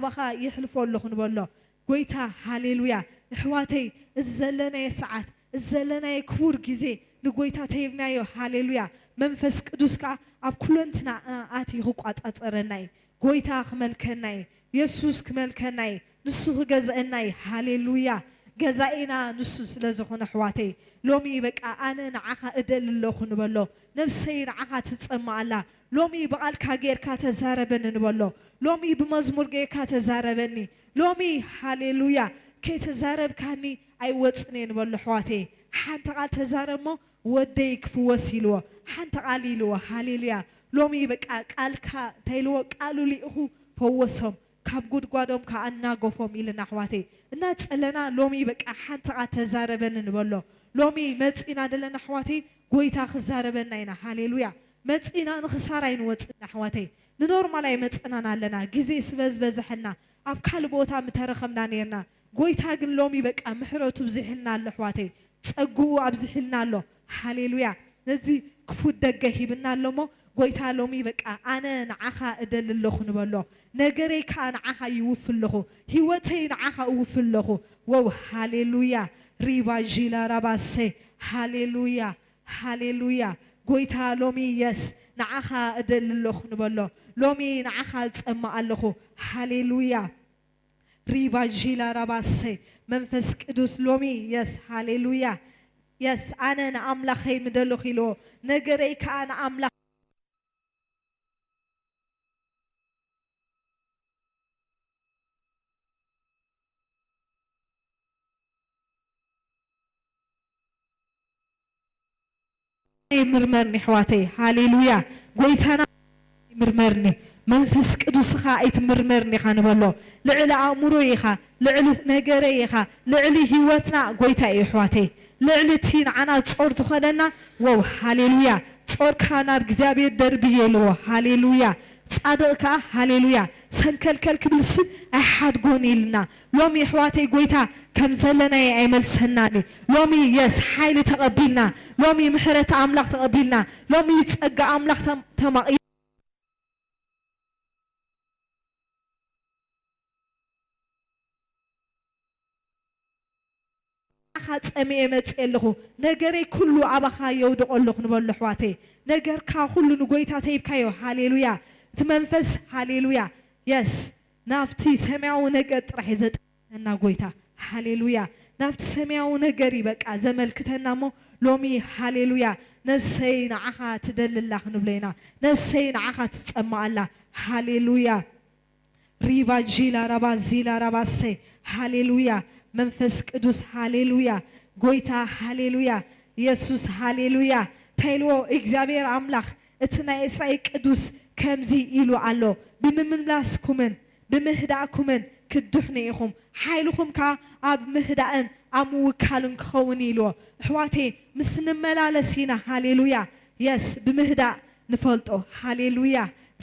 ኣባኻ የሕልፎ ኣለኹ ንበሎ። ጎይታ፣ ሃሌሉያ። ኣሕዋተይ፣ እዚ ዘለናዮ ሰዓት፣ እዚ ዘለናዮ ክቡር ግዜ ንጎይታ ተሂብናዮ። ሃሌሉያ። መንፈስ ቅዱስ ከኣ ኣብ ኩለንትና ኣትዩ ክቋጻጸረና እዩ። ጎይታ ክመልከና እዩ። የሱስ ክመልከና እዩ። ንሱ ክገዝአና እዩ። ሃሌሉያ። ገዛኢና ንሱ ስለ ዝኾነ፣ ኣሕዋተይ፣ ሎሚ በቃ ኣነ ንዓኻ እደሊ ኣለኹ ንበሎ። ነብሰይ ንዓኻ ትጸምእ ኣላ። ሎሚ ብቓልካ ጌርካ ተዛረበኒ ንበሎ። ሎሚ ብመዝሙር ጌርካ ተዛረበኒ። ሎሚ፣ ሃሌሉያ፣ ከይተዛረብካኒ ኣይወጽን እየ ንበሎ፣ ኣሕዋተይ። ሓንቲ ቓል ተዛረብ እሞ ወደይ ክፍወስ ኢልዎ። ሓንቲ ቓል ኢልዎ። ሃሌሉያ። ሎሚ በቃ ቃልካ እንታይ ኢልዎ? ቃሉ ልኢኹ ፈወሶም፣ ካብ ጉድጓዶም ከኣ ኣናገፎም ኢልና፣ ኣሕዋተይ። እና ጸለና ሎሚ በቃ ሓንቲ ቓል ተዛረበኒ ንበሎ። ሎሚ መጺና ደለና፣ ኣሕዋተይ፣ ጎይታ ክዛረበና ኢና። ሃሌሉያ። መጺና ንኽሳራ ኣይንወጽእን፣ ኣሕዋተይ። ንኖርማል ኣይመጽእናን ኣለና። ግዜ ስበ ዝበዝሐልና፣ ኣብ ካልእ ቦታ ምተረኸብና ኔርና። ጎይታ ግን ሎሚ በቃ ምሕረቱ ኣብዚሕልና ኣሎ፣ ኣሕዋተይ። ጸግኡ ኣብዚሕልና ኣሎ። ሃሌሉያ። ነዚ ክፉት ደገ ሂብና ኣሎ እሞ፣ ጎይታ ሎሚ በቃ ኣነ ንዓኻ እደሊ ኣለኹ ንበሎ። ነገረይ ከኣ ንዓኻ ይውፊ ኣለኹ። ህይወተይ ንዓኻ እውፊ ኣለኹ። ወው፣ ሃሌሉያ። ሪባ ዢላ ራባሴ። ሃሌሉያ። ሃሌሉያ። ጎይታ ሎሚ፣ የስ፣ ንዓኻ እደሊ ኣለኹ ንበሎ። ሎሚ ንዓኻ እጸምእ ኣለኹ። ሃሌሉያ። ሪባ ዢላ ራባሴ። መንፈስ ቅዱስ ሎሚ፣ የስ፣ ሃሌሉያ። የስ፣ ኣነ ንኣምላኸይ ምደለኹ ኢልዎ። ነገረይ ከኣ ንኣምላኽ ኣይምርመርኒ፣ ኣሕዋተይ። ሃሌሉያ። ጎይታና ኣይምርመርኒ። መንፈስ ቅዱስኻ ኣይትምርመርኒ ኢኻ ንበሎ። ልዕሊ ኣእምሮይ ኢኻ፣ ልዕሊ ነገረይ ኢኻ፣ ልዕሊ ህይወትና ጎይታ እዩ፣ ኣሕዋተይ። ልዕሊ እቲ ንዓና ጾር ዝኾነና፣ ወው፣ ሃሌሉያ። ጾርካ ናብ እግዚኣብሔር ደርብዮ ኢልዎ። ሃሌሉያ። ጻድቕ ከኣ፣ ሃሌሉያ፣ ሰንከልከል ክብልሲ ኣይሓድጎን ኢልና። ሎሚ ኣሕዋተይ፣ ጎይታ ከም ዘለናዮ ኣይመልሰናን እዩ። ሎሚ፣ የስ፣ ሓይሊ ተቐቢልና። ሎሚ ምሕረት ኣምላኽ ተቐቢልና። ሎሚ ጸጋ ኣምላኽ ተም-፣ ተማቒ-፣ ንዓኻ ጸሚኤ መጽእ ኣለኹ። ነገረይ ኩሉ ኣባኻ የውድቖ ኣለኹ ንበሎ፣ ኣሕዋተይ። ነገርካ ኩሉ ንጎይታ ተሂብካዮ። ሃሌሉያ። እቲ መንፈስ፣ ሃሌሉያ። የስ። ናብቲ ሰማያዊ ነገር ጥራሕ እዩ ዘጥርሰና ጎይታ። ሃሌሉያ። ናብቲ ሰማያዊ ነገር እዩ በቃ ዘመልክተና እሞ፣ ሎሚ፣ ሃሌሉያ፣ ነፍሰይ ንዓኻ ትደሊ ኣላ ክንብሎ ኢና። ነፍሰይ ንዓኻ ትጸምእ ኣላ። ሃሌሉያ። ሪባ ዢላ ራባ ዚላ ራባሰ። ሃሌሉያ። መንፈስ ቅዱስ፣ ሃሌሉያ። ጎይታ፣ ሃሌሉያ። የሱስ፣ ሃሌሉያ። እንታይ ኢልዎ እግዚኣብሔር ኣምላኽ? እቲ ናይ እስራኤል ቅዱስ ከምዚ ኢሉ ኣሎ፣ ብምምላስኩምን ብምህዳእኩምን ክትድሕኑ ኢኹም፣ ሓይልኹም ከኣ ኣብ ምህዳእን ኣብ ምውካልን ክኸውን ኢልዎ። ኣሕዋተይ፣ ምስ ንመላለስ ኢና። ሃሌሉያ። የስ፣ ብምህዳእ ንፈልጦ። ሃሌሉያ።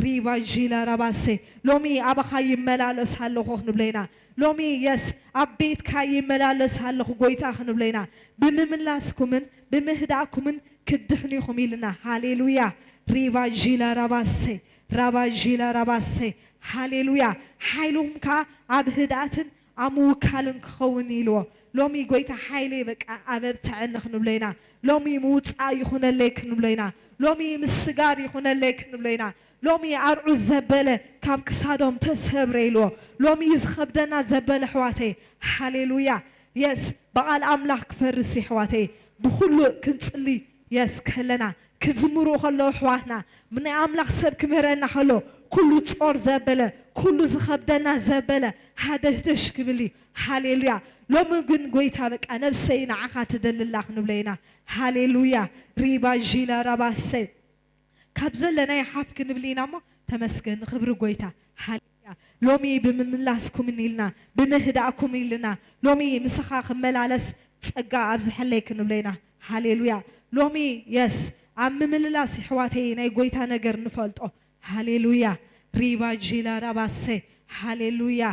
ሪባ ዢላ ራባሰ። ሎሚ ኣባኻ ይመላለስ ኣለኹ ክንብሎ ኢና። ሎሚ፣ የስ፣ ኣብ ቤትካ ይመላለስ ኣለኹ ጎይታ ክንብሎ ኢና። ብምምላስኩምን ብምህዳእኩምን ክትድሕኑ ኢኹም ኢልና። ሃሌሉያ። ሪባ ዢላ ራባሰ፣ ራባ ዢላ ራባሰ። ሃሌሉያ። ሓይልኹም ከኣ ኣብ ህድኣትን ኣብ ምውካልን ክኸውን ኢልዎ። ሎሚ ጎይታ ሓይለይ በቃ ኣበርትዐኒ ክንብሎ ኢና። ሎሚ ምውጻእ ይኹነለይ ክንብሎ ኢና። ሎሚ ምስጋር ይኹነለይ ክንብሎ ኢና። ሎሚ ኣርዑት ዘበለ ካብ ክሳዶም ተሰብረ ኢልዎ። ሎሚ ዝኸብደና ዘበለ ኣሕዋተይ፣ ሃሌሉያ፣ የስ፣ ብቓል ኣምላኽ ክፈርስ እዩ ኣሕዋተይ። ብኹሉ ክንጽሊ፣ የስ፣ ከለና፣ ክዝምሩ ከለዉ ኣሕዋትና፣ ብናይ ኣምላኽ ሰብ ክምህረና ከሎ፣ ኩሉ ጾር ዘበለ፣ ኩሉ ዝኸብደና ዘበለ ሃደሽደሽ ክብል እዩ። ሃሌሉያ። ሎሚ ግን ጎይታ በቃ ነብሰይ ንዓኻ ትደሊ ኣላ ክንብሎ ኢና። ሃሌሉያ። ሪባ ዢላ ራባሰ። ካብ ዘለናዮ ሓፍ ክንብል ኢና እሞ፣ ተመስገን፣ ንኽብሪ ጎይታ። ሃሌሉያ። ሎሚ ብምምላስኩምን ኢልና፣ ብምህዳእኩም ኢልና፣ ሎሚ ምሳኻ ክመላለስ ጸጋ ኣብዝሐለይ ክንብሎ ኢና። ሃሌሉያ። ሎሚ፣ የስ፣ ኣብ ምምልላስ ኣሕዋተይ ናይ ጎይታ ነገር ንፈልጦ። ሃሌሉያ። ሪባ ጂላ ራባሰ። ሃሌሉያ።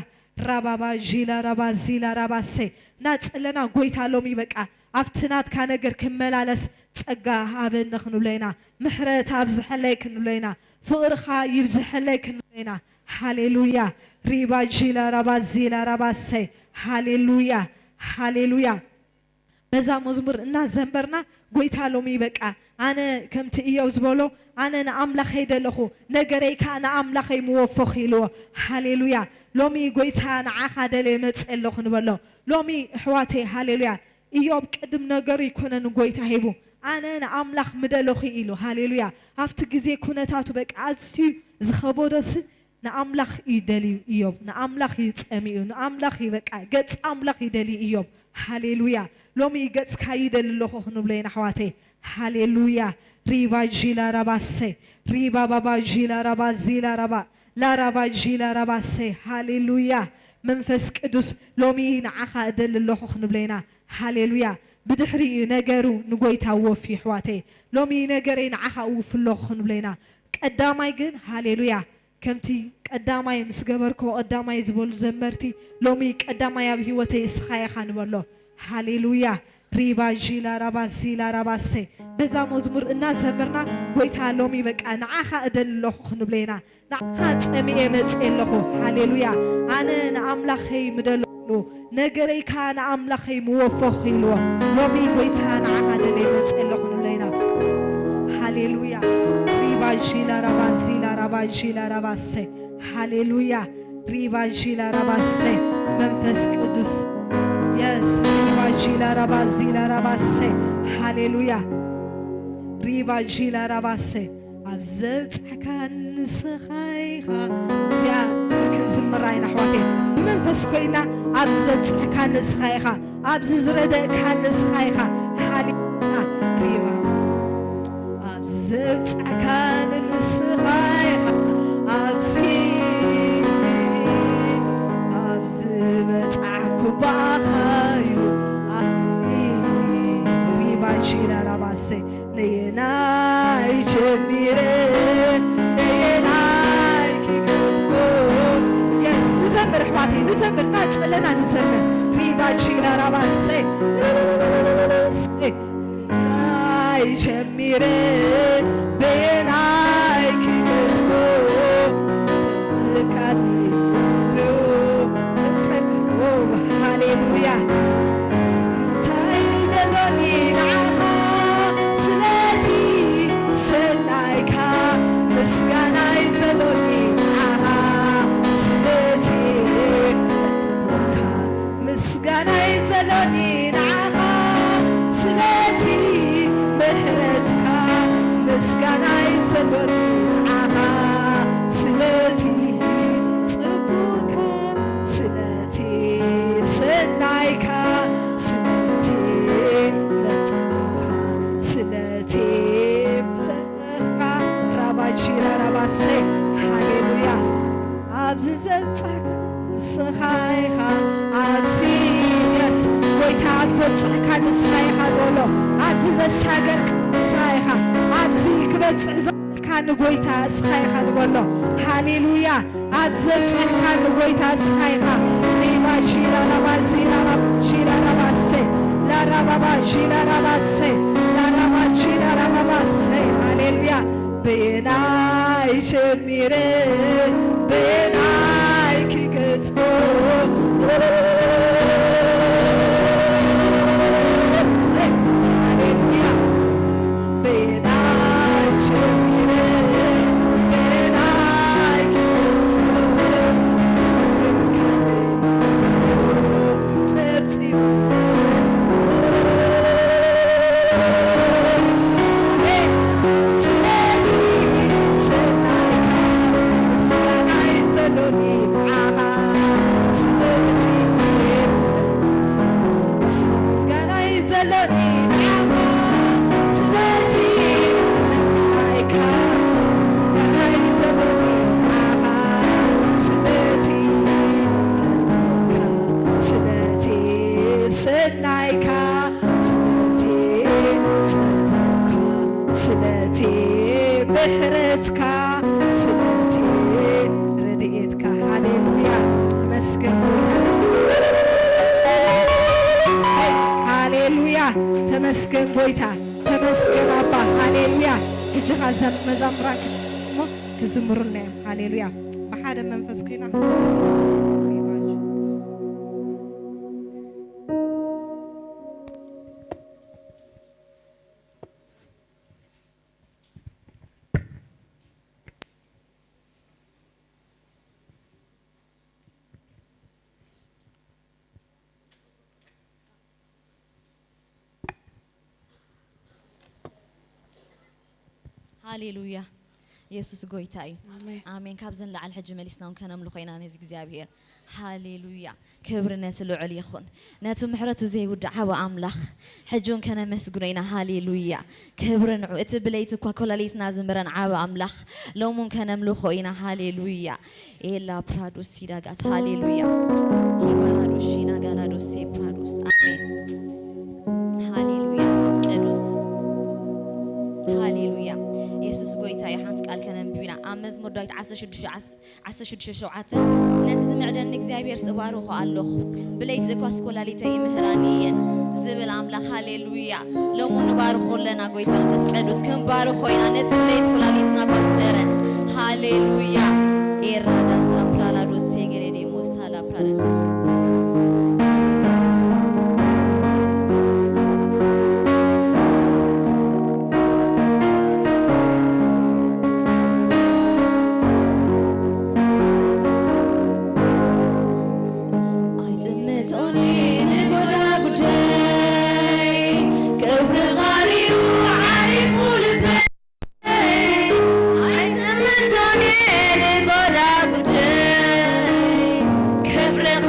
ራባባ ጂላ ራባ ዚላ ራባሰ። እና ጸለና ጎይታ ሎሚ በቃ ኣብቲ ናትካ ነገር ክመላለስ ጸጋ ሃበኒ ክንብሎ ኢና። ምሕረት ኣብዝሐለይ ክንብሎ ኢና። ፍቕርኻ ይብዝሐለይ ክንብሎ ኢና። ሃሌሉያ። ሪባ ጂላ ራባ ዚላ ራባ ሰይ። ሃሌሉያ፣ ሃሌሉያ። በዛ መዝሙር እናዘመርና ጎይታ ሎሚ በቃ ኣነ ከምቲ እዮብ ዝበሎ ኣነ ንኣምላኸይ ደለኹ፣ ነገረይ ከኣ ንኣምላኸይ ምወፎኽ ኢልዎ። ሃሌሉያ። ሎሚ ጎይታ ንዓኻ ደልየ መጽእ ኣለኹ ንበሎ። ሎሚ ኣሕዋተይ ሃሌሉያ። እዮብ ቅድም ነገሩ ይኮነ ንጎይታ ሂቡ ኣነ ንኣምላኽ ምደለኹ ኢሉ። ሃሌሉያ። ኣብቲ ግዜ ኩነታቱ በቃ ኣዝዩ ዝኸበዶሲ ንኣምላኽ እዩ ደልዩ እዮብ። ንኣምላኽ እዩ ጸሚኡ። ንኣምላኽ እዩ በቃ ገጽ ኣምላኽ እዩ ደልዩ እዮብ። ሃሌሉያ። ሎሚ ገጽካ ይደሊ ኣለኹ ክንብሎ ኢና ኣሕዋተይ። ሃሌሉያ። ሪባ ጂላ ራባሰ ሪባ ባባ ጂላ ራባ ዚላ ራባ ላራባ ጂላ ራባሰ። ሃሌሉያ። መንፈስ ቅዱስ ሎሚ ንዓኻ እደሊ ኣለኹ ክንብሎ ኢና። ሃሌሉያ። ብድሕሪኡ ነገሩ ንጎይታ ወፊ ኣሕዋተይ። ሎሚ ነገረይ ንዓኻ እውፍ ኣለኹ ክንብሎ ኢና። ቀዳማይ ግን ሃሌሉያ ከምቲ ቀዳማይ ምስ ገበርክዎ ቀዳማይ ዝበሉ ዘመርቲ ሎሚ ቀዳማይ ኣብ ህይወተይ እስኻ ኢኻ ንበሎ። ሃሌሉያ። ሪባ ዢላ ራባ ዚላ ራባሰ። በዛ መዝሙር እናዘመርና ጎይታ ሎሚ በቃ ንዓኻ እደሊ ኣለኹ ክንብሎ ኢና። ንዓኻ ጸሚኤ መጽእ ኣለኹ። ሃሌሉያ። ኣነ ንኣምላኸይ ምደለሉ ነገረይካ ንኣምላኸይ ምወፎ ክኢልዎ። ሎሚ ጎይታ ንዓኻ ደልየ መጽእ ኣለኹ ንብሎ ኢና። ሃሌሉያ። ሪባ ዢላ ራባ ዚላ ራባ ዢላ ራባሰ። ሃሌሉያ። ሪባ ዢላ ራባሰ። መንፈስ ቅዱስ የስ ሪባ ዢላ ራባ ዚላ ራባሰ። ሃሌሉያ። ሪባ ዢላ ራባሰ። ኣብ ዘብጻሕካ ንስኻ ኢኻ። እዚኣ ክንዝምራ ኢና ኣሕዋተይ። ብመንፈስ ኮይና ኣብ ዘብጻሕካ ንስኻ ኢኻ። ኣብዚ ዝረደእካ ንስኻ ኢኻ። ሃሌሉያ። ሪባ ኣብ ዘብጻሕካ ንስኻ ኢኻ። ኣብዚ ኣብ ዝበጻሕኩ ብኣኻ እዩ። ኣብዚ ሪባ ሺላ ራባሰ። ነየናይ ጀሚረ ነየናይ ክገድፎ። የስ ንዘምር ኣሕዋተይ ንዘምር ናጽለና ንዘምር። ሪባ ሺላ ራባሰ። ናይ ጀሚረ በየናይ ክገድፎ። ዘዝካኒ ሃሌሉያ። እንታይ ዘሎኒ ንዓኻ ስለቲ ሰናይካ ምስጋናይ ዘሎኒ ንዓኻ ስለቲ ጥበብካ ምስጋናይ ዘሎኒ ንዓኻ ስለቲ ምሕረትካ ምስጋናይ ዘሎኒ ንዓኻ ስለቲ ጽቡካ ስለቲ ሰናይካ ስለቲ መጽካ ስለቲ ምሰረኽካ ራባቺራ ራባሰ። ሃሌሉያ። ኣብዚ ዘብጻሕካ ንስኻ ኢኻ። ኣብዚ የስ ጎይታ ኣብ ዘብጻሕካ ንስኻ ኢኻ ንበሎ። ኣብዚ ዘሳገርካ ንስኻ ኢኻ። ኣብዚ ክበጽሕ ዘኽእልካ ንጎይታ እስኻ ኢኻ ንበሎ። ሃሌሉያ። ኣብ ዘብጻሕካ ንጎይታ እስኻ ኢኻ። ሪባ ሺላ ራባ ዚላ ራባ ሺላ ራባ ሰ ላራባባ ሺላ ራባ ሰ ላራባ ሺላ ራባባ ሰ። ሃሌሉያ። በየናይ ጀሚረ በየናይ ክገድፎ። ሃሌሉያ። በየናይ ጀሚረ በየናይ ክገልጾ። ጸብጺቡ ስለዚ ሰናይካ ምስጋናይ ዘሎኒ ንዓኻ ስለዚ ምስጋናይ ዘሎኒ ንዓኻ ስለዚ ናይካ ምስጋናይ ዘሎኒ ንዓኻ ስለዚ ዘሎካ ስለዚ ሰናይካ ስለቲ ጽቡቕካ ስለቲ ምሕረትካ ስለቲ ረድኤትካ። ሃሌሉያ። ተመስገን ጎይታ። ሃሌሉያ። ተመስገን ጎይታ። ተመስገን ኣባ። ሃሌሉያ። ሕጂ ኸኣ ዘም-፣ መዛምራን እሞ ክዝምሩልና እዮም። ሃሌሉያ። ብሓደ መንፈስ ኮይና ክንዘምር። ሃሌሉያ። የሱስ ጎይታ እዩ። ኣሜን። ኣሜን። ካብዚ ንላዕሊ ሕጂ መሊስና እውን ከነምልኾ ኢና ነዚ እግዚኣብሔር። ሃሌሉያ። ክብሪ ነቲ ልዑል ይኹን፣ ነቲ ምሕረቱ ዘይውዳእ ዓቢ ኣምላኽ። ሕጂ እውን ከነመስግኖ ኢና። ሃሌሉያ። ክብሪ ንዑ። እቲ ብለይቲ እኳ ኮላሊትና ዝምረን ዓቢ ኣምላኽ ሎም እውን ከነምልኾ ኢና። ሃሌሉያ። ኤላ ፕራዶስ ሲዳጋት። ሃሌሉያ። ቲባራዶስ ሺናጋላዶስ ሴፕራዶስ። ኣሜን። ሃሌሉያ። መንፈስ ቅዱስ። ሃሌሉያ። የሱስ ጎይታ እዩ። ሓንቲ ቃል ከነንብብ ኢና። ኣብ መዝሙር ዳዊት ዓሰርተ ሽዱሽተ ዓስ-፣ ዓሰርተ ሽዱሽተ ሸውዓተ፣ ነቲ ዝምዕደኒ እግዚኣብሔር ስእባርኾ ኣለኹ፣ ብለይቲ እኳ ስኮላሊተይ ይምህራኒ እየን ዝብል ኣምላኽ። ሃሌሉያ። ሎሙ ንባርኾ ኣለና ጎይታ መንፈስ ቅዱስ፣ ክንባርኾ ኢና። ነቲ ብለይቲ ኮላሊትና እኳ ዝምህረን። ሃሌሉያ። ኤራዳ ሳፕራላዶ ሴገሬዴ ሞሳላ ፕራዳ። ኣይጥምቶኒ ንጎዳ ጉዳይ፣ ክብርኻ ርኡ ዓሪፉ ልበይ። ኣይጥምቶኒ ንጎዳ ጉዳይ፣ ክብርኻ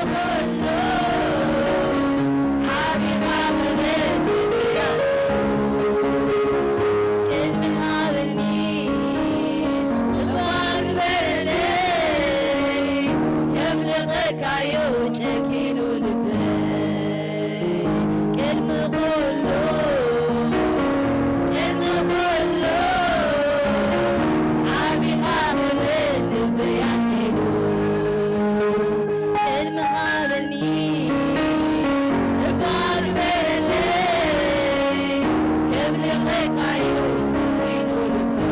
ኩሉ ዓቢኻ ክብል ብያቱ ቅድሚ ሃበኒ እባ ግበረለይ፣ ከምልኸካዩ ጨኪኑ ልበይ። ቅድሚ ኩሉ፣ ቅድሚ ኩሉ ዓቢኻ ክብል ልበይ ኣንቂዱ። ቅድሚ ሃበኒ እባ ግበረለይ፣ ከምልኸካዩ ጨኪኑ ልበይ።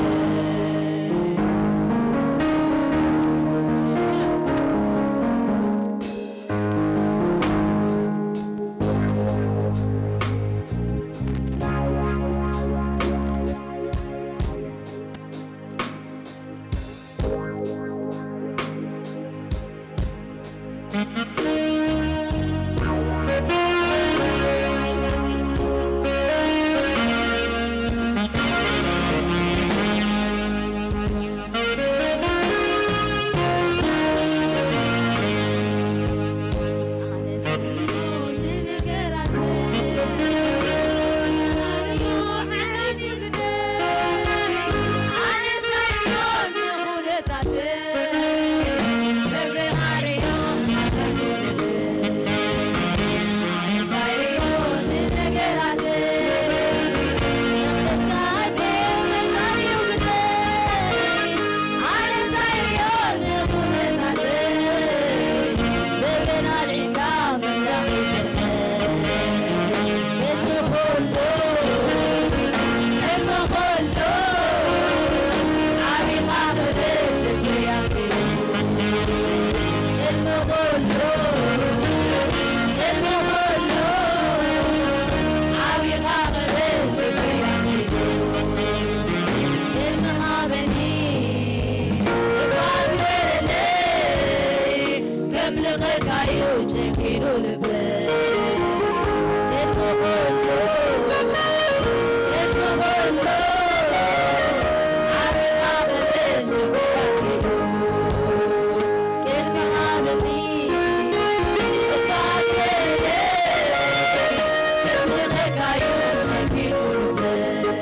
ከምልኸካዩ ጨኪኑ ልበይ። ቅድሚ ኩሉ፣ ቅድሚ ኩሉ ዓቢኻ ክብል ልበይ ኣንቂዱ። ቅድሚ ሃበኒ እባ ግበረለይ፣ ከምልኸካዩ ጨኪኑ ልበይ።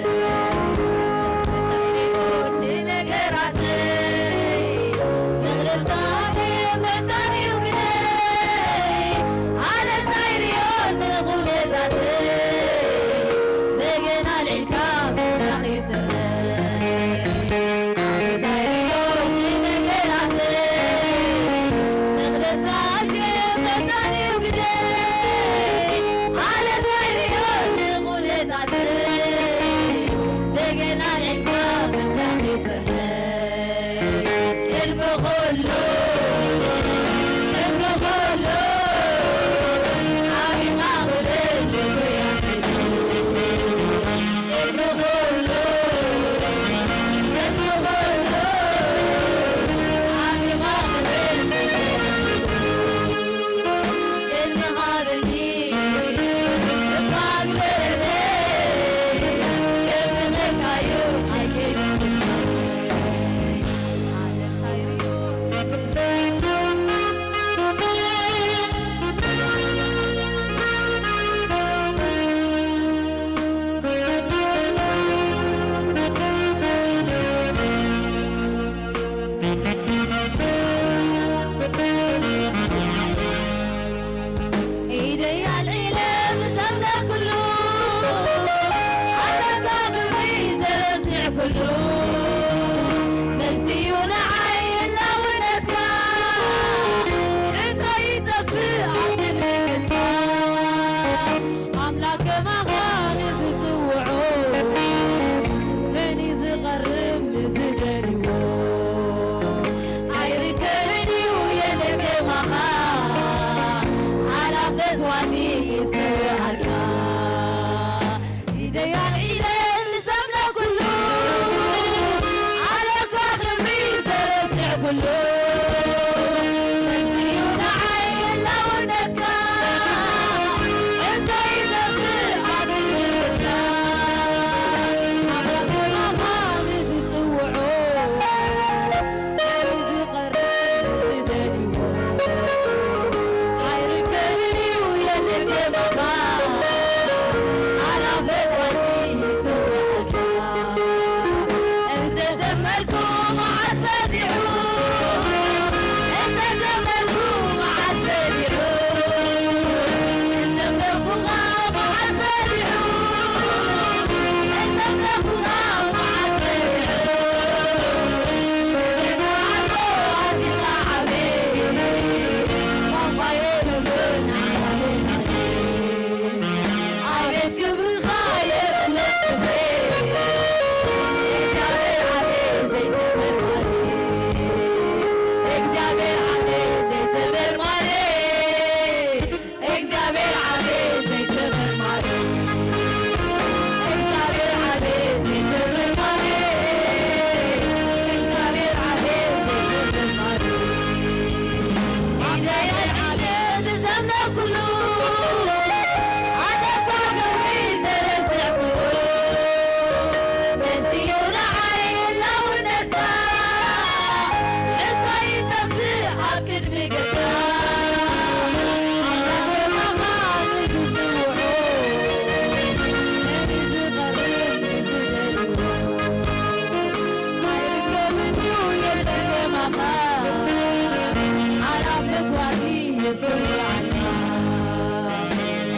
ስምዓና።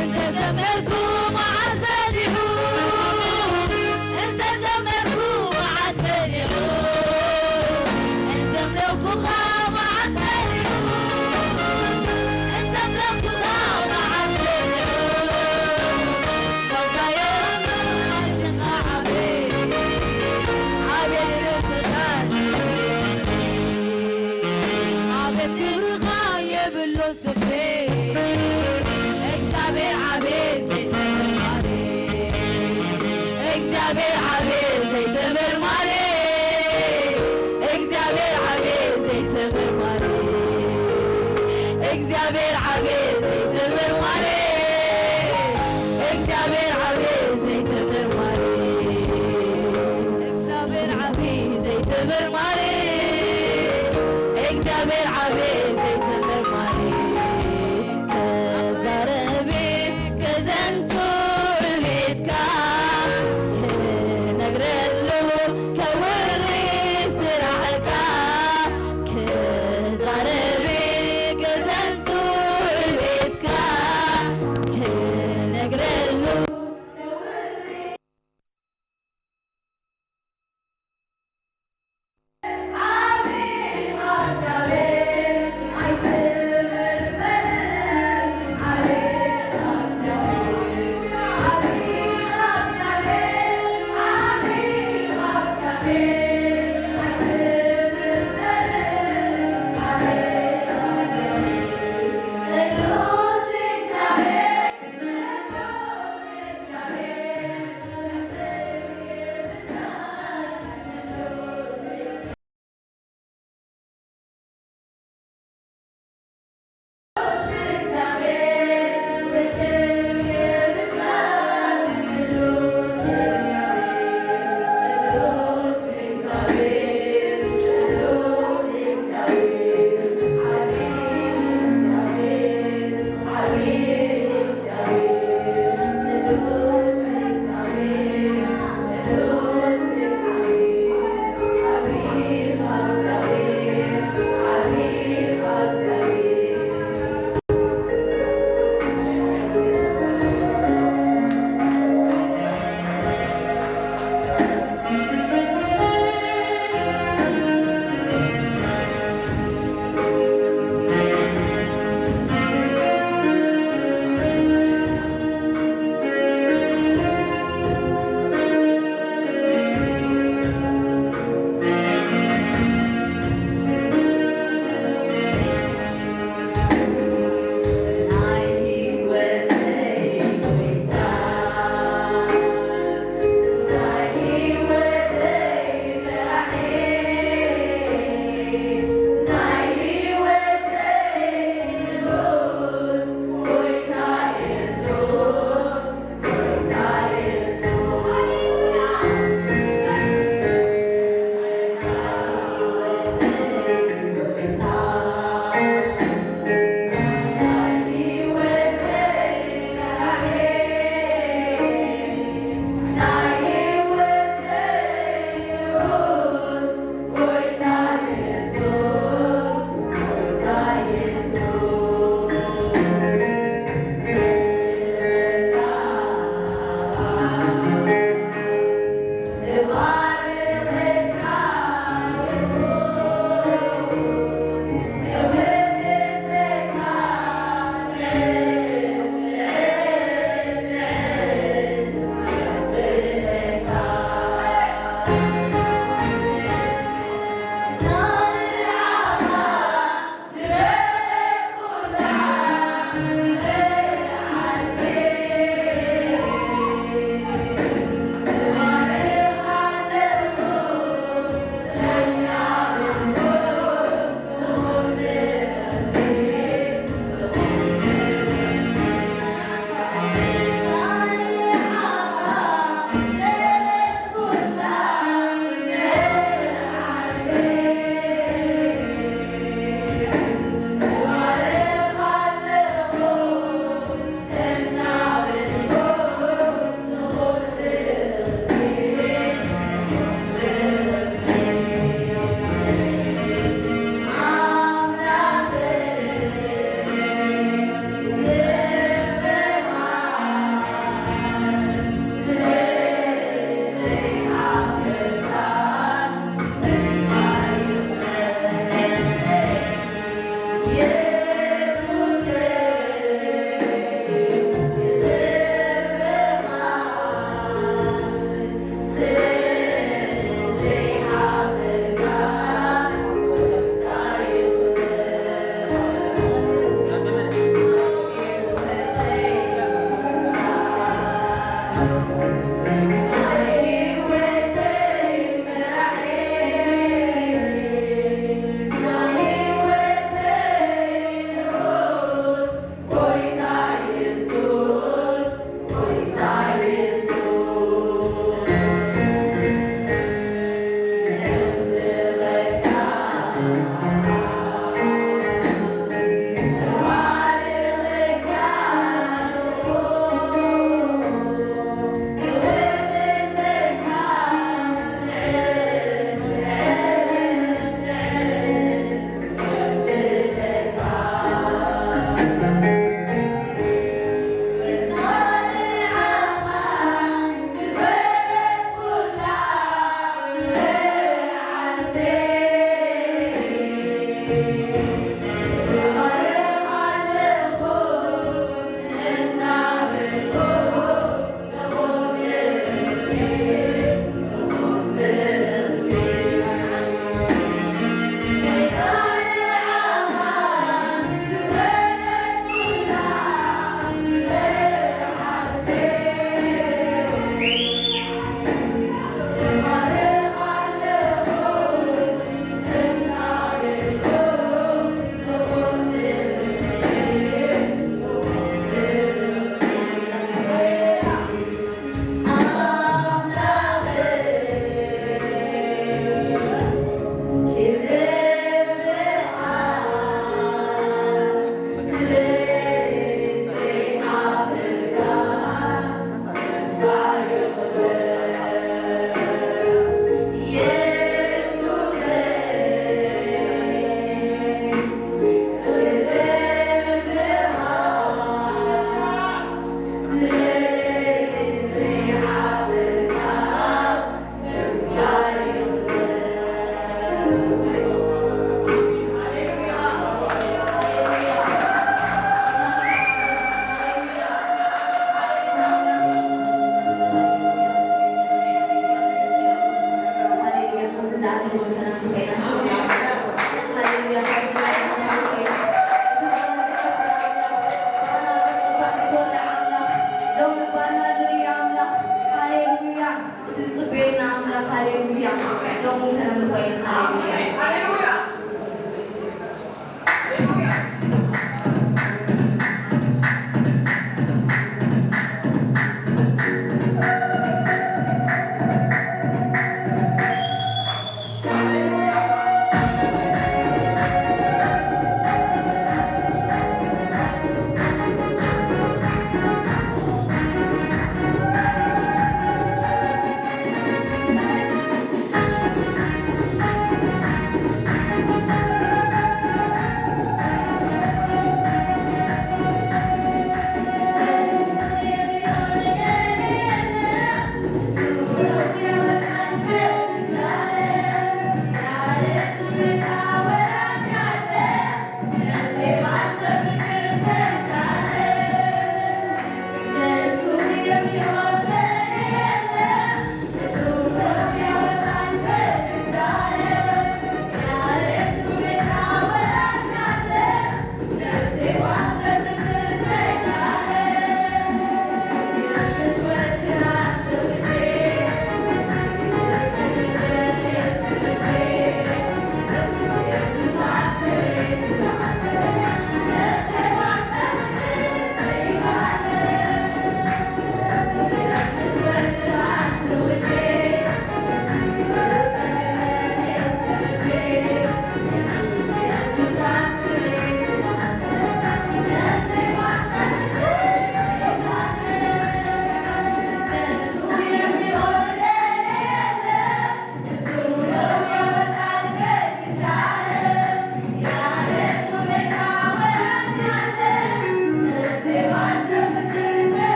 እንተ ዘመርኩ መዓስ በዚሑ፣ እንተ ዘመርኩ መዓስ በዚሑ፣ እንተ ኣምለኹኻ መዓስ በዚሑ፣ እንተ ኣምለኹኻ መዓስ በዚሑ። ኣቤት ክብርኻ የብሉን ስፍሪ። እግዚኣብሔር ዓቢ ዘይተመርማሪ። እግዚኣብሔር ዓቢ ዘይተመርማሪ። እግዚኣብሔር ዓቢ ዘይተመርማሪ። እግዚኣብሔር ዓቢ ዘይተመርማሪ። እግዚኣብሔር ዓቢ ዘይተመርማሪ። እግዚኣብሔር ዓቢ ዘይተመርማሪ። እግዚኣብሔር ዓቢ ዘይተመርማሪ። ክዛረብ ከዘንቱ ዕቤትካ ክነግረሉ ከውሪ ስራሕካ ክዛረብ ከዘንቱ ዕቤትካ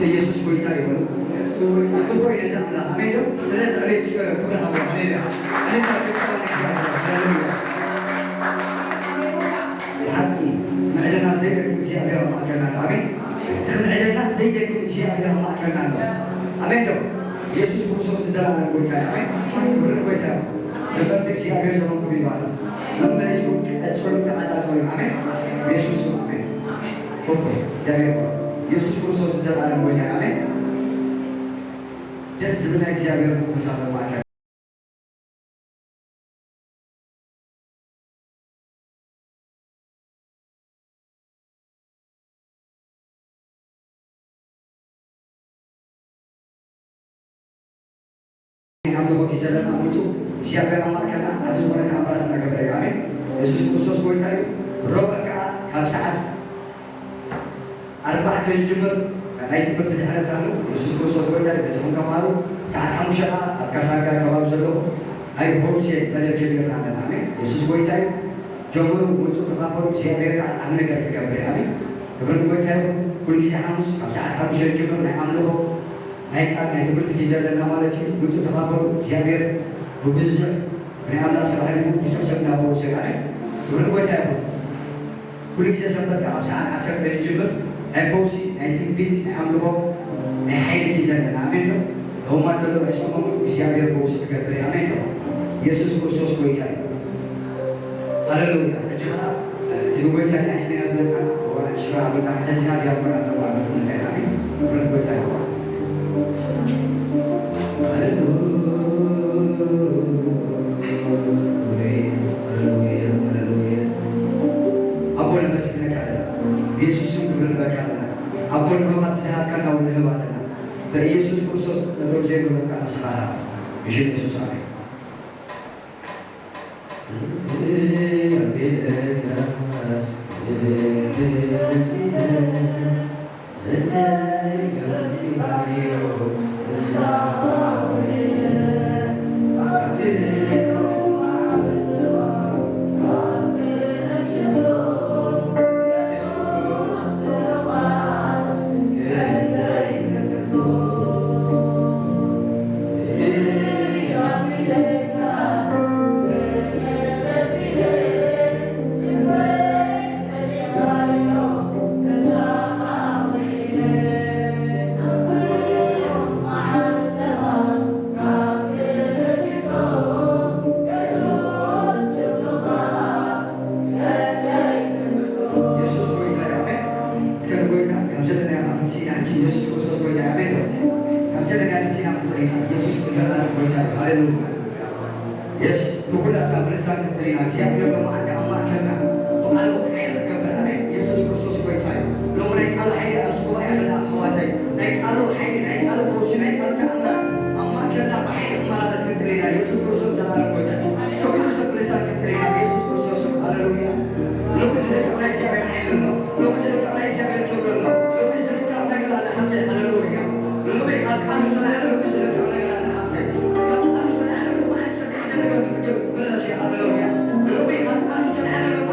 ኢየሱስ ጎይታ ይበሉ። ንግቦ እዩ ነዚ ኣምላኽ። ኣሜን ዶ? ስለዚ ዕቤት እስከ ክብሪ ሃቦ። ሃሌሉያ። እልልታ ጭብጨባ ንእግዚኣብሔር። ሃሌሉያ። ብሓቂ ምዕደና ዘይደክም እግዚኣብሔር ኣብ ማእከልና ኣሎ። ኣሜን። እቲ ምዕደና ዘይደክም እግዚኣብሔር ኣብ ማእከልና ኣሎ። ኣሜን ዶ? ኢየሱስ ክርስቶስ ንዘለኣለም ጎይታ እዩ። ኣሜን። ክብሪ ንጎይታ ይኹን። ዘመርቲ እግዚኣብሔር ዘመንኩም ይባረኽ። መመሊስኩም ቀጽሉን ተቐጻጸሉን። ኣሜን። ኢየሱስ ስም ኣሜን። እፎይ፣ እግዚኣብሔር ይባርክ። ኢየሱስ ክርስቶስ ንዘለኣለም ጎይታ እዩ። ኣሜን። ደስ ዝብል ናይ እግዚኣብሔር መንፈሳዊ ማዕከል። ሓምለኾ ጊዜ ዘለና ምፁ እግዚኣብሔር ኣብ ማእከልና ዓቢ ዝኾነ ተኣምራት እናገበረ እዩ። ኣሜን። የሱስ ክርስቶስ ጎይታ እዩ። ረቡዕ ከዓ ካብ ሰዓት ኣርባዕተ ዝጅምር ናይ ትምህርቲ ድሕነት ኣሎ። የሱስ ክርስቶስ ጎይታ እዩ። በዚኹም ተምሃሩ። ሰዓት ሓሙሽተ ከዓ ኣብ ካሳንጋ ከባቢ ዘለኹ ናይ ሆምሴ መደብ ጀሚርና ኣለና። ኣሜን። የሱስ ጎይታ እዩ። ጀምሩ፣ ውጹ፣ ተኻፈሉ። እግዚኣብሔር ከዓ ዓቢ ነገር ክገብር እዩ። ኣሜን። ክብሪ ንጎይታ ይኹን። ኩሉ ግዜ ሓሙስ ካብ ሰዓት ሓሙሽተ ዝጅምር ናይ ኣምልኾ፣ ናይ ቃል፣ ናይ ትምህርቲ ግዜ ኣለና ማለት እዩ። ውጹ፣ ተኻፈሉ። እግዚኣብሔር ብብዙሕ ናይ ኣምላኽ ሰብ ኣሕሊፉ ብዙሕ ሰብ እናፈወሰ እዩ። ኣሜን። ክብሪ ንጎይታ ይኹን። ኩሉ ግዜ ሰንበት ከዓ ኣብ ሰዓት ዓሰርተ ዝጅምር ናይ ፈውሲ፣ ናይ ትንቢት፣ ናይ ኣምልኾ፣ ናይ ሓይሊ ግዜ ኣለና። ኣሜን ዶ? ሕሙማት ተሎ ሒዝኩም መሙት እግዚኣብሔር ፈውሲ ክገብር እዩ። ኣሜን ዶ? ኢየሱስ ክርስቶስ ጎይታ እዩ። ሃሌሉያ። ሕጂ ከዓ እቲ ንጎይታ ኢልና ሒዝና ዝመጻና እዋን ሽራ ኣቢልና ሕዝና ዲያቆናት ተባዕቶ ክመጻ ኢና። ኣሜን። ክብሪ ንጎይታ ይኹን። ሃሌሉያ። ኣቦ ነመስግነካ ኣለና። ብየሱስ ስም ክብሪ ንበካ ኣለና። ኣቦ ንሆማት ዝሃብካና እውን ንህብ ኣለና። በኢየሱስ ክርስቶስ ነቶም ዘይብሎም ከዓ ንስኻ ሃብ። ብሽም የሱስ ኣሜን። የሱስ ጎይታ እዩ። ኣሜን። እስከ ንጎይታ ከም ዘለናዮ ከዓ ክንስኢና ሕጂ የሱስ ክርስቶስ ጎይታ እዩ። ኣሜን ዶ? ከም ዘለናዮ ተሲኢና ክንጽሊ ኢና። የሱስ ንዘለኣለም ጎይታ እዩ። ሃሌሉያ። የስ፣ ብኹላትና ብልሳን ክንጽሊ ኢና። እግዚኣብሔር ሎማዓንቲ ኣብ ማእከልና ብቓሉ ሓይሊ ክገብር። ኣሜን። የሱስ ክርስቶስ ጎይታ እዩ። ሎሚ ናይ ቃሉ ሓይሊ ኣብዚ ጉባኤ ክልኣ ኣሕዋተይ። ናይ ቃሉ ሓይሊ፣ ናይ ቃሉ ፈውሲ፣ ናይ ቃሉ ተኣምራት ኣብ ማእከልና ብሓይሊ ክመላለስ ክንጽሊ ኢና። የሱስ ክርስቶስ ዘላለም ጎይታ እዩ። እስከ ኩሉ ሰብ ብልሳን ክንጽሊ ኢና። የሱስ ክርስቶስ ስም። ሃሌሉያ። ሎሚ ዝልቀቕ ናይ እግዚኣብሔር ሓይሊ ኣሎ። ሎሚ ዝልቀቕ ናይ እግዚኣብሔር ክብሪ ኣሎ። ሎሚ ዝልቀቕ ነገር ኣሎ። ሓፍተይ፣ ሃሌሉያ። ሎሚ ካብ ቃሉ ዝተላዕለ ሎሚ ዝልቀቕ ነገር ኣሎ። ሓፍተይ፣ ካብ ቃሉ ዝተላዕለ ሎሚ ሓንቲ ዝተታሕዘ ነገር ክትምለስ እያ። ሃሌሉያ። ሎሚ ካብ ቃሉ ዝተላዕለ ሎሚ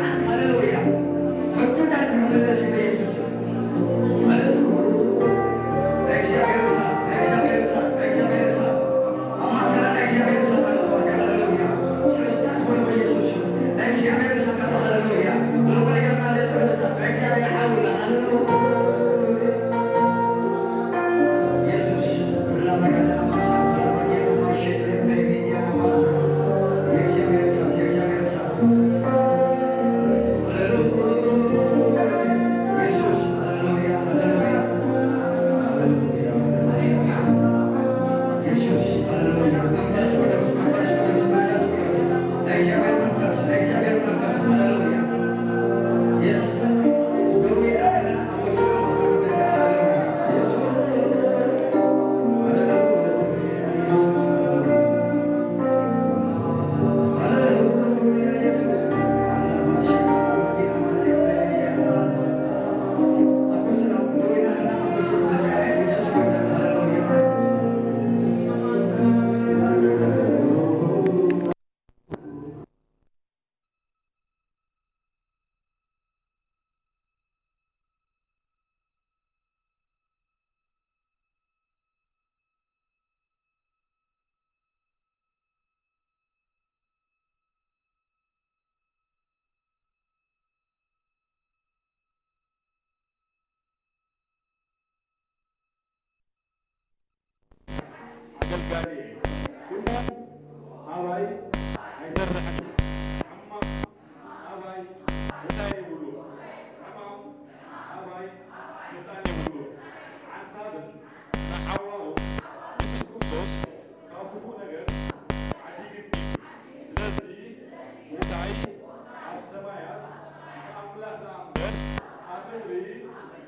ኣገልጋሊ እየ። ክፉእ ኣባይ ኣይሰርሕን። ሕማም ኣባይ ቦታ የብሉ። ሕማም ኣባይ ስልጣን የብሉ። ሓንሳብን ንሓዋሩ የሱስ ክርስቶስ ካብ ክፉእ ነገር ዓዲግኒ። ስለዚ ቦታይ ኣብ ሰማያት ምስ ኣምላኽ ደኣ እምበር፣ ኣብ ምድሪ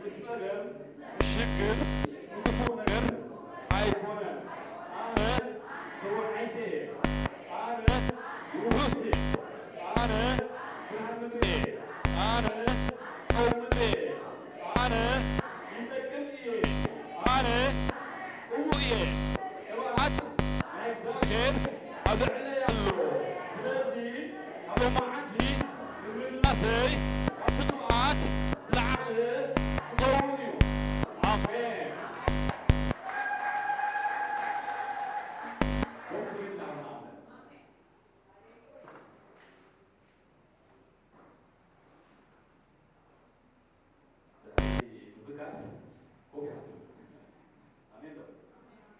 ምስ ጸገም፣ ምስ ሽግር፣ ምስ ክፉእ ነገር ኣይኮነን። ኣነ ተወሓይሰ እየ። ኣነ ውሑስ እየ። ኣነ ብርሃን ምድሪ እየ። ኣነ ጨው ምድሪ እየ። ኣነ ይጠቅም እየ። ኣነ ቅቡእ እየ። ቅብኣት ናይ እግዚኣብሔር ኣብ ልዕለይ ኣሎ። ስለዚ ኣብ ሎማዓንቲ ንምምላሰይ ካብቲ ቅብኣት ዝለዓለ ክኸውን እዩ። ኣሜን። ድሕሪ ምፍቃር ኮፍ ኢኻ ትብል። ኣሜን ዶ?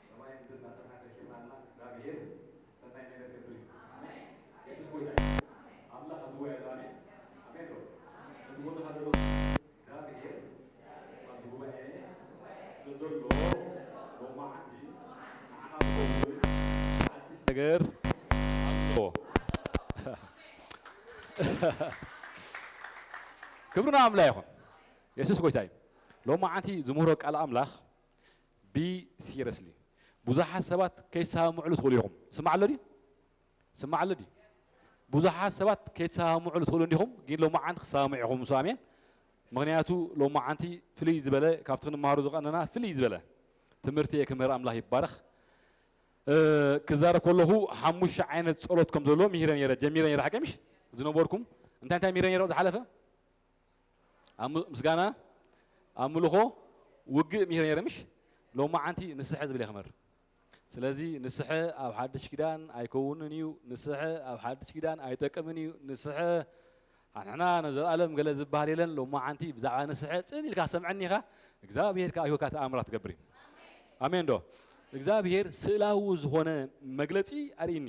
ሰማይ ምድር እናሰምዐ ከኪርናልና እግዚኣብሔር ሰናይ ነገር ክገብር እዩ። የሱስ ጎይታ እዩ። ኣምላኽ ኣብ ጉባኤ ኣሎ። ኣሜን። ኣሜን ዶ? እቲ ቦታኻ ዘሎ እግዚኣብሔር ኣብ ጉባኤ ስለ ዘሎ ሎማዓንቲ ንዓኻ ዝኸውን ሓድሽ ነገር ኣሎ። ክብሪ ንኣምላኽ ይኹን። የሱስ ጎይታ እዩ። ሎማዓንቲ ዝምህሮ ቃል ኣምላኽ ቢ ሲረስሊ ብዙሓት ሰባት ከይሰማምዕሉ ትኽእሉ ኢኹም። ስማዕ ኣሎ ድዩ? ስማዕ ኣሎ ድዩ? ብዙሓት ሰባት ከይተሰማምዕሉ ትኽእሉ እንዲኹም፣ ግን ሎማዓንቲ ክሰማምዑ ኢኹም። ምስ ኣሜን። ምኽንያቱ ሎማዓንቲ ፍልይ ዝበለ ካብቲ ክንመሃሮ ዝቐነና ፍልይ ዝበለ ትምህርቲ እየ ክምህር። ኣምላኽ ይባረኽ። እ፣ ክዛረብ ከለኹ ሓሙሽተ ዓይነት ጸሎት ከም ዘሎ ምሂረ ነይረ፣ ጀሚረ ነይረ። ሓቂ ምሽ ዝነበርኩም እንታይ እንታይ ምሂረ ነይረ ዝሓለፈ? ኣም-፣ ምስጋና፣ ኣምልኾ፣ ውግእ ምሂረ ነይረ ምሽ? ሎማዓንቲ ንስሐ ዝብል እየ ክምህር። ስለዚ ንስሐ ኣብ ሓድሽ ኪዳን ኣይከውንን እዩ፣ ንስሐ ኣብ ሓድሽ ኪዳን ኣይጠቅምን እዩ፣ ንስሐ ንሕና ንዘለኣለም ገለ ዝበሃል የለን። ሎማዓንቲ ብዛዕባ ንስሐ ጽን ኢልካ ሰምዐኒ ኢኻ፣ እግዚኣብሄር ከኣ ህይወትካ ተኣምራት ትገብር እዩ። ኣሜን ዶ? እግዚኣብሄር ስእላዊ ዝኾነ መግለጺ ኣርእይኒ።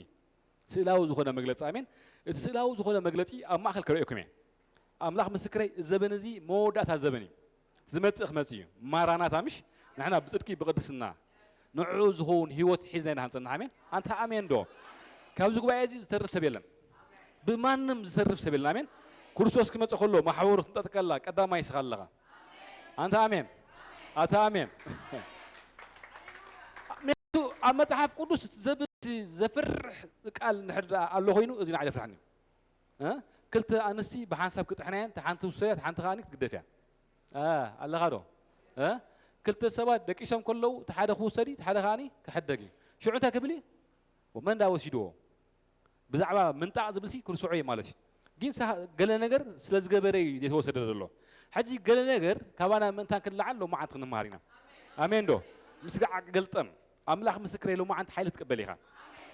ስእላዊ ዝኾነ መግለጺ፣ ኣሜን። እቲ ስእላዊ ዝኾነ መግለጺ ኣብ ማእከል ከርእየኩም እየ። ኣምላኽ ምስክረይ፣ እዚ ዘበን እዚ መወዳእታ ዘበን እዩ። ዝመጽእ ክመጽእ እዩ። ማራናታ ምሽ? ንሕና ብጽድቂ ብቅድስና ንዕኡ ዝኸውን ህይወት ሒዝና ኢና ክንጸንሕ። ኣሜን። ኣንታ ኣሜን ዶ? ካብዚ ጉባኤ እዚ ዝተርፍ ሰብ የለን። ብማንም ዝተርፍ ሰብ የለን። ኣሜን። ክርስቶስ ክመጽእ ከሎ ማሕበሩ ክንጠጥቀላ ቀዳማይ ስኻ ኣለኻ። ኣንታ ኣሜን። ኣታ ኣሜን። ምክንያቱ ኣብ መጽሓፍ ቅዱስ ዘብ-፣ ዘፍርሕ ቃል እንድሕር ደኣ ኣሎ ኮይኑ፣ እዚ ንዓይ ዘፍርሐኒ እዩ። እ? ክልተ ኣንስቲ ብሓንሳብ ክጥሕና እየን፣ እታ ሓንቲ ትውሰድ እያ፣ እታ ሓንቲ ከኣ ክትግደፍ እያ። እ፣ ኣለኻ ዶ? እ? ክልተ ሰባት ደቂሶም ከለዉ፣ እቲ ሓደ ክውሰድ እዩ፣ እቲ ሓደ ከኣ ክሕደግ እዩ። ሽዑ እንታይ ክብል እዩ? መን ደኣ ወሲድዎ? ብዛዕባ ምንጣቕ ዝብልሲ ክርስዑ እዩ ማለት እዩ። ግን ሳ-፣ ገለ ነገር ስለ ዝገበረ እዩ ዘይተወሰደ ዘሎ። ሕጂ ገለ ነገር ካባና ምእንታን ክለዓል ሎማዓንቲ ክንመሃር ኢና። ኣሜን ዶ? ምስ ጋዕ ገልጠም። ኣምላኽ ምስክረይ፣ ሎማዓንቲ ሓይሊ ትቅበል ኢኻ።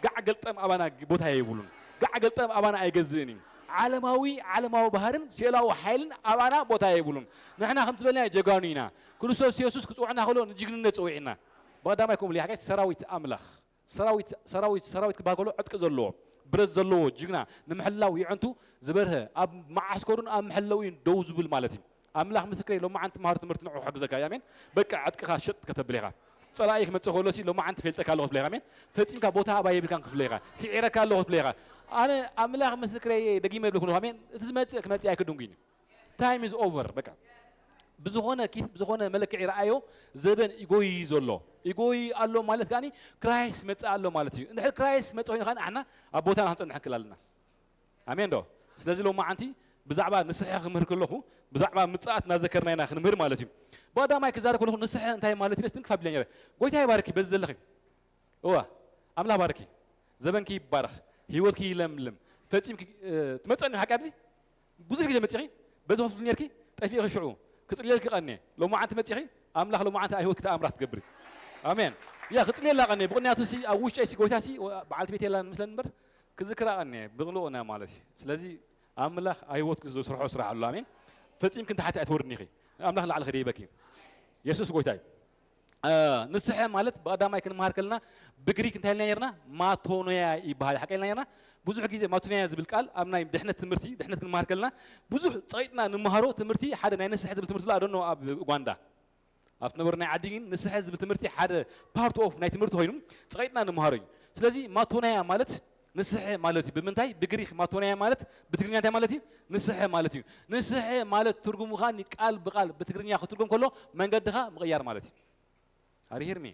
ጋዕ ገልጠም ኣባና ቦታ የብሉን። ጋዕ ገልጠም ኣባና ኣይገዝእን እዩ። ዓለማዊ፣ ዓለማዊ ባህርን ሲኦላዊ ሓይልን ኣባና ቦታ የብሉን። ንሕና ከም ዝበልናዮ ጀጋኑ ኢና። ክርስቶስ የሱስ ክጽውዕና ከሎ ንጅግንነት ጸዊዕና። ብቐዳማይ ከምኡ ኢሉ፣ ሓቀይ ሰራዊት ኣምላኽ። ሰራዊት፣ ሰራዊት፣ ሰራዊት ክበሃል ከሎ ዕጥቂ ዘለዎ፣ ብረት ዘለዎ ጅግና ንምሕላው የዕንቱ ዝበርሀ፣ ኣብ መዓስከሩን ኣብ መሐለዊኡን ደው ዝብል ማለት እዩ። ኣምላኽ ምስክረይ፣ ሎማዓንቲ መሃሪ ትምህርቲ ንዑ ክሕግዘካ እዩ። ኣሜን። በቃ ዕጥቅኻ ሸጥ ከተብል ኢኻ። ጸላኢ ክመጽእ ከሎ ሲ ሎማዓንቲ ፈልጠካ ኣለኹ ክትብሎ ኢኻ። ኣሜን። ፈጺምካ ቦታ ኣባይ የብልካን ክትብሎ ኢኻ። ስዒረካ ኣለኹ ክትብሎ ኢኻ። ኣነ ኣምላኽ ምስክረይ፣ ደጊመ ይብለኩም ኣለኹ። ኣሜን። እቲ ዝመጽእ ክመጽእ ኣይክድንጉን እዩ። ታይም ኢዝ ኦቨር። በቃ ብዝኾነ ኪት፣ ብዝኾነ መለክዒ ረኣዮ፣ ዘበን ይጎይ ዘሎ። ይጎይ ኣሎ ማለት ከኣኒ ክራይስት መጽእ ኣሎ ማለት እዩ። እንድሕር ክራይስት መጽእ ኮይኑ ከኣኒ ኣሕና ኣብ ቦታና ክንጸንሕ ንክእል ኣለና። ኣሜን ዶ? ስለዚ ሎማዓንቲ ብዛዕባ ንስሐ ክምህር ከለኹ፣ ብዛዕባ ምጽኣት እናዘከርና ኢና ክንምህር ማለት እዩ። ብቐዳማይ ክዛረብ ከለኹ ንስሐ እንታይ ማለት እዩ? ስትንክፍ ኣቢለ ነይረ። ጎይታ ይባርኪ በዚ ዘለኺ። እዋ፣ ኣምላኽ ባርኪ። ዘበንኪ ይባረኽ። ህይወትኪ ይለምልም። ፈጺምኪ፣ እ፣ ትመጸኒ ሓቂ ኣብዚ? ብዙሕ ግዜ መጺኺ፣ በዚ ከፍቱ ነርኪ፣ ጠፊእኺ ሽዑ። ክጽልየልኪ ቀንየ። ሎማዓንቲ መጺኺ፣ ኣምላኽ ሎማዓንቲ ኣብ ህይወትኪ ተኣምራት ትገብሪ። ኣሜን። ያ፣ ክጽልየላ ቀንየ። ብቕንያቱ ሲ፣ ኣብ ውሽጠይ ሲ፣ ጎይታ ሲ፣ በዓልቲ ቤት የላን ምስለን እምበር፣ ክዝክራ ቀንየ። ብቕልቑ ናይ ማለት እዩ። ስለዚ ኣምላኽ ኣብ ህይወትኪ ዝሰርሖ ስራሕ ኣሎ። ኣሜን። ፈጺምኪ እንተ ሓቲ ኣይትወርድን ኢኺ። ኣምላኽ ንላዕሊ ከደይበኪ። የሱስ ጎይታ እዩ። ንስሐ ማለት ብቐዳማይ ክንመሃር ከለና ብግሪክ እንታይ ኢልና ነርና? ማቶኖያ ይበሃል። ሓቀ ኢልና ነርና? ብዙሕ ግዜ ማቶኖያ ዝብል ቃል ኣብ ናይ ድሕነት ትምህርቲ፣ ድሕነት ክንመሃር ከለና ብዙሕ ጸቂጥና ንመሃሮ ትምህርቲ ሓደ ናይ ንስሐ ዝብል ትምህርቲ ኣሎ። ኣዶኖ ኣብ ኡጋንዳ ኣብቲ ነበሩ ናይ ዓዲ ግን ንስሐ ዝብል ትምህርቲ ሓደ ፓርት ኦፍ ናይ ትምህርቲ ኮይኑ ጸቂጥና ንመሃሮ እዩ። ስለዚ ማቶኖያ ማለት ንስሐ ማለት እዩ። ብምንታይ? ብግሪክ። ማቶኖያ ማለት ብትግርኛ እንታይ ማለት እዩ? ንስሐ ማለት እዩ። ንስሐ ማለት ትርጉሙ ከኣ ቃል ብቃል ብትግርኛ ክትርጉም ከሎ መንገድኻ ምቕያር ማለት እዩ። ኣሪሂርኒ?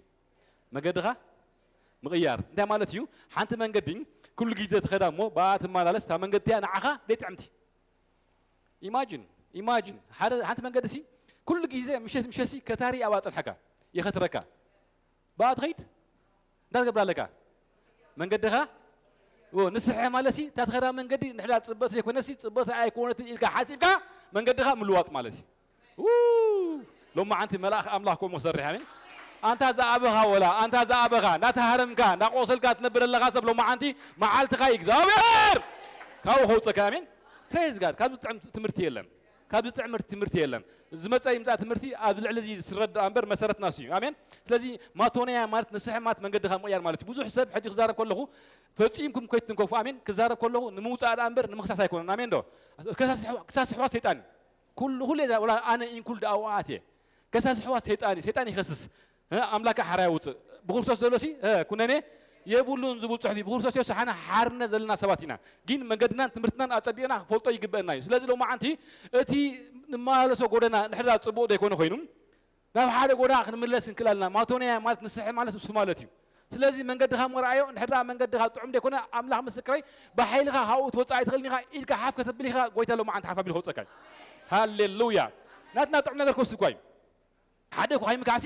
መገድኻ ምቕያር እንታይ ማለት እዩ? ሓንቲ መንገዲ ኩሉ ግዜ ትኸዳ እሞ ብኣ ትመላለስ፣ እታ መንገዲ እቲኣ ንዓኻ ደይ ጥዕምቲ። ኢማጂን ኢማጂን ሓደ ሓንቲ መንገዲ ሲ ኩሉ ግዜ ምሸት ምሸት ሲ ከታሪ ኣብኣ ጸንሐካ ይኸትረካ። ብኣ ትኸይድ እንታይ ትገብር ኣለካ? መንገድኻ ንስሐ ማለት ሲ እታ ትኸዳ መንገዲ ንሕዳ ጽበቲ ዘይኮነሲ ጽበቲ ኣይኮነትን ኢልካ ሓሲብካ መንገድኻ ምልዋጥ ማለት እዩ። ሎማዓንቲ መልኣኽ ኣምላኽ ከምኡ ክሰርሕ። ኣሜን። ኣንታ ዝኣበኻ ወላ ኣንታ ዝኣበኻ እንዳተሃረምካ እንዳቆሰልካ ትነብር ኣለኻ ሰብ ሎማዓንቲ መዓልትኻ እግዚኣብሔር ካብኡ ከውፀካ። ኣሜን። ፕሬዝ ጋድ። ካብዚ ጥዕም ትምህርቲ የለን። ካብዚ ጥዕም ትምህርቲ የለን። ዝመፀ ይምፃእ ትምህርቲ ኣብ ልዕሊ እዚ ዝስረዳ እምበር መሰረትና እሱ እዩ። ኣሜን። ስለዚ ማቶንያ ማለት ንስሐ ማለት መንገድኻ ምቕያር ማለት እዩ። ብዙሕ ሰብ ሕጂ ክዛረብ ከለኹ ፈፂምኩም ከይትንከፉ። ኣሜን። ክዛረብ ከለኹ ንምውፃእ ደኣ እምበር ንምኽሳስ ኣይኮነን። ኣሜን ዶ? ክሳስ ኣሕዋ- ክሳስ ኣሕዋት ሰይጣን እዩ። ኩሉ ኩሉ እዛ ወላ ኣነ ኢንኩልድ ኣብኡ ኣትየ ከሳስ ኣሕዋት ሰይጣን እዩ። ሰይጣን ይኸስስ። ኣምላክ ሓራ ያውፅእ። ብክርስቶስ ዘሎ ሲ ኩነኔ የብሉን ዝብል ፅሑፍ እዩ። ብክርስቶስ የሱስ ሓና ሓርነት ዘለና ሰባት ኢና። ግን መንገድናን ትምህርትናን ኣፀቢቕና ክፈልጦ ይግበአና እዩ። ስለዚ ሎማዓንቲ እቲ ንመላለሶ ጎደና ንሕዳ ፅቡቕ ዘይኮነ ኮይኑ ናብ ሓደ ጎዳ ክንምለስ እንክእል ኣለና። ማቶንያ ማለት ንስሐ ማለት እሱ ማለት እዩ። ስለዚ መንገድኻ ምርኣዮ። እንድሕር ደኣ መንገድኻ ጥዑም ደይኮነ ኣምላኽ ምስክረይ ብሓይልኻ ካብኡ ትወፅእ ኣይትኽእልን ኢኻ ኢልካ ሓፍ ከተብል ኢኻ። ጎይታ ሎማዓንቲ ሓፍ ኣቢሉ ከውፀካ እዩ። ሃሌሉያ። ናትና ጥዑም ነገር ክወስድ እኳ እዩ። ሓደ እኳ ከይምካሲ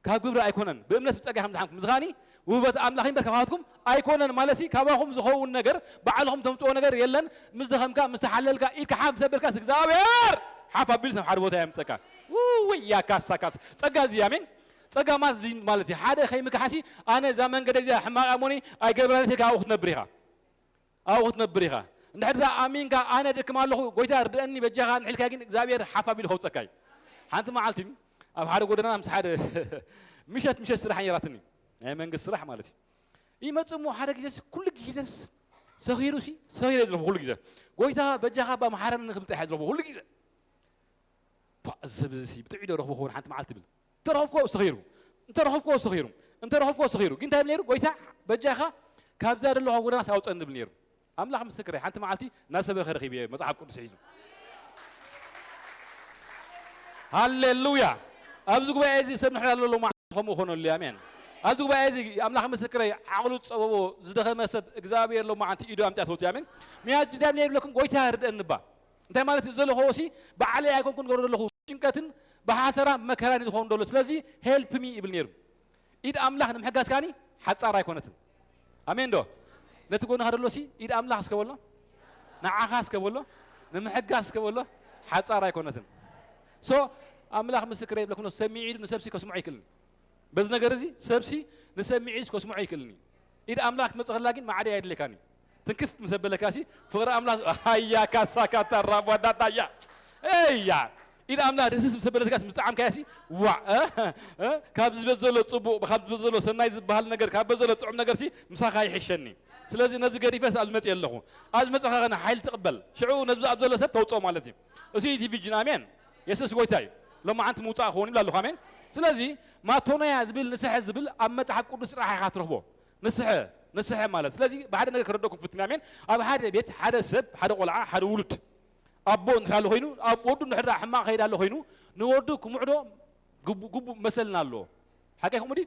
ካብ ግብሪ ኣይኮነን ብእምነት ብፀጋ ከም ዝሓምኩም ምዝኻኒ ውህበት ኣምላኽ እምበር ካባትኩም ኣይኮነን ማለሲ ካባኹም ዝኸውን ነገር ባዕልኹም ተምፅኦ ነገር የለን። ምስ ደኸምካ ምስ ተሓለልካ ኢድካ ሓፍ ምስ ኣበልካስ እግዚኣብሔር ሓፍ ኣቢሉ ናብ ሓደ ቦታ የምፀካ። ውይ ያካሳካስ ፀጋ እዚ ኣሜን። ፀጋ ማለት እዚ ማለት እዩ። ሓደ ከይምክሓሲ ኣነ እዛ መንገደ እዚኣ ሕማቕ ኣሞኒ ኣይገብራን ኢልካ ኣብኡ ክትነብር ኢኻ። ኣብኡ ክትነብር ኢኻ። እንድሕር ደኣ ኣሚንካ ኣነ ድክም ኣለኹ ጎይታ ርድአኒ በጃኻ ንሕልካ ግን እግዚኣብሔር ሓፍ ኣቢሉ ከውፀካ እዩ። ሓንቲ መዓልቲ ኣብ ሓደ ጎደና ምስ ሓደ ምሸት ምሸት ስራሕ ነይራትኒ ናይ መንግስቲ ስራሕ ማለት እዩ። ይመጽእ እሞ ሓደ ግዜስ ኩሉ ግዜስ ሰኺሩ ሲ ሰኺረ ዝረኽቦ ኩሉ ግዜ ጎይታ በጃኻ ባ መሓረኒ ክብል ጥራሕ ዝረኽቦ ኩሉ ግዜ። ባ እዚ ሰብ እዚ ሲ ብጥዑይ ዶ ረኽቦ ክኸውን ሓንቲ መዓልቲ ብል እንተረኽብኮ ሰኺሩ እንተረኽብኮ ሰኺሩ እንተረኽብኮ ሰኺሩ ግን እንታይ ነይሩ ጎይታ በጃኻ ካብዛ ዘለኹ ጎደና ሳውፀን ዝብል ነይሩ። ኣምላኽ ምስክረይ ሓንቲ መዓልቲ ናብ ሰበኸ ረኺብዮ መጽሓፍ ቅዱስ ሒዙ። ሃሌሉያ። ኣብዚ ጉባኤ እዚ ሰብ ንሕና ኣሎ ሎማዓንቲ ከምኡ ኾነሉ ኣሜን። ኣብዚ ጉባኤ እዚ ኣምላኽ ምስክረይ ዓቕሉ ዝጸበቦ ዝደኸመ ሰብ እግዚኣብሔር ሎማዓንቲ ኢዱ ኣምጽያ ትወጽእ ኣሜን። ምያዝ እንታይ ብለ ይብለኩም ጎይታ ርድአኒ እባ እንታይ ማለት እዩ ዘሎ ኸወሲ ባዕለይ ኣይኮንኩን ገብሮ ዘለኹ ጭንቀትን ብሓሰራ መከራን ዝኸውን ዘሎ ስለዚ ሄልፕ ሚ ይብል ነይሩ። ኢድ ኣምላኽ ንምሕጋዝ ካኒ ሓጻር ኣይኮነትን። ኣሜን ዶ? ነቲ ጎንኻ ደሎ ሲ ኢድ ኣምላኽ እስከ በሎ፣ ንዓኻ እስከ በሎ፣ ንምሕጋዝ እስከ በሎ ሓጻር ኣይኮነትን። ሶ ኣምላኽ ምስክረ ይብለኩም ሰሚዒ ኢዱ ንሰብሲ ከስምዖ ይክእልን በዚ ነገር እዚ ሰብሲ ንሰሚዒ ኢዱ ከስምዖ ይክእልን ኢድ ኣምላኽ ትመጽእ ከላ ግን ማዕደ ኣይድለካን እዩ። ትንክፍ ምስ ኣበለካሲ ፍቕሪ ኣምላኽ ሃያ ካሳ ካታ ራቧ ዳታያ እያ ኢድ ኣምላኽ ደስስ ምስ ኣበለትካስ ምስ ጠዓምካያሲ ዋዕ እ? እ? ካብ ዝበዝ ዘሎ ጽቡቕ ካብ ዝበዝ ዘሎ ሰናይ ዝበሃል ነገር ካብ በዝ ዘሎ ጥዑም ነገርሲ ምሳኻ ይሕሸኒ። ስለዚ ነዚ ገዲፈስ ኣብዚ መጽእ ኣለኹ። ኣብዚ መጽኻ ኸነ ሓይሊ ትቕበል ሽዑ ነዚ ኣብ ዘሎ ሰብ ተውፅኦ ማለት እዩ። እሱ እቲ ቪጅን ኣሜን። የሱስ ጎይታ እዩ። ሎማዓንቲ ምውፃእ ክኸውን ይብል ኣለኹ ኣሜን። ስለዚ ማቶኖያ ዝብል ንስሐ ዝብል ኣብ መፅሓፍ ቅዱስ ጥራሕ ኢኻ ትረኽቦ። ንስሐ ንስሐ ማለት ስለዚ ብሓደ ነገር ክረደኩም ፍትን ኣሜን። ኣብ ሓደ ቤት ሓደ ሰብ ሓደ ቆልዓ ሓደ ውሉድ ኣቦ እንድሕር ኣሎ ኮይኑ ኣብ ወዱ እንድሕር ደኣ ሕማቕ ከይድ ኣሎ ኮይኑ ንወዱ ክምዕዶ ግቡ- ግቡእ መሰልና ኣለዎ። ሓቀይ ከምኡ ድዩ?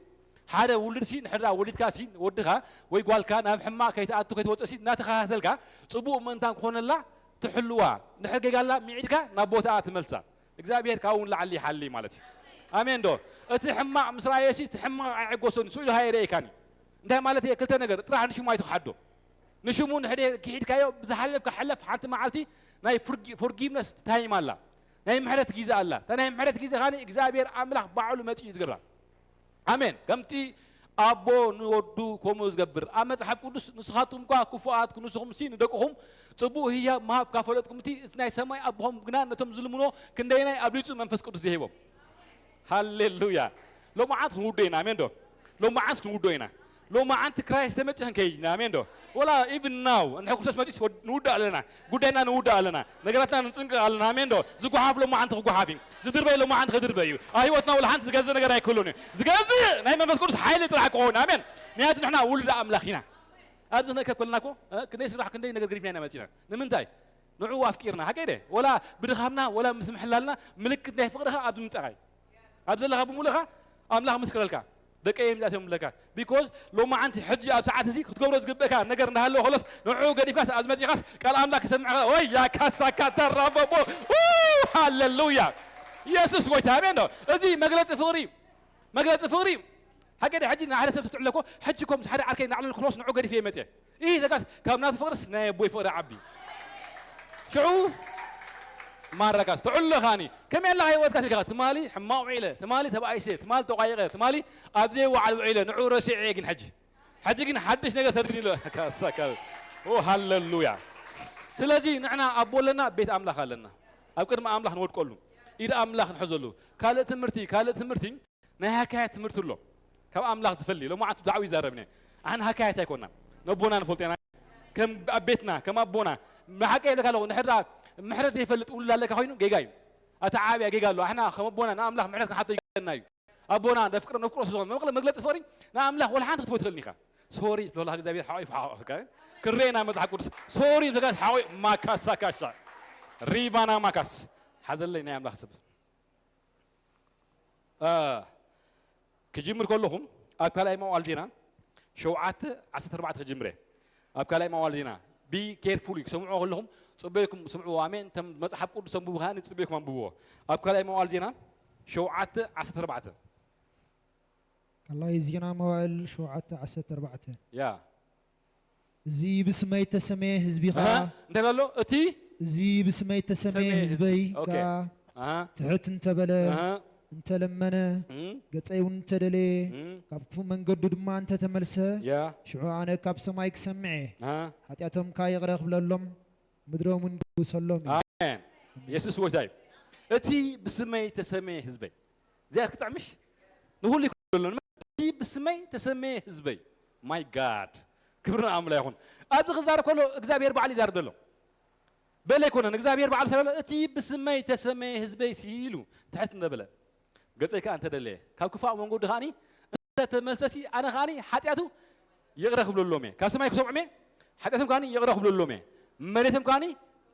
ሓደ ውሉድ ሲ እንድሕር ደኣ ወሊድካ ሲ ወድኻ ወይ ጓልካ ናብ ሕማቕ ከይትኣቱ ከይትወፅእ ሲ እናተኸታተልካ ፅቡቕ ምእንታን ክኾነላ ትሕልዋ እንድሕር ጌጋላ ሚዒድካ ናብ ቦታኣ ትመልሳ። እግዚኣብሔር ካብኡ እውን ላዓሊ ይሓሊ ማለት እዩ። ኣሜን ዶ? እቲ ሕማቕ ምስ ረኣየ ሲ እቲ ሕማቕ ኣይዕጎሶን ስኡ ኢልካ የርእየካን እዩ። እንታይ ማለት እየ ክልተ ነገር ጥራሕ ንሽሙ ኣይትኽሓዶ። ንሽሙ ንሕደ ክሒድካዮ ብዝሓለፍካ ሕለፍ ሓንቲ መዓልቲ ናይ ፎርጊቭነስ ታይም ኣላ ናይ ምሕረት ግዜ ኣላ እታ ናይ ምሕረት ግዜ ካኒ እግዚኣብሔር ኣምላኽ ባዕሉ መፂኡ እዩ ዝገብራ። ኣሜን ከምቲ ኣቦ ንወዱ ከምኡ ዝገብር ኣብ መፅሓፍ ቅዱስ ንስኻትኩም እኳ ክፉኣት ክንስኹም ሲ ንደቅኹም ፅቡቅ ህያብ ምሃብ ካብ ፈለጥኩም እቲ እቲ ናይ ሰማይ ኣቦኹም ግና ነቶም ዝልምኖ ክንደይናይ ኣብሊፁ መንፈስ ቅዱስ ዝሂቦም። ሃሌሉያ። ሎማዓንቲ ክንውዶ ኢና፣ ኣሜን ዶ? ሎማዓንቲ ክንውዶ ኢና። ሎማዓንቲ ክራይስት ተመጺ ክንከይድ ኢና፣ ኣሜን ዶ? ወላ ኢቭን ናው እንድሕር ክርስቶስ መጺስ ንውዳእ ኣለና። ጉዳይና ንውዳእ ኣለና። ነገራትና ንጽንቀቕ ኣለና፣ ኣሜን ዶ? ዝጓሓፍ ሎማዓንቲ ክጓሓፍ እዩ። ዝድርበይ ሎማዓንቲ ክድርበ እዩ። ኣብ ህይወትና ወላ ሓንቲ ዝገዝእ ነገር ኣይክህሉን እዩ። ዝገዝእ ናይ መንፈስ ቅዱስ ሓይሊ ጥራሕ ክኸውን፣ ኣሜን። ምክንያቱ ንሕና ውሉድ ኣምላኽ ኢና። ኣብዚ ክንእከብ ከለና እኮ፣ እ፣ ክንደይ ስራሕ፣ ክንደይ ነገር ገዲፍና ኢና መጺና። ንምንታይ? ንዕኡ ኣፍቂርና። ሓቀይ ደ? ወላ ብድኻምና፣ ወላ ምስ ምሕላልና ምልክት ናይ ፍቕርኻ ኣብዚ ምምጻእኻ እዩ። ኣብ ዘለኻ ብምሉእኻ ኣምላኽ ምስክረልካ። ደቀይ እዮም እዚኣቶም ይብለካ። ቢኮዝ ሎማዓንቲ ሕጂ ኣብ ሰዓት እዚ ክትገብሮ ዝግበእካ ነገር እንዳሃለወ ከሎስ ንዕኡ ገዲፍካስ ኣብዚ መጺኻስ ቃል ኣምላኽ ክሰምዕኻ ወይ ያካሳካ ተራበቦ። ኡ፣ ሃሌሉያ። ኢየሱስ ጎይታ፣ ኣሜን ዶ? እዚ መግለጺ ፍቕሪ እዩ። መግለጺ ፍቕሪ እዩ። ሓቂ ደ ሕጂ ንሓደ ሰብ ትትዕሎ እኮ፣ ሕጂ እኮ ምስ ሓደ ዓርከይ እናዕለልኩ ክሎስ ንዑ ገዲፈ ይመጽእ። ይህ ዘጋስ ካብ ናቱ ፍቕርስ ናይ ኣቦይ ፍቕሪ ዓቢ። ሽዑ ማረጋስ ትዕሎ ኻኒ። ከመይ ኣለኻ ህይወትካ ትልካ፣ ትማሊ ሕማቕ ውዒለ፣ ትማሊ ተባኢሰ፣ ትማሊ ተቋይቐ፣ ትማሊ ኣብ ዘይወዓል ውዒለ፣ ንዑ ረሲዐ ግን ሕጂ። ሕጂ ግን ሓድሽ ነገር ተርዲኒ ኣሎ። ካሳካ። ኦ ሃሌሉያ። ስለዚ ንሕና ኣቦ ኣለና፣ ቤት ኣምላኽ ኣለና። ኣብ ቅድሚ ኣምላኽ ንወድቀሉ። ኢድ ኣምላኽ ንሕዘሉ። ካልእ ትምህርቲ፣ ካልእ ትምህርቲ ናይ ሃካያት ትምህርቲ ኣሎ። ካብ ኣምላኽ ዝፈሊ፣ ሎማዓንቲ ብዛዕባ ይዛረብኒ። ኣነ ሃካያት ኣይኮና። ነቦና ንፈልጦ ኢና። ከም ኣብ ቤትና፣ ከም ኣቦና፣ ንሓቂ ይብለካ ኣለኹ። ንድሕር ደኣ ምሕረት ዘይፈልጥ ውሉድ ኣለካ ኮይኑ ጌጋ እዩ። ኣታ ዓብያ ጌጋ ኣሎ። ኣሕና ከም ኣቦና ንኣምላኽ ምሕረት ክንሓቶ ይግበና እዩ። ኣቦና ነፍቅሮ፣ ነፍቅሮ ስለ ዝኾነ መግለ-፣ መግለጺ ፍቕሪ ንኣምላኽ ወላ ሓንቲ ክትቦ ትኽእልኒ ኢኻ። ሶሪ ትብሎ ኣለኻ እግዚኣብሔር ሓቆ ይፍሓቆ። ክሬና መጽሓፍ ቅዱስ ሶሪ ንተጋስ ሓቆ ማካሳ ካሻ ሪቫና ማካስ ሓዘለይ ናይ ኣምላኽ ሰብ። እ፣ ክጅምር ከለኹም ኣብ ካልኣይ መዋዕል ዜና ሸውዓተ ዓሰርተ ኣርባዕተ ክጅምር እየ። ኣብ ካልኣይ መዋዕል ዜና be careful ክሰምዕዎ ከለኹም ጽበይኩም ስምዕዎ። ኣሜን። ተም መጽሓፍ ቅዱስ ኣንብቡ፣ ከኣ ጽበይኩም ኣንብብዎ። ኣብ ካልኣይ መዋዕል ዜና ሸውዓተ ዓሰርተ ኣርባዕተ። ካልኣይ ዜና መዋዕል ሸውዓተ ዓሰርተ ኣርባዕተ። ያ። እዚ ብስመይ እተሰመየ ህዝቢኻ። ኣሃ፣ እንታይ ኣሎ? እቲ እዚ ብስመይ እተሰመየ ሰመየ ህዝበይ ህዝቢ። ኦኬ። ከኣ ኣሃ። ትሕት እንተበለ፣ ኣሃ። እንተለመነ፣ እም። ገጸይ እውን እንተደለየ፣ እም። ካብ ክፉ መንገዱ ድማ እንተተመልሰ፣ ያ። ሽዑ ኣነ ካብ ሰማይ ክሰምዕ እየ። ኣሃ። ሓጢኣቶም ከኣ ይቕረ ክብለሎም፣ ምድሮም እውን ክውሰሎም እዩ። ኣሜን። የሱስ ጎይታ እዩ። እቲ ብስመይ እተሰመየ ህዝበይ። እዚኣ ክትጥዕምሽ? ንኹሉ ይኩን ኣሎ። እቲ ብስመይ እተሰመየ ህዝበይ። ማይ ጋድ። ክብሪ ንኣምላኽ ይኹን። ኣብዚ ክዛረብ ከሎ እግዚኣብሔር ባዕሉ ይዛረብ ዘሎ። በለ ኣይኮነን፣ እግዚኣብሔር ባዕሉ ሰለሎ፣ እቲ ብስመይ እተሰመየ ህዝበይ ሲ ኢሉ ትሕት እንተበለ፣ ገጸይ ከኣ እንተደለየ፣ ካብ ክፋእ መንገዱ ከኣኒ እንተተመልሰሲ፣ ኣነ ከኣኒ ሓጢኣቱ ይቕረ ክብለሎም እየ። ካብ ሰማይ ክሰምዖም እየ፣ ሓጢኣቶም ከኣኒ ይቕረ ክብለሎም እየ። መሬቶም ከኣኒ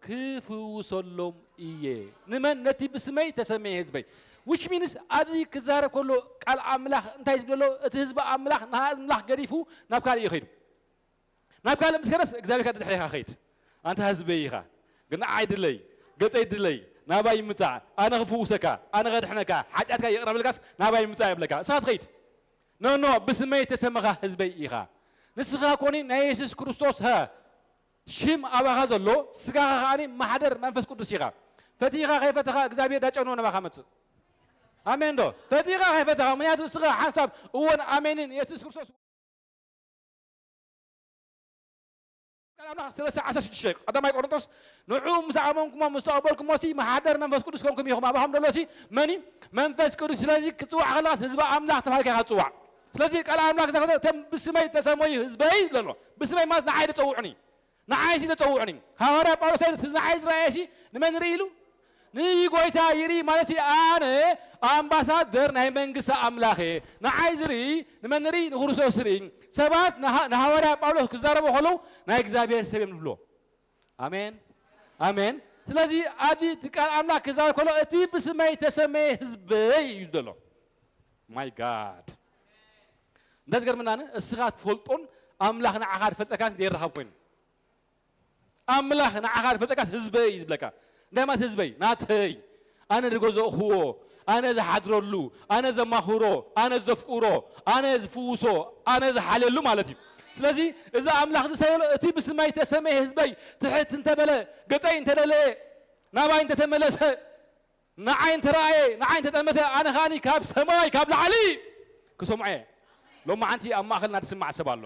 ክፍውሰሎም እየ። ንመን? ነቲ ብስመይ ተሰመየ ህዝበይ። Which means ኣብዚ ክዛረብ ከሎ ቃል ኣምላኽ እንታይ ዝብሎ ኣሎ? እቲ ህዝቢ ኣምላኽ ንኣምላኽ ገዲፉ ናብ ካልእ እዩ ከይዱ። ናብ ካልእ ምስ ከደስ እግዚኣብሔር ከኣ ድሕሬኻ ከይድ። ኣንታ ህዝበይ ኢኻ። ግን ንዓይ ድለይ፣ ገጸይ ድለይ፣ ናባይ ምጻእ፣ ኣነ ክፍውሰካ፣ ኣነ ከድሕነካ፣ ሓጢኣትካ ይቕረ ብልካስ ናባይ ምጻእ ይብለካ። ንስኻ ትኸይድ። ኖ፣ ኖ፣ ብስመይ ተሰመኻ ህዝበይ ኢኻ። ንስኻ ኮኒ ናይ የሱስ ክርስቶስ፣ ሀ፣ ሽም ኣባኻ ዘሎ፣ ስጋኻ ከኣኒ ማሕደር መንፈስ ቅዱስ ኢኻ። ፈቲኻ ከይፈተኻ እግዚኣብሔር ዳጨኖ ናባኻ መጽእ። ኣሜን ዶ? ፈቲኻ ከይፈተኻ፣ ምክንያቱ ስኻ ሓንሳብ እወን ኣሜንን የሱስ ክርስቶስ ቃል ኣምላኽ ሰለስተ ዓሰርተ ሽዱሽተ ቀዳማይ ቆሮንቶስ፣ ንዑ ምስ ኣመንኩሞ ምስ ተቐበልኩሞ ሲ መሓደር መንፈስ ቅዱስ ኮንኩም ኢኹም። ኣባኹም ደሎ ሲ መን እዩ? መንፈስ ቅዱስ። ስለዚ ክጽዋዕ ከለኻስ ህዝቢ ኣምላኽ ተባሂልካ ኢኻ ትጽዋዕ። ስለዚ ቃል ኣምላኽ ክዛረብ እቶም ብስመይ ተሰመዩ ህዝበይ ይብለሎ። ብስመይ ማለት ንዓይ ዝጸውዑኒ፣ ንዓይ ሲ ዝጸውዑኒ። ሃዋርያ ጳውሎስ ኣይሉ፣ እቲ ንዓይ ዝረኣየ ሲ ንመን ይርኢ ኢሉ? ንጎይታ ይርኢ ማለት ሲ ኣነ ኣምባሳደር ናይ መንግስቲ ኣምላኽ እየ። ንዓይ ዝርኢ ንመን ይርኢ? ንክርስቶስ ይርኢ። ሰባት ንሃ-፣ ንሃዋርያ ጳውሎስ ክዛረቡ ከለዉ ናይ እግዚኣብሔር ሰብ እዮም ዝብልዎ። ኣሜን፣ ኣሜን። ስለዚ ኣብዚ እቲ ቃል ኣምላኽ ክዛረብ ከሎ እቲ ብስመይ ተሰመየ ህዝበይ እዩ ዘሎ። ማይ ጋድ። እንታይ ዝገርመና፣ እስኻ ትፈልጦን ኣምላኽ ንዓኻ ዝፈልጠካን ዘይረኻብ ኮይኑ። ኣምላኽ ንዓኻ ዝፈልጠካስ ህዝበይ እዩ ዝብለካ። እንታይ ማለት ህዝበይ? ናተይ። ኣነ ዝገዘእኽዎ፣ ኣነ ዝሓድረሉ፣ ኣነ ዘማኽሮ፣ ኣነ ዘፍቅሮ፣ ኣነ ዝፍውሶ፣ ኣነ ዝሓልየሉ ማለት እዩ። ስለዚ እዚ ኣምላኽ እዚ ሰበሎ፣ እቲ ብስመይ ተሰመየ ህዝበይ ትሕት እንተበለ፣ ገጸይ እንተደለየ፣ ናባይ እንተተመለሰ፣ ንዓይ እንተረኣየ፣ ንዓይ እንተጠመተ፣ ኣነ ኸኣኒ ካብ ሰማይ፣ ካብ ላዕሊ ክሰምዖ እየ። ሎማዓንቲ ኣብ ማእኸልና ዝስማዕ ሰብ ኣሎ።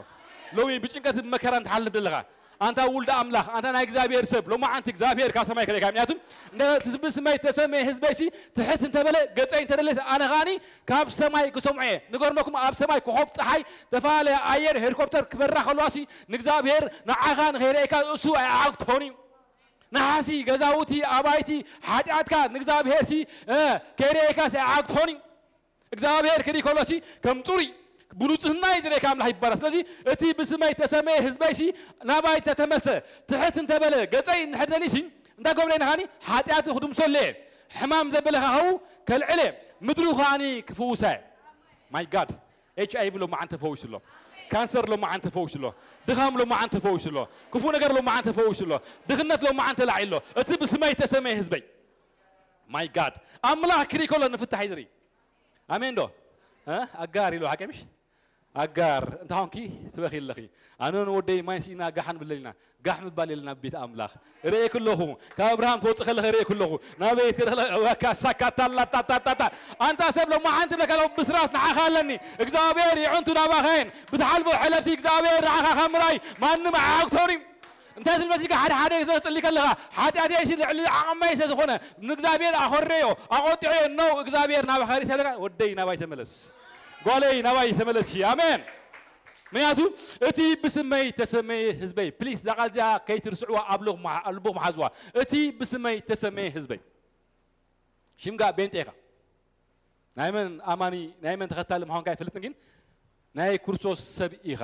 ሎሚ ብጭንቀት ብመከራን ትሓልፍ ዘለኻ፣ ኣንታ ውልድ ኣምላኽ፣ ኣንታ ናይ እግዚኣብሔር ሰብ፣ ሎማዓንቲ እግዚኣብሔር ካብ ሰማይ ከለካ። ምክንያቱ እንደ ብስመይ ተሰመየ ህዝበይሲ ትሕት እንተበለ፣ ገጸይ እንተደለ፣ ኣነ ኸኣኒ ካብ ሰማይ ክሰምዖ እየ። ንገርመኩም፣ ኣብ ሰማይ ኮኾብ፣ ፀሓይ፣ ተፈላለየ ኣየር፣ ሄሊኮፕተር ክበራ ከለዋሲ ንእግዚኣብሔር ንዓኻ ንኸይረእካ እሱ ኣይዓግቶን እዩ። ነሓሲ፣ ገዛውቲ፣ ኣባይቲ፣ ሓጢኣትካ ንእግዚኣብሔርሲ፣ እ፣ ከይረእካሲ ኣይዓግቶን እዩ። እግዚኣብሔር ክርኢ ከሎሲ ከም ጽሩይ ብንጽህና እዩ ዝርእየካ ኣምላኽ ይባረክ። ስለዚ እቲ ብስመይ ተሰመየ ህዝበይሲ ናባይ ተተመልሰ፣ ትሕት እንተበለ፣ ገጸይ እንድሕር ደሊሲ፣ እንታይ ገብረ ንኻኒ ሓጢኣቱ ክድምሰሉ እየ፣ ሕማም ዘበለ ካኸው ከልዕለ፣ ምድሩ ኻኒ ክፍውሰ። My God, ኤች ኣይ ቪ ሎማዓን ተፈዊሱ ኣሎ። ካንሰር ሎማዓን ተፈዊሱ ኣሎ። ድኻም ሎማዓን ተፈዊሱ ኣሎ። ክፉእ ነገር ሎማዓን ተፈዊሱ ኣሎ። ድኽነት ሎማዓን ተላዒ ኣሎ። እቲ ብስመይ ተሰመየ ህዝበይ። My God፣ ኣምላኽ ክርኢ ከሎ ንፍታሕ እዩ ዝርኢ። ኣሜን ዶ? እ? ኣጋር ኢሉ ሓቂ ምሽ? ኣጋር እንተ ኾንኪ ትበኺ ኣለኺ። ኣነ ንወደይ ማይ ስኢና ጋሕ ንብል ኣለና። ጋሕ ምባል የለና ኣብ ቤት ኣምላኽ። ርእየ ክለኹ፣ ካብ ኣብርሃም ትወፅእ ከለኸ ርእየ ክለኹ። ናበይ ትከደ ከለኸ፣ ወካ ሳካ ታላ ታታ ታታ። ኣንታ ሰብ ሎማዓንቲ ብለካ ኣሎ፣ ብስራት ንዓኻ ኣለኒ። እግዚኣብሔር ይዕንቱ ናባኸን። ብትሓልፎ ሕለፍሲ እግዚኣብሔር ንዓኻ ካብ ምርኣይ ማንም ኣያግቶን እዩ። እንታይ ትብል መሲልካ? ሓደ ሓደ ግዜ ትጽሊ ከለኻ፣ ሓጢኣተይሲ ልዕሊ ዓቕመይ ስለ ዝኾነ፣ ንእግዚኣብሔር ኣኾረዮ፣ ኣቖጢዐዮ፣ ነው እግዚኣብሔር ናባኻ ርእሲ ኣለካ፣ ወደይ ናባይ ተመለስ። ጓለይ ናባይ ተመለሲ። ኣሜን። ምክንያቱ እቲ ብስመይ ተሰመየ ህዝበይ፣ ፕሊስ፣ እዛ ቃል እዚኣ ከይትርስዕዋ ኣብ ልቦ መሓ-፣ ኣብ ልቦ መሓዝዋ። እቲ ብስመይ ተሰመየ ህዝበይ። ሽምጋ ቤንጤ ኢኻ። ናይ መን ኣማኒ፣ ናይ መን ተኸታሊ ምዃንካ ኣይፈልጥን፣ ግን ናይ ክርስቶስ ሰብ ኢኻ።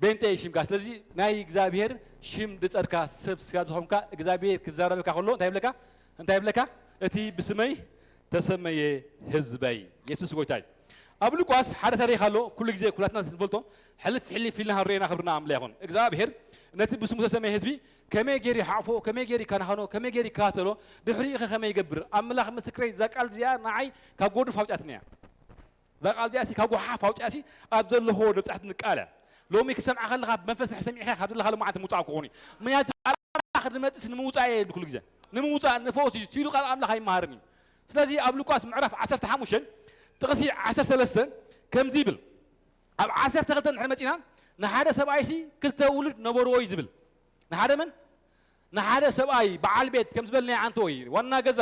ቤንጤ ሽምካ። ስለዚ ናይ እግዚኣብሔር ሽም ድጸርካ ሰብ ስጋብ ዝኾንካ እግዚኣብሔር ክዛረበካ ከሎ እንታይ ይብለካ? እንታይ ይብለካ? እቲ ብስመይ ተሰመየ ህዝበይ። የሱስ ጎይታ እዩ። ኣብ ሉቃስ ሓደ ታሪኽ ኣሎ፣ ኩሉ ግዜ ኩላትና ንፈልጦ፣ ሕልፍ ሕልፍ ኢልና ክንሪኦ ኢና፣ ክብርና ኣምላኽ ይኹን። እግዚኣብሔር ነቲ ብስሙ ተሰመየ ህዝቢ ከመይ ገይሩ ይሓቕፎ፣ ከመይ ገይሩ ይከናኸኖ፣ ከመይ ገይሩ ይከታተሎ፣ ድሕሪኡ ኸ ከመይ ይገብር? ኣምላኽ ምስክረይ፣ እዛ ቃል እዚኣ ንዓይ ካብ ጎድፍ ኣውጺኣትኒ እያ። እዛ ቃል እዚኣሲ ካብ ጓሓፍ ኣውጺኣሲ ኣብ ዘለኹዎ ንብጻሕቲ ንቃለ። ሎሚ ክሰምዓ ከለኻ ብመንፈስ ድሕሪ ሰሚዕካ ካብ ዘለኻ ሎማዓንቲ ምውጻእ ክኾን እዩ። ምኽንያቱ ቃል ኣምላኽ ንመጽእሲ ንምውጻእ እየ ኢሉ ኩሉ ግዜ። ንምውጻእ፣ ንፈውሲ ሲሉ ቃል ኣምላኽ ኣይመሃርን እዩ። ስለዚ ኣብ ሉቃስ ምዕራፍ ዓሰርተ ሓሙሽተ ጥቕሲ ዓሰርተ ሰለስተ ከምዚ ይብል። ኣብ ዓሰርተ ክልተ እንድሕር መጺና ንሓደ ሰብኣይሲ ክልተ ውሉድ ነበርዎ እዩ ዝብል። ንሓደ መን? ንሓደ ሰብኣይ በዓል ቤት ከም ዝበልናዮ ኣንተ ወይ ዋና ገዛ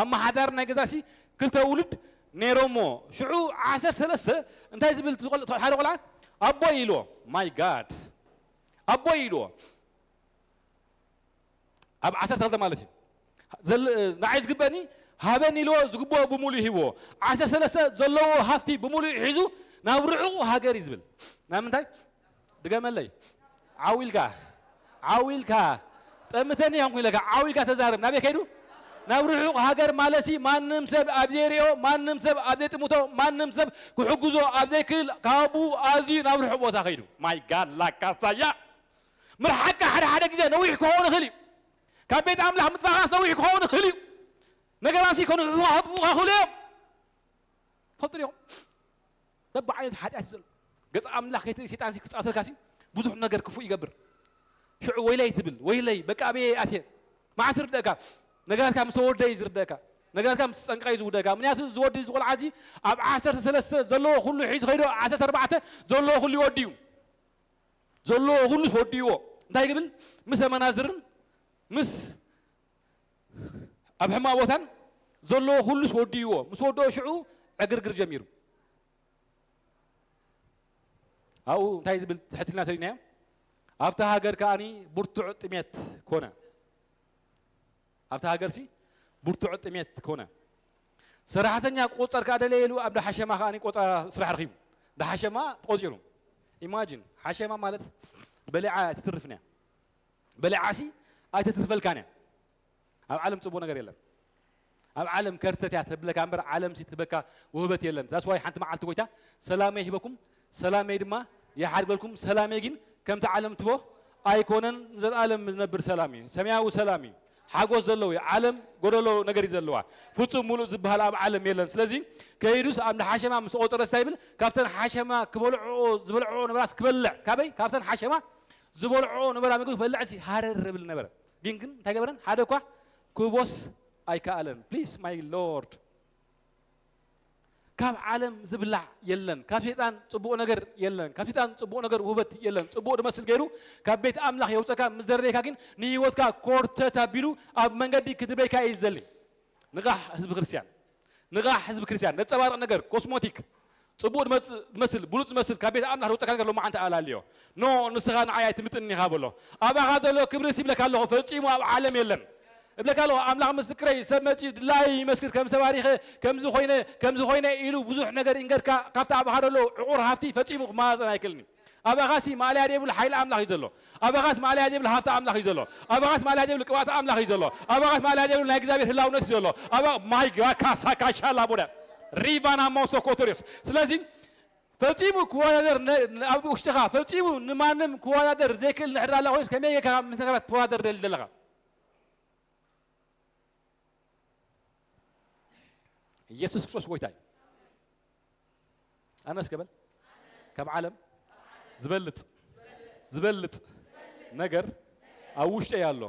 ኣመሓዳሪ ናይ ገዛሲ ክልተ ውሉድ ነይሮሞ። ሽዑ ዓሰርተ ሰለስተ እንታይ ዝብል ትቆል-፣ ሓደ ቆልዓ ኣቦይ ኢልዎ። My God፣ ኣቦይ ኢልዎ። ኣብ ዓሰርተ ክልተ ማለት እዩ። ዘል-፣ ንዓይ ዝግበኒ ሃበኒ ኢልዎ፣ ዝግብኦ ብምሉእ ሂብዎ። ዓሰርተ ሰለስተ ዘለዎ ሃፍቲ ብምሉእ ሒዙ ናብ ርሑቕ ሃገር እዩ ዝብል። ናብ ምንታይ? ድገመለይ። ዓው ኢልካ፣ ዓው ኢልካ። ጠምተኒ ይኾንኩ ኢለካ፣ ዓው ኢልካ ተዛረብ። ናበይ ከይዱ? ናብ ርሑቕ ሃገር ማለሲ፣ ማንም ሰብ ኣብ ዘይሪኦ፣ ማንም ሰብ ኣብ ዘይጥምቶ፣ ማንም ሰብ ክሕግዞ ኣብ ዘይክእል፣ ካብኡ ኣዝዩ ናብ ርሑቕ ቦታ ከይዱ። My God፣ ላካሳያ። ምርሓቅካ ሓደ ሓደ ግዜ ነዊሕ ክኸውን ይኽእል እዩ። ካብ ቤት ኣምላኽ ምጥፋእካስ ነዊሕ ክኸውን ይኽእል እዩ። ነገራሲ ከንውሕዋ ከጥፍኡኻ ይኽእሉ እዮም። ትፈልጡ ዲኹም? በብዓይነቱ ሓጢኣት እዩ ዘሎ። ገጽ ኣምላኽ ከይትርኢ ሰይጣንሲ ክጻወተልካሲ ብዙሕ ነገር ክፉእ ይገብር። ሽዑ ወይለይ ትብል፣ ወይለይ፣ በቃ ኣበየ ኣትየ። መዓስ ይርደእካ? ነገራትካ ምስ ተወልደ እዩ ዝርደእካ። ነገራትካ ምስ ጸንቀ እዩ ዝውደእካ። ምክንያቱ እዚ ወዲ እዚ ቆልዓ እዚ ኣብ ዓሰርተ ሰለስተ ዘለዎ ኩሉ ሒዙ ከይዱ፣ ዓሰርተ ኣርባዕተ ዘለዎ ኩሉ ይወድዩ። ዘለዎ ኩሉ ወድይዎ። እንታይ ክብል? ምስ ኣመናዝርን ምስ ኣብ ሕማቕ ቦታን ዘለዎ ኩሉ ወድይዎ። ምስ ወድኦ ሽዑ ዕግርግር ጀሚሩ። ኣብኡ እንታይ ዝብል ትሕት ኢልና ተሪእናዮ? ኣብታ ሃገር ከኣኒ ብርቱዕ ጥሜት ኮነ። ኣብታ ሃገርሲ ብርቱዕ ጥሜት ኮነ። ሰራሕተኛ ክቑጸር ከኣ ደለየ ኢሉ ኣብ ዳሓሸማ ከኣኒ ቆጸራ ስራሕ ረኺቡ። ዳሓሸማ ተቖጺሩ። ኢማጂን፣ ሓሸማ ማለት በሊዓ ኣይትትርፍን እያ። በሊዓሲ ኣይተትርፈልካን እያ። ኣብ ዓለም ጽቡቕ ነገር የለን። ኣብ ዓለም ከርተት እያ ተብለካ እምበር ዓለምሲ ትህበካ ውህበት የለን። That's why ሓንቲ መዓልቲ ጎይታ ሰላመይ ሂበኩም፣ ሰላመይ ድማ ይሓድገልኩም። ሰላመይ ግን ከምቲ ዓለም ትቦ ኣይኮነን፣ ንዘለኣለም ዝነብር ሰላም እዩ። ሰማያዊ ሰላም እዩ። ሓጎስ ዘለዎ እዩ። ዓለም ጎደሎ ነገር እዩ ዘለዋ። ፍጹም ሙሉእ ዝበሃል ኣብ ዓለም የለን። ስለዚ ከይዱስ ኣብ ሓሸማ ምስ ቆጸረ እንታይ ይብል? ካብተን ሓሸማ ክበልዕኦ፣ ዝበልዕኦ ነበራስ ክበልዕ። ካበይ? ካብተን ሓሸማ ዝበልዕኦ ነበራ ምግቢ ክበልዕ ሲ ሃረር ይብል ነበረ። ግን፣ ግን እንታይ ገበረን? ሓደ እኳ ክህቦስ ኣይከኣለን። Please my Lord። ካብ ዓለም ዝብላዕ የለን፣ ካብ ሰይጣን ጽቡቕ ነገር የለን፣ ካብ ሰይጣን ጽቡቕ ነገር ውህበት የለን። ጽቡቕ ድመስል ገይሩ ካብ ቤት ኣምላኽ የውጸካ ምስ ደረየካ ግን ንህይወትካ ኮርተት ኣቢሉ ኣብ መንገዲ ክድበይካ እዩ ዝዘሊ። ንቓሕ ህዝቢ ክርስቲያን፣ ንቓሕ ህዝቢ ክርስቲያን። ነጸባርቕ ነገር፣ ኮስሞቲክ፣ ጽቡቕ ድመጽእ ድመስል፣ ብሉጽ ዝመስል ካብ ቤት ኣምላኽ ዝውጸካ ነገር ሎማዓንቲ ኣላልዮ። ኖ፣ ንስኻ ንዓይ ኣይትምጥን ኢኻ በሎ። ኣባኻ ዘሎ ክብሪ ሲ ይብለካ ኣለኹ፣ ፈጺሙ ኣብ ዓለም የለን። እብለካ ኣለኹ፣ ኣምላኽ ምስክረይ፣ ሰብ መጺኡ ድላይ ይመስክር፣ ከም ሰብ ኣሪኸ፣ ከምዚ ኮይነ፣ ከምዚ ኮይነ ኢሉ ብዙሕ ነገር ይንገርካ። ካብቲ ኣባኻ ዘሎ ዕቑር ሃፍቲ ፈጺሙ ክመጣጠን ኣይክእልን እዩ። ኣባኻሲ ማእለያ ዘይብሉ ሓይሊ ኣምላኽ እዩ ዘሎ። ኣባኻስ ማእለያ ዘይብሉ ሃፍቲ ኣምላኽ እዩ ዘሎ። ኣባኻስ ማእለያ ዘይብሉ ቅብኣት ኣምላኽ እዩ ዘሎ። ኣባኻስ ማእለያ ዘይብሉ ናይ እግዚኣብሔር ህላውነት እዩ ዘሎ። ኣባ ማይ ጋካ ሳካ ሻላ ቦዳ ሪቫና ሞሶ ኮቶሪዮስ። ስለዚ ፈጺሙ ክወዳደር ነ- ን- ኣብ ውሽጥኻ ፈጺሙ ንማንም ክወዳደር ዘይክእል ንሕድር ኣላ ኮይስ ከመይ ጌርካ ምስ ነገራት ትወዳደር ደሊ ዘለኻ? ኢየሱስ ክርስቶስ ጎይታ እዩ። ኣነስ ከበል ካብ ዓለም ዝበልጽ ዝበልጽ ነገር ኣብ ውሽጠይ ኣሎ።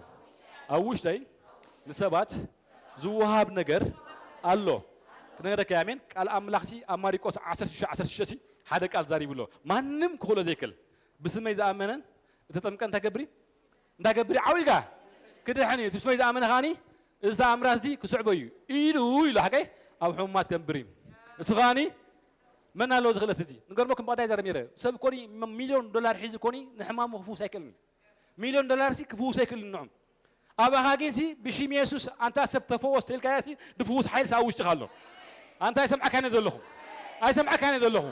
ኣብ ውሽጠይ ንሰባት ዝወሃብ ነገር ኣሎ። ክነግረካ ኣሜን። ቃል ኣምላኽሲ ኣብ ማሪቆስ ዓሰርተ ሽዱሽተ ዓሰርተ ሽዱሽተ ሲ ሓደ ቃል ዛሪቡ ኣሎ። ማንም ክኽእሎ ዘይክእል ብስመይ ዝኣመነን እተጠምቀ እንታይ ገብር እዩ? እንታይ ገብር እዩ? ዓው ኢልካ ክድሕን እዩ። እቲ ብስመይ ዝኣመነ ከዓኒ እዚ ተኣምራት እዚ ክስዕቦ እዩ ኢሉ ኢሉ ሓቀይ ኣብ ሕሙማት ከንብር እዩ። እሱ ከዓኒ መን ኣለዎ ዝኽእለት እዚ ንገርመኩም ብቐዳይ ዘረብ ነይረ ሰብ ኮኒ ሚልዮን ዶላር ሒዙ ኮኒ ንሕማሙ ክፍውስ ኣይክእልን እዩ። ሚልዮን ዶላር ሲ ክፍውስ ኣይክእልን ንዑም ኣባኻ ግን ሲ ብሽም የሱስ ኣንታ ሰብ ተፈወስ ተልካያ ሲ ድፍውስ ሓይል ሲ ኣብ ውሽጥኻ ኣሎ። ኣንታ ኣይሰምዓካነ ዘለኹ ኣይሰምዓካነ ዘለኹ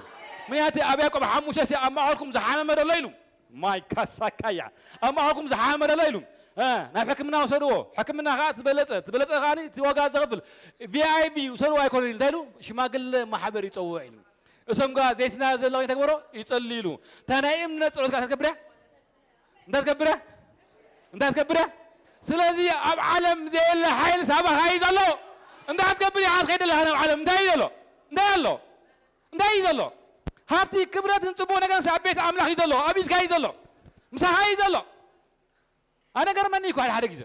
ምክንያቱ ኣብ ያዕቆብ ሓሙሽተ ሲ ኣብ ማእኸልኩም ዝሓመመ ደሎ ኢሉ ማይ ካሳካያ ኣብ ማእኸልኩም ዝሓመመ ደሎ ኢሉ እ፣ ናብ ሕክምና ውሰድዎ። ሕክምና ከዓ ዝበለፀ ዝበለፀ ከዓ እቲ ዋጋ ዘኽፍል ቪ ኣይ ቪ ውሰድዎ ኣይኮነ እንታይ ኢሉ ሽማግለ ማሕበር ይፀውዕ ኢሉ እሶም ጋር ዘይትና ዘሎ ተግበሮ ይጸልይ ኢሉ እንታይ ናይ እምነት ጸሎት ጋር ተገብረ እንታይ ትገብረ እንታይ ትገብረ ስለዚ ኣብ ዓለም ዘየለ ሓይል ሳባኻ እዩ ዘሎ እንታይ ትገብር ኢኻ ትኸይድ ኣለኻ ናብ ዓለም እንታይ እዩ ዘሎ እንታይ ኣሎ እንታይ እዩ ዘሎ ሃብቲ ክብረትን ጽቡቕ ነገርን ኣብ ቤት ኣምላኽ እዩ ዘሎ ኣብ ኢድካ እዩ ዘሎ ምሳኻ እዩ ዘሎ ኣነ ገርመኒ እኮ ሓደ ሓደ ግዜ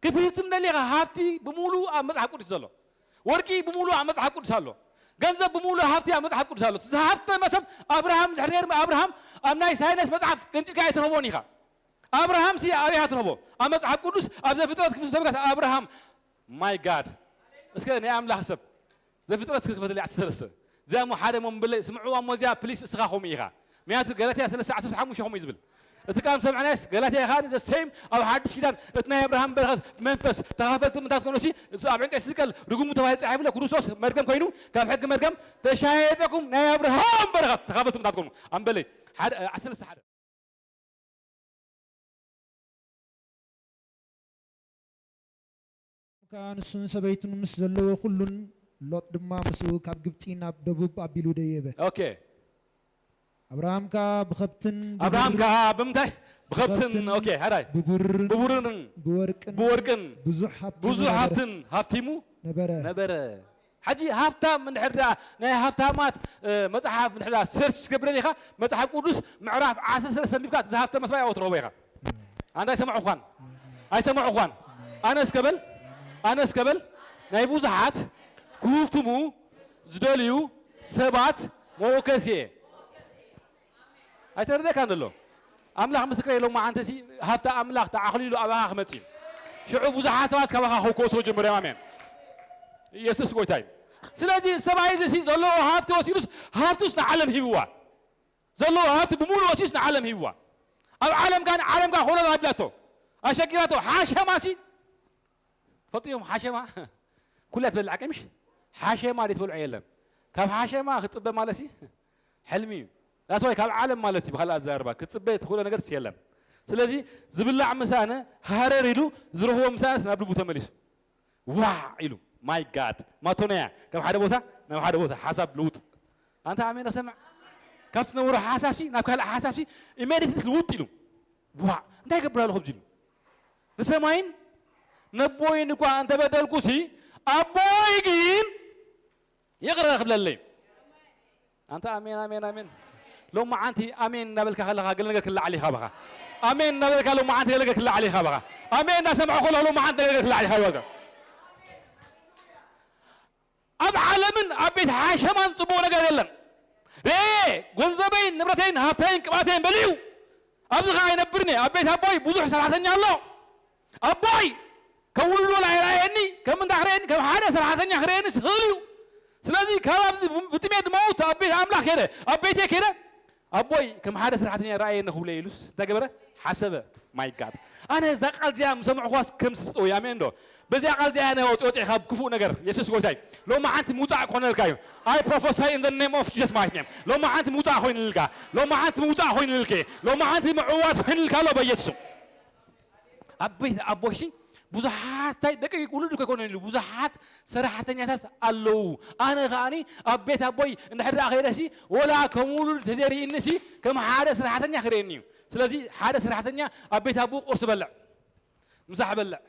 ክትህትም ደሊኻ ሃብቲ ብምሉእ ኣብ መጽሓፍ ቅዱስ ዘሎ ወርቂ ብምሉእ ኣብ መጽሓፍ ቅዱስ ኣሎ ገንዘብ ብምሉእ ሃብቲ ኣብ መጽሓፍ ቅዱስ ኣሎ ዝሃብተመ ሰብ ኣብርሃም ድሕር ነር ኣብርሃም ኣብ ናይ ሳይነስ መጽሓፍ ገንጢልካ ኣይትረኽቦን ኢኻ ኣብርሃም ሲ ኣበይ ትረኽቦ ኣብ መጽሓፍ ቅዱስ ኣብ ዘፍጥረት ክፍል ሰብካ ኣብርሃም ማይ ጋድ እስከ ናይ ኣምላኽ ሰብ ዘፍጥረት ክፈትለይ ዓሰርተ ሰለስተ እዚኣ እሞ ሓደ እሞ ምብለይ ስምዕዋ እሞ እዚኣ ፕሊስ እስኻ ከምኡ ኢኻ ምክንያቱ ገላትያ ሰለስተ ዓሰርተ ሓሙሽተ ከምኡ እዩ ዝብል እቲ ቃል ሰምዕናይስ ገላትያ ኢኻ ዘ ሴም ኣብ ሓድሽ ኪዳን እቲ ናይ ኣብርሃም በረኸት መንፈስ ተኻፈልቲ ምንታት ኮኖሲ ኣብ ዕንጨይቲ ዝቀል ርጉሙ ተባሂሉ ጻሒፉ ኣሎ ክርስቶስ መርገም ኮይኑ ካብ ሕጊ መርገም ተሻየጠኩም ናይ ኣብርሃም በረኸት ተኻፈልቲ ምንታት ኮኑ ኣምበለይ ሓደ ዓሰርተ ሓደ ከኣ ንሱን ሰበይቱን ምስ ዘለዎ ኩሉን ሎጥ ድማ ምስኡ ካብ ግብጺ ናብ ደቡብ ኣቢሉ ደየበ። ኦኬ። ኣብርሃም ከኣ ብኸብትን ኣብርሃም ብብርን ከኣ ብምንታይ ብኸብትን ብኸብትን ኦኬ ሓራይ ብብርን ብቡርን ብወርቅን ብወርቅን ብዙሕ ሃብቲ ብዙሕ ነበረ። ሃብትን ሃብቲሙ ነበረ። ነበረ። ሓጂ ሃፍታም እንድሕር ደኣ ናይ ሃፍታማት መፅሓፍ እንድሕር ደኣ ሰርች ትገብረን ኢኻ መፅሓፍ ቅዱስ ምዕራፍ ዓሰርተ ሰለስተ ኣንቢብካ እቲ ዝሃፍተ መስማይ ኣዎ ትረኽቦ ኢኻ ኣንታ ኣይሰማዕኳን ኣይሰማዕኳን ኣነ እስከበል ኣነ እስከበል ናይ ብዙሓት ክህፍትሙ ዝደልዩ ሰባት መወከሲ እየ ኣይተረደካን ዘሎ ኣምላኽ ምስክረ ኢሎም መዓንተሲ ሃፍቲ ኣምላኽ ተዓኽሊሉ ኣባኻ ክመጽእ እዩ ሽዑ ብዙሓት ሰባት ካባኻ ክውከሱ ክጅምሩ እዮም ኣሜን ኢየሱስ ጎይታ እዩ ስለዚ ሰብኣይ እዚ ዘለዎ ሃፍቲ ወሲዱስ ሃፍቱስ ንዓለም ሂብዋ ዘለዎ ሃፍቲ ብምሉእ ወሲዱስ ንዓለም ሂብዋ ኣብ ዓለም ጋር ዓለም ጋር ኮሎና ኣቢላቶ ኣሸጊራቶ ሓሸማሲ ፈልጥዮም ሓሸማ ኩላ ትበልዕ ቀሚሽ ሓሸማ ደይ ትበልዖ የለን ካብ ሓሸማ ክትፅበ ማለት ሕልሚ እዩ ዳስዋይ ካብ ዓለም ማለት እዩ ብካልእ ኣዘራርባ ክትፅበ ትኽእሎ ነገር የለን ስለዚ ዝብላዕ ምሳነ ሃረር ኢሉ ዝረኽቦ ምሳነስ ናብ ልቡ ተመሊሱ ዋዕ ኢሉ ማይ ጋድ ማቶንያ ካብ ሓደ ቦታ ናብ ሓደ ቦታ ሓሳብ ልውጥ ኣንታ ኣሜን ኣሰምዕ ካብ ዝነበሮ ሓሳብሲ ናብ ካልእ ሓሳብሲ ኢሜዲት ልውጥ ኢሉ ዋዕ እንታይ ይገብር ኣለኹ ብዚሉ ንሰማይን ነቦይን እኳ እንተበደልኩሲ ኣቦይ ግን ይቕረ ክብለለይ ኣንታ ኣሜን ኣሜን ኣሜን ሎማዓንቲ ኣሜን እናበልካ ከለኻ ገለ ነገር ክለዓል ኢኻ በኻ ኣሜን እናበልካ ሎማዓንቲ ገለ ነገር ክለዓል ኢኻ በኻ ኣሜን እናሰምዐ ከለኹ ሎማዓንቲ ገለ ነገር ክለዓል ኢኻ ይበልካ ኣብ ዓለ ምን ኣብ ቤት ሓሸማን ጽቡቕ ነገር የለን። ርኤ፣ ገንዘበይን ንብረተይን ሃብተይን ቅብኣተይን በሊዑ፣ ኣብዚ ኸዓ ኣይነብርን እየ። ኣብ ቤት ኣቦይ ብዙሕ ሰራሕተኛ ኣሎ። ኣቦይ ከም ውሉድ ወላ ኣይረኣየኒ፣ ከም እንዳ ክርእየኒ፣ ከም ሓደ ሰራሕተኛ ክርእየኒ ስኽእል እዩ። ስለዚ ካብ ኣብዚ ብጥሜት መውት ኣብ ቤት ኣምላኽ ከይደ፣ ኣብ ቤተይ ከይደ፣ ኣቦይ ከም ሓደ ሰራሕተኛ ረኣየኒ ክብሎ ኢሉስ እንታይ ገበረ? ሓሰበ። ማይ ጋድ፣ ኣነ እዛ ቃል እዚኣ ምስ ሰምዕኳስ ከም ስጠው፣ ኣሜን ዶ? በዚኣ ቃል እዚኣ ኣነ ወፂ ወፂ ካብ ክፉእ ነገር፣ የሱስ ጎይታይ። ሎሚ ዓንቲ ምውፃእ ክኾነልካ እዩ። I prophesy in the name of Jesus ማለት እዩ። ሎሚ ዓንቲ ምውፃእ ኮይኑልካ፣ ሎሚ ዓንቲ ምውፃእ ኮይኑልኪ፣ ሎሚ ዓንቲ ምዕዋት ኮይኑልካ ኣሎ በኢየሱስ። ኣብ ቤት ኣቦይሲ ብዙሓት ታይ ደቂ ውሉድ እኮ ይኮነ ኢሉ ብዙሓት ሰራሕተኛታት ኣለዉ። ኣነ ከኣኒ ኣብ ቤት ኣቦይ እንድሕር ደኣ ከይደሲ ወላ ከም ውሉድ ተዘይርእይንሲ ከም ሓደ ሰራሕተኛ ክርእየኒ እዩ። ስለዚ ሓደ ሰራሕተኛ ኣብ ቤት ኣቦኡ ቁርሲ በልዕ፣ ምሳሕ በልዕ፣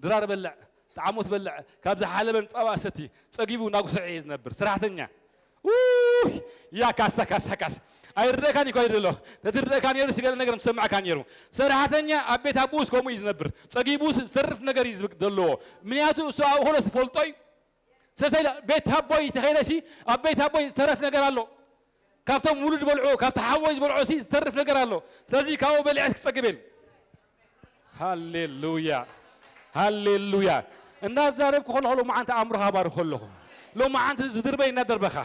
ድራር በልዕ፣ ጣዕሞት በልዕ፣ ካብ ዝሓለበን ጸባ ሰቲ፣ ጸጊቡ እናጉሰዐ እዩ ዝነብር ሰራሕተኛ። ውይ፣ ያ ካሳ ካሳ ካሳ። ኣይርደእካን እዩ ኮይዱ ኣሎ። ተትርደእካ ነይሩ ስገለ ነገር ምሰማዕካ ነይሩ። ሰራሕተኛ ኣብ ቤት ኣቦኡስ ከምኡ እዩ ዝነብር። ጸጊቡስ ዝተርፍ ነገር እዩ ዝብ- ዘለዎ። ምክንያቱ እሱ ኣብኡ ከሎ ዝፈልጦ እዩ። ስለዚ ኢለ ቤት ኣቦይ ተኸይደሲ ኣብ ቤት ኣቦይ ዝተረፍ ነገር ኣሎ። ካብቶም ውሉድ በልዑ፣ ካብቲ ሓወይ ዝበልዑ ሲ ዝተርፍ ነገር ኣሎ። ስለዚ ካብኡ በሊዐስ ክጸግብ እየ። ሃሌሉያ፣ ሃሌሉያ። እንዳዛረብኩ ከለኹ ሎማዓንቲ ኣእምሮኻ ባርኾ ኣለኹ። ሎማዓንቲ ዝድርበይ እናደርበኻ፣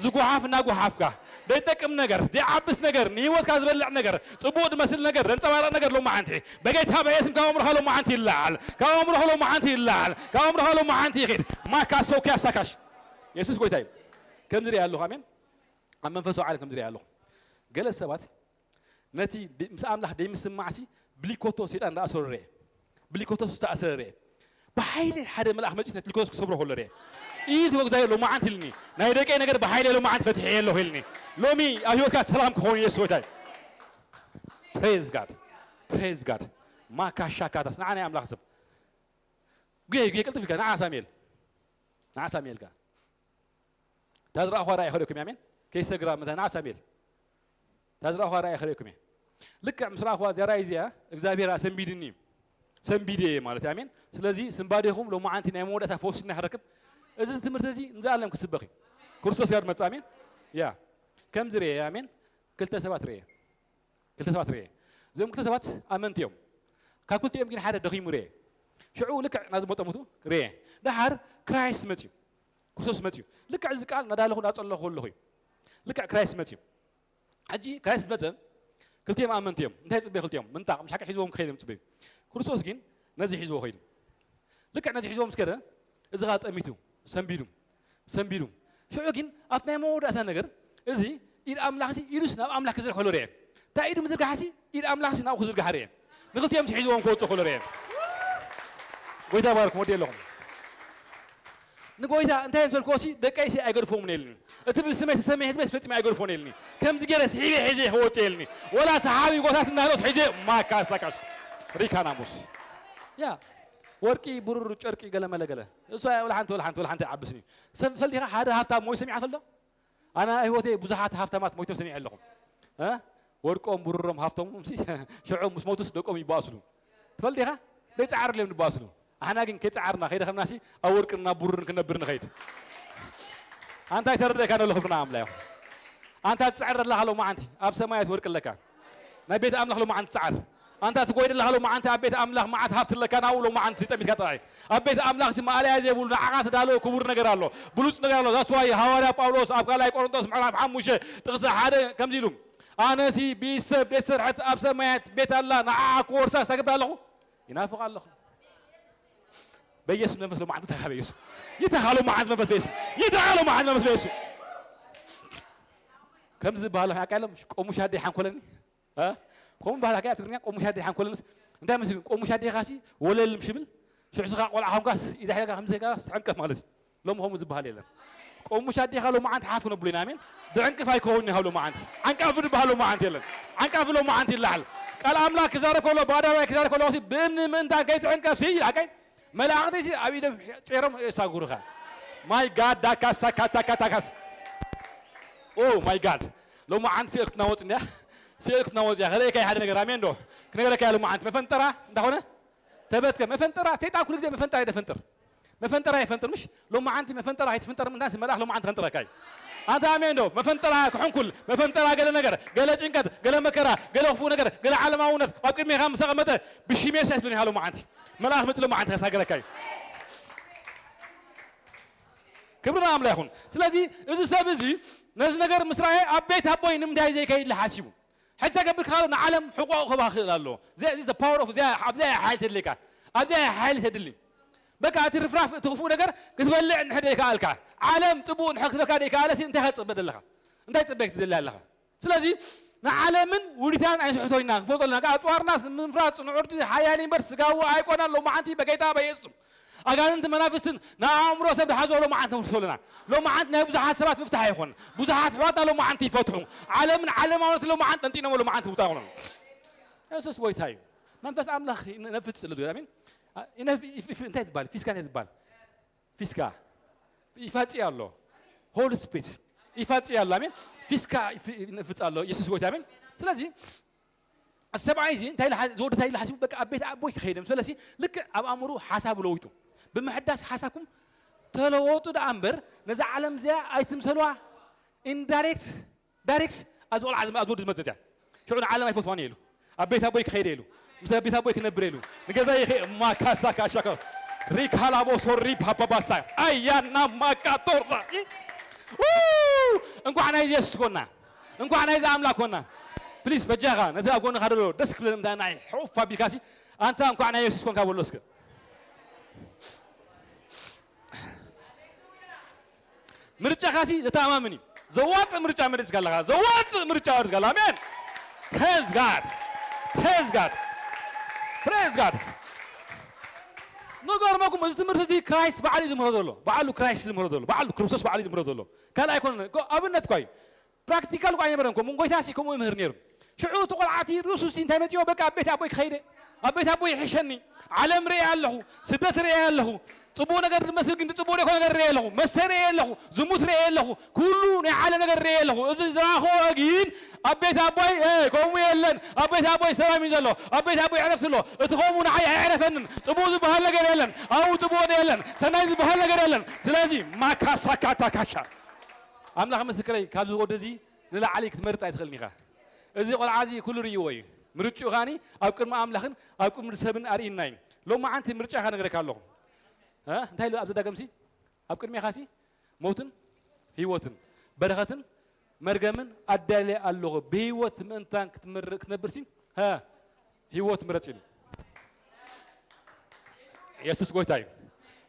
ዝጓሓፍ እናጓሓፍካ፣ ዘይጠቅም ነገር፣ ዘይዓብስ ነገር፣ ንህይወትካ ዝበልዕ ነገር፣ ጽቡቕ ዝመስል ነገር፣ ዘንጸባርቕ ነገር ሎማዓንቲ በጌታ በየስም ካብ ኣእምሮኻ ሎማዓንቲ ይለዓል፣ ካብ ኣእምሮኻ ሎማዓንቲ ይለዓል፣ ካብ ኣእምሮኻ ሎማዓንቲ ይኺድ። ማካሶ ኪያሳካሽ የሱስ ጎይታ እዩ። ከምዚ ሪኣ ኣለኹ። ኣሜን። ኣብ መንፈሳዊ ዓለም ከምዚ ሪኣ ኣለኹ። ገለ ሰባት ነቲ ደ- ምስ ኣምላኽ ደይምስማዕሲ ብሊኮቶ ሰይጣን ዝኣሰሮ ርኤ። ብሊኮቶ ዝተኣሰረ ርኤ። ብሓይሊ ሓደ መልኣኽ መጺስ ነቲ ሊኮቶስ ክሰብሮ ከሎ ርኤ። ኢድ ወግዛዮ ሎማዓንቲ ኢልኒ። ናይ ደቀይ ነገር ብሓይሊ ሎማዓንቲ ፈትሐ ኣለኹ ኢልኒ። ሎሚ ኣብ ህይወትካ ሰላም ክኸውን ኢየሱስ ጎይታ እዩ። Praise God. Praise God. ማካሻካታስ ንዓና ኣምላኽ ሰብ። ጉየ ጉየ ቅልጥፍ ኢልካ ንዓ ሳሙኤል። ንዓ ሳሙኤል ጋ። ታዝራእኳ ራእይ ኸሪእኩም ኣሜን። ከይሰግራ መታ ንዓ ሳሙኤል። ታዝራእኳ ራእይ ኸሪእኩም እየ። ልክዕ ምስ ራእኳ እዚኣ ራእይ እዚኣ እግዚኣብሔር ኣሰንቢድኒ እዩ። ሰንቢደ እየ ማለት ኣሜን። ስለዚ ስንባዴኹም ሎማዓንቲ ናይ መወዳእታ ፈውሲ እናክረክብ እዚ ትምህርቲ እዚ ንዘኣለም ክስበኽ እዩ። ክርስቶስ ጋር መጽእ ኣሜን። ያ ከምዚ ርየ ኣሜን። ክልተ ሰባት ርየ። ክልተ ሰባት ርየ። እዚኦም ክልተ ሰባት ኣመንቲ እዮም። ካብ ክልቲኦም ግን ሓደ ደኺሙ ርየ። ሽዑ ልክዕ ናዚ መጠሙቱ ርየ። ደሓር ክራይስት መጽዩ። ክርስቶስ መጽዩ። ልክዕ እዚ ቃል ናዳለኹ ናጸለኹ ኣለኹ እዩ። ልክዕ ክራይስት መጽዩ። ሕጂ ክራይስት መጸ። ክልቲኦም ኣመንቲ እዮም። እንታይ ጽበዩ ክልቲኦም ምንጣቕ ምሻቂ ሒዝዎም ክኸይድ እዮም ጽበዩ። ክርስቶስ ግን ነዚ ሒዝዎ ኸይዱ። ልክዕ ነዚ ሒዝዎ ምስ ከደ እዚ ኸኣ ጠሚቱ ሰንቢዱ ሰንቢዱ። ሽዑ ግን ኣብቲ ናይ መወዳእታ ነገር እዚ ኢድ ኣምላኽሲ ኢዱስ ናብ ኣምላኽ ክዝርግሕ ከሎ ርኤ። እታ ኢዱ ምዝርጋሕሲ ኢድ ኣምላኽሲ ናብኡ ክዝርጋሕ ርኤ። ንክልቲኦም ሒዝዎም ክወጽኡ ከሎ ርኤ። ጎይታ ባርኩም ወዲ ኣለኹም። ንጎይታ እንታይ እንተልኮሲ ደቀይሲ ኣይገድፎምን የልኒ። እቲ ብስመይ ተሰመየ ህዝበይስ ፈጺመ ኣይገድፎን የልኒ። ከምዚ ገይረ ስሒበ ሒዘ ክወጽእ የልኒ። ወላ ሰሓቢ ጎታት እናሃለስ ሒዘ ማካ ሳካሽ ሪካናሙስ ያ ወርቂ ብሩር ጨርቂ ገለ መለ ገለ እሱ ወላ ሓንቲ ወላ ሓንቲ ወላ ሓንቲ ይዓብስኒ። ሰብ ፈልጢኻ ሓደ ሃብታም ሞይ ሰሚዓ ከሎ ኣነ ህይወተይ ብዙሓት ሃብታማት ሞይቶም ሰሚዐ ኣለኹ። እ? ወርቆም ብሩሮም ሃብቶምም ሲ ሽዑ ምስ ሞቱስ ደቆም ይባእስሉ። ትፈልጥ ኢኻ? ዘይጸዓርሉ እዮም ዝባእስሉ። ኣሕና ግን ከይጸዓርና ከይደኸምናሲ ኣብ ወርቅን ናብ ብሩርን ክነብር ንኸይድ። ኣንታ ይተረደእካ ነሎ ክብርና ኣምላኽ። ኣንታ ትጸዕር ኣለኻ ሎማዓንቲ ኣብ ሰማያት ወርቂ ኣለካ። ናይ ቤት ኣምላኽ ሎማዓንቲ ትጸዓር። ኣንታ ትጎይ ዘለኻ ሎማዓንቲ ኣብ ቤት ኣምላኽ መዓት ሃብቲ ኣለካ ናብኡ ሎማዓንቲ ጠሚትካ ጥራይ። ኣብ ቤት ኣምላኽ ሲ ማእለያ ዘይብሉ ንዓኻ ተዳለወ ክቡር ነገር ኣሎ። ብሉጽ ነገር ኣሎ። ዛስዋይ ሃዋርያ ጳውሎስ ኣብ ካልኣይ ቆሮንቶስ ምዕራፍ ሓሙሽተ ጥቕሲ ሓደ ከምዚ ኢሉ ኣነሲ ብኢድ ሰብ ቤት ሰርሐት ኣብ ሰማያት ቤት ኣላ ንዓኣ ክወርሳ ክሳግብ ኣለኹ። ይናፍቕ ኣለኹ። በየሱስ መንፈስ ሎማዓንቲ ተኻበ የሱ። ይተኻሎ መዓንት መንፈስ በየሱ። ይተኻሎ መዓንት መንፈስ በየሱ። ከምዚ ዝበሃሉ ሓቃ ኢሎም ቆሙሽ ኣደይ ሓንኮለኒ። እ? ከምኡ በሃላ ከኣ ኣብ ትግርኛ ቆሙሽ ኣደይ ሓንኮለንስ እንታይ መስል ቆሙሽ ኣደይ ካሲ ወለል ምሽብል ሽዕስኻ ቆልዓ ኾንካስ ኢዳሕለካ ከምዚ ጋ ትዕንቀፍ ማለት እዩ። ሎም ኸምኡ ዝበሃል የለን። ቆሙሽ ኣዴኻ ሎማዓንቲ ሓፍ ክነብሉ ኢና ኣሜን። ድዕንቅፍ ኣይከውን ይሃብ ሎማዓንቲ። ዓንቃፊ ዝበሃል ሎማዓንቲ የለን። ዓንቃፊ ሎማዓንቲ ይለዓል። ቃል ኣምላኽ ክዛረብ ከሎ ብኣደባባይ ክዛረብ ከሎ ሲ ብእምኒ ምእንታን ከይትዕንቀፍ ሲ ይልዓቀይ መላእኽቲ ሲ ኣብ ኢዶም ጨሮም የሳጉሩኻ። My God ዳካሳ ካታካታካስ ኦ my God ሎማዓንቲ ስእል ክትናወፅ እንዲያ። ስእል ክትናወፅ እያ። ከርእየካ ሓደ ነገር ኣሜን ዶ? ክነገረካ እያ ሎማዓንቲ መፈንጠራ እንዳኾነ ተበትከ መፈንጠራ ሰይጣን ኩሉ ግዜ መፈንጠራ ይደፈንጥር። መፈንጠራ ይፈንጥር ምሽ ሎማዓንቲ መፈንጠራ ኣይትፍንጠር ምንታንስ መልኣኽ ሎማዓንቲ ከንጥረካ እዩ። ኣንታ ኣሜን ዶ? መፈንጠራ ክሕንኩል፣ መፈንጠራ ገለ ነገር፣ ገለ ጭንቀት፣ ገለ መከራ፣ ገለ ክፉእ ነገር፣ ገለ ዓለማውነት ኣብ ቅድሜኻ ምስ ኣቐመጠ ብሽሜስ ኣይትብልን ኢኻ ሎማዓንቲ። መልኣኽ መጽእ ሎማዓንቲ ከሳገረካ እዩ። ክብሪ ንኣምላኽ ይኹን። ስለዚ እዚ ሰብ እዚ ነዚ ነገር ምስ ረኣየ ኣብ ቤት ኣቦይ ንምንታይ ዘይከይድ ኢሉ ሓሲቡ። ሕጂ ተገብር ከሎ ንዓለም ሕቆ ክባ ክእል ኣሎ። እዚ እዚ the power of እዚኣ ኣብዚኣ ሓይል ተድልካ ኣብዚኣ ሓይል ተድሊ በቃ እቲ ርፍራፍ እቲ ክፉእ ነገር ክትበልዕ እንድሕር ዘይከኣልካ ዓለም ጽቡቕ እንድሕር ክትበካ ዘይከኣለ ሲ እንታይ ከጽበ ዘለኻ እንታይ ጽበ ክትደሊ ኣለኻ ስለዚ ንዓለምን ውዲታን ኣይንስሕቶ ኢና ክንፈልጦ ኣለና ኣጽዋርና ምንፍራጽ ንዑርዲ ሓያል እምበር ስጋዊ ኣይኮነን ሎማዓንቲ በጌታ በየሱስም ኣጋንንት መናፍስትን ንኣእምሮ ሰብ ዝሓዝኦ ሎማዓንቲ ንፍርሶ ኣለና ሎማዓንቲ ናይ ብዙሓት ሰባት ምፍታሕ ኣይኮን ብዙሓት ኣሕዋትና ሎማዓንቲ ይፈትሑ ዓለምን ዓለማውነት ሎማዓንቲ ጠንጢኖም ሎማዓንቲ ውጣ ይኮኖም የሱስ ጎይታ እዩ መንፈስ ኣምላኽ ይነፍጽ ስለ ዝብል ኣሜን እንታይ ትባል ፊስካ እንታይ ትባል ፊስካ ይፋጺ ኣሎ ሆሊ ስፒሪት ይፋጺ ኣሎ ኣሜን ፊስካ ይነፍጽ ኣሎ የሱስ ጎይታ ኣሜን ስለዚህ ሰብኣይ እዚ እንታይ ዝወዲ እንታይ ኢሉ ሓሲቡ በቃ ኣብ ቤት ኣቦይ ክኸይደ ምስ በለሲ ልክዕ ኣብ ኣእምሩ ሓሳብ ለዊጡ ብምሕዳስ ሓሳብኩም ተለወጡ ደኣ እምበር ነዛ ዓለም እዚኣ ኣይትምሰልዋ ኢንዳይሬክት ዳይሬክት ኣብዚ ቆልዓ ኣብዚ ወዲ ዝመፅእ እዚኣ ሽዑ ንዓለም ኣይፈትዋን እየ ኢሉ ኣብ ቤት ኣቦይ ክኸይደ ኢሉ ምስ ኣብ ቤት ኣቦይ ክነብር ኢሉ ንገዛ ይኸ ማካሳ ካሻካ ሪካላቦ ሶሪ ፓፓባሳ ኣያና ማቃጦራ እንኳዕ ናይ የሱስ ኮና እንኳዕ ናይዚ ኣምላክ ኮና ፕሊስ በጃኻ ነዚ ኣብ ጎንኻ ደሎ ደስ ክብለኒ እንታይ ናይ ሕቑፍ ኣቢልካሲ ኣንታ እንኳዕ ናይ የሱስ ኮንካ በሎ እስከ ምርጫኻሲ ዘተኣማምን እዩ ዘዋፅእ ምርጫ መሪፅካ ኣለኻ ዘዋፅእ ምርጫ መሪፅካ ኣላ ኣሜን praise God praise God praise God ንገርመኩም እዚ ትምህርቲ እዚ ክራይስት ባዕሉ እዩ ዝምህሮ ዘሎ ባዕሉ ክራይስት ዝምህሮ ዘሎ ባዕሉ ክርስቶስ ባዕሉ እዩ ዝምህሮ ዘሎ ካልእ ኣይኮነ ኣብነት እኳ እዩ ፕራክቲካል እኳ ኣይነበረን ከምኡ ጎይታ ሲ ከምኡ ይምህር ነይሩ ሽዑ እቲ ቆልዓቲ ርእሱ ሲ እንታይ መፅዎ በቃ ኣብ ቤት ኣቦይ ክኸይደ ኣብ ቤት ኣቦይ ይሕሸኒ ዓለም ርእየ ኣለኹ ስደት ርእየ ኣለኹ ጽቡቕ ነገር ዝመስል ግን ጽቡቕ ደኮ ነገር ርእየ ኣለኹ መስተ ርእየ ኣለኹ ዝሙት ርእየ ኣለኹ ኩሉ ናይ ዓለም ነገር ርእየ ኣለኹ እዚ ዝረኣኽዎ ግን ኣብ ቤት ኣቦይ ከምኡ የለን ኣብ ቤት ኣቦይ ሰላም እዩ ዘሎ ኣብ ቤት ኣቦይ ዕረፍቲ ኣሎ እቲ ከምኡ ንዓይ ኣይዕረፈንን ጽቡቕ ዝበሃል ነገር የለን ኣብኡ ጽቡቕ የለን ሰናይ ዝበሃል ነገር የለን ስለዚ ማካሳካታካሻ ኣምላኽ ምስክረይ ካብዚ ወዲ እዚ ንላዕሊ ክትመርጽ ኣይትኽእልን ኢኻ። እዚ ቆልዓ እዚ ኩሉ ርእይዎ እዩ። ምርጭኡ ከኣኒ ኣብ ቅድሚ ኣምላኽን ኣብ ቅድሚ ሰብን ኣርእይና እዩ። ሎማዓንቲ ምርጫኻ ነግረካ ኣለኹ። እ? እንታይ ኢሉ ኣብ ዘዳገምሲ? ኣብ ቅድሜኻሲ ሞትን ህይወትን በረኸትን መርገምን ኣዳልየ ኣለኹ። ብህይወት ምእንታን ክትምር- ክትነብርሲ እ? ህይወት ምረጽ ኢሉ። የሱስ ጎይታ እዩ።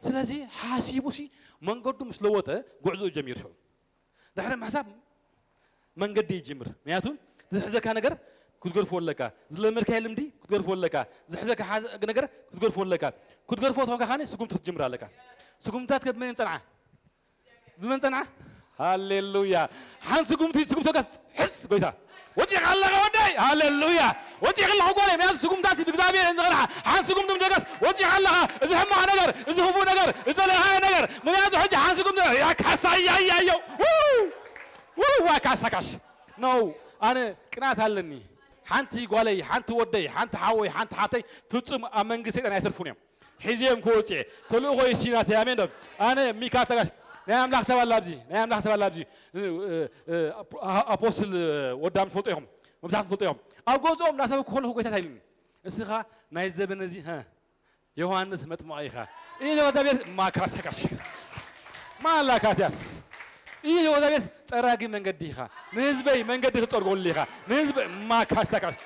ስለዚ ሓሲቡሲ መንገዱ ምስ ለወጠ ጉዕዞኡ ጀሚሩ ሽዑ። ድሕሪ ምሕሳብ መንገዲ ይጅምር። ምክንያቱ ዝሕዘካ ነገር ክትገድፎ ኣለካ። ዝለመድካዮ ልምዲ ክትገድፎ ኣለካ። ዝሕዘካ ሓዘ- ነገር ክትገድፎ ኣለካ። ክትገድፎ ተኾንካ ከኣ ስጉምቲ ክትጅምር ኣለካ። ስጉምትታት ከ ብመን ጸንዓ? ብመን ጸንዓ? ሃሌሉያ። ሓንቲ ስጉምቲ ስጉምቲ ተጋስ ሕስ ጎይታ ወፂኻ ኣለኻ ወደይ ሃሌሉያ ወፂኻ ኣለኻ ጓለይ ምክንያቱ ስጉምታት ብእግዚኣብሔር እየን ዝቐንሓ ሓንቲ ስጉምቲ ምስ ደጋስ ወፂኻ ኣለኻ እዚ ሕማቕ ነገር እዚ ክፉእ ነገር እዚ ዘለኻዮ ነገር ምክንያቱ ሕጂ ሓንቲ ስጉምቲ ያካሳያያዮ ዋ ካሳካሽ ነው ኣነ ቅናት ኣለኒ ሓንቲ ጓለይ ሓንቲ ወደይ ሓንቲ ሓወይ ሓንቲ ሓፍተይ ፍጹም ኣብ መንግስቲ ሰይጣን ኣይተርፉን እዮም ሒዘዮም ክወፅእ ተልእኾ ይሲናት ኣሜን ዶ ኣነ ሚካ ተጋሽ ናይ ኣምላኽ ሰብ ኣላ ኣብዚ ናይ ኣምላኽ ሰብ ኣላ ኣብዚ ኣፖስትል ወዳም ትፈልጡ ኢኹም መብዛሕትኩም ትፈልጡ ኢኹም ኣብ ገዝኦም እናሰበኩ ከለኹ ጎይታ እንታይ ኢሉኒ እስኻ ናይ ዘበን እዚ ዮሃንስ መጥምቐ ኢኻ ኢሉ እግዚኣብሔር ማካሳካሽ ማላካትያስ ኢሉ እግዚኣብሔር ፀራጊ መንገዲ ኢኻ ንህዝበይ መንገዲ ክፀርጎሉ ኢኻ ንህዝበ ማካሳካሽ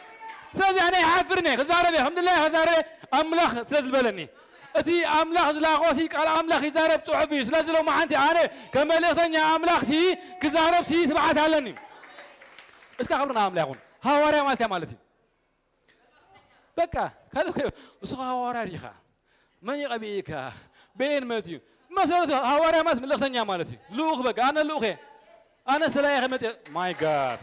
ስለዚ ኣነ ይሓፍር እየ ክዛረብ እየ ከምድላይ ክዛረብ ኣምላኽ ስለ ዝበለኒ እቲ ኣምላኽ ዝላኾሲ ቃል ኣምላኽ ይዛረብ ፅሑፍ እዩ ስለዚ ሎማዓንቲ ኣነ ከም መልእኽተኛ ኣምላኽሲ ክዛረብሲ ትብዓት ኣለኒ እስካ ክብርና ኣምላኽ ይኹን ሃዋርያ ማለት ማለት እዩ በቃ ካልእ እሱ ሃዋርያ ዲኻ መን ይቐቢእካ በየን መት እዩ መሰረቱ ሃዋርያ ማለት መልእኽተኛ ማለት እዩ ልኡኽ በቃ ኣነ ልኡኽ እየ ኣነ ስለ እየ ከመፅእ ማይ ጋድ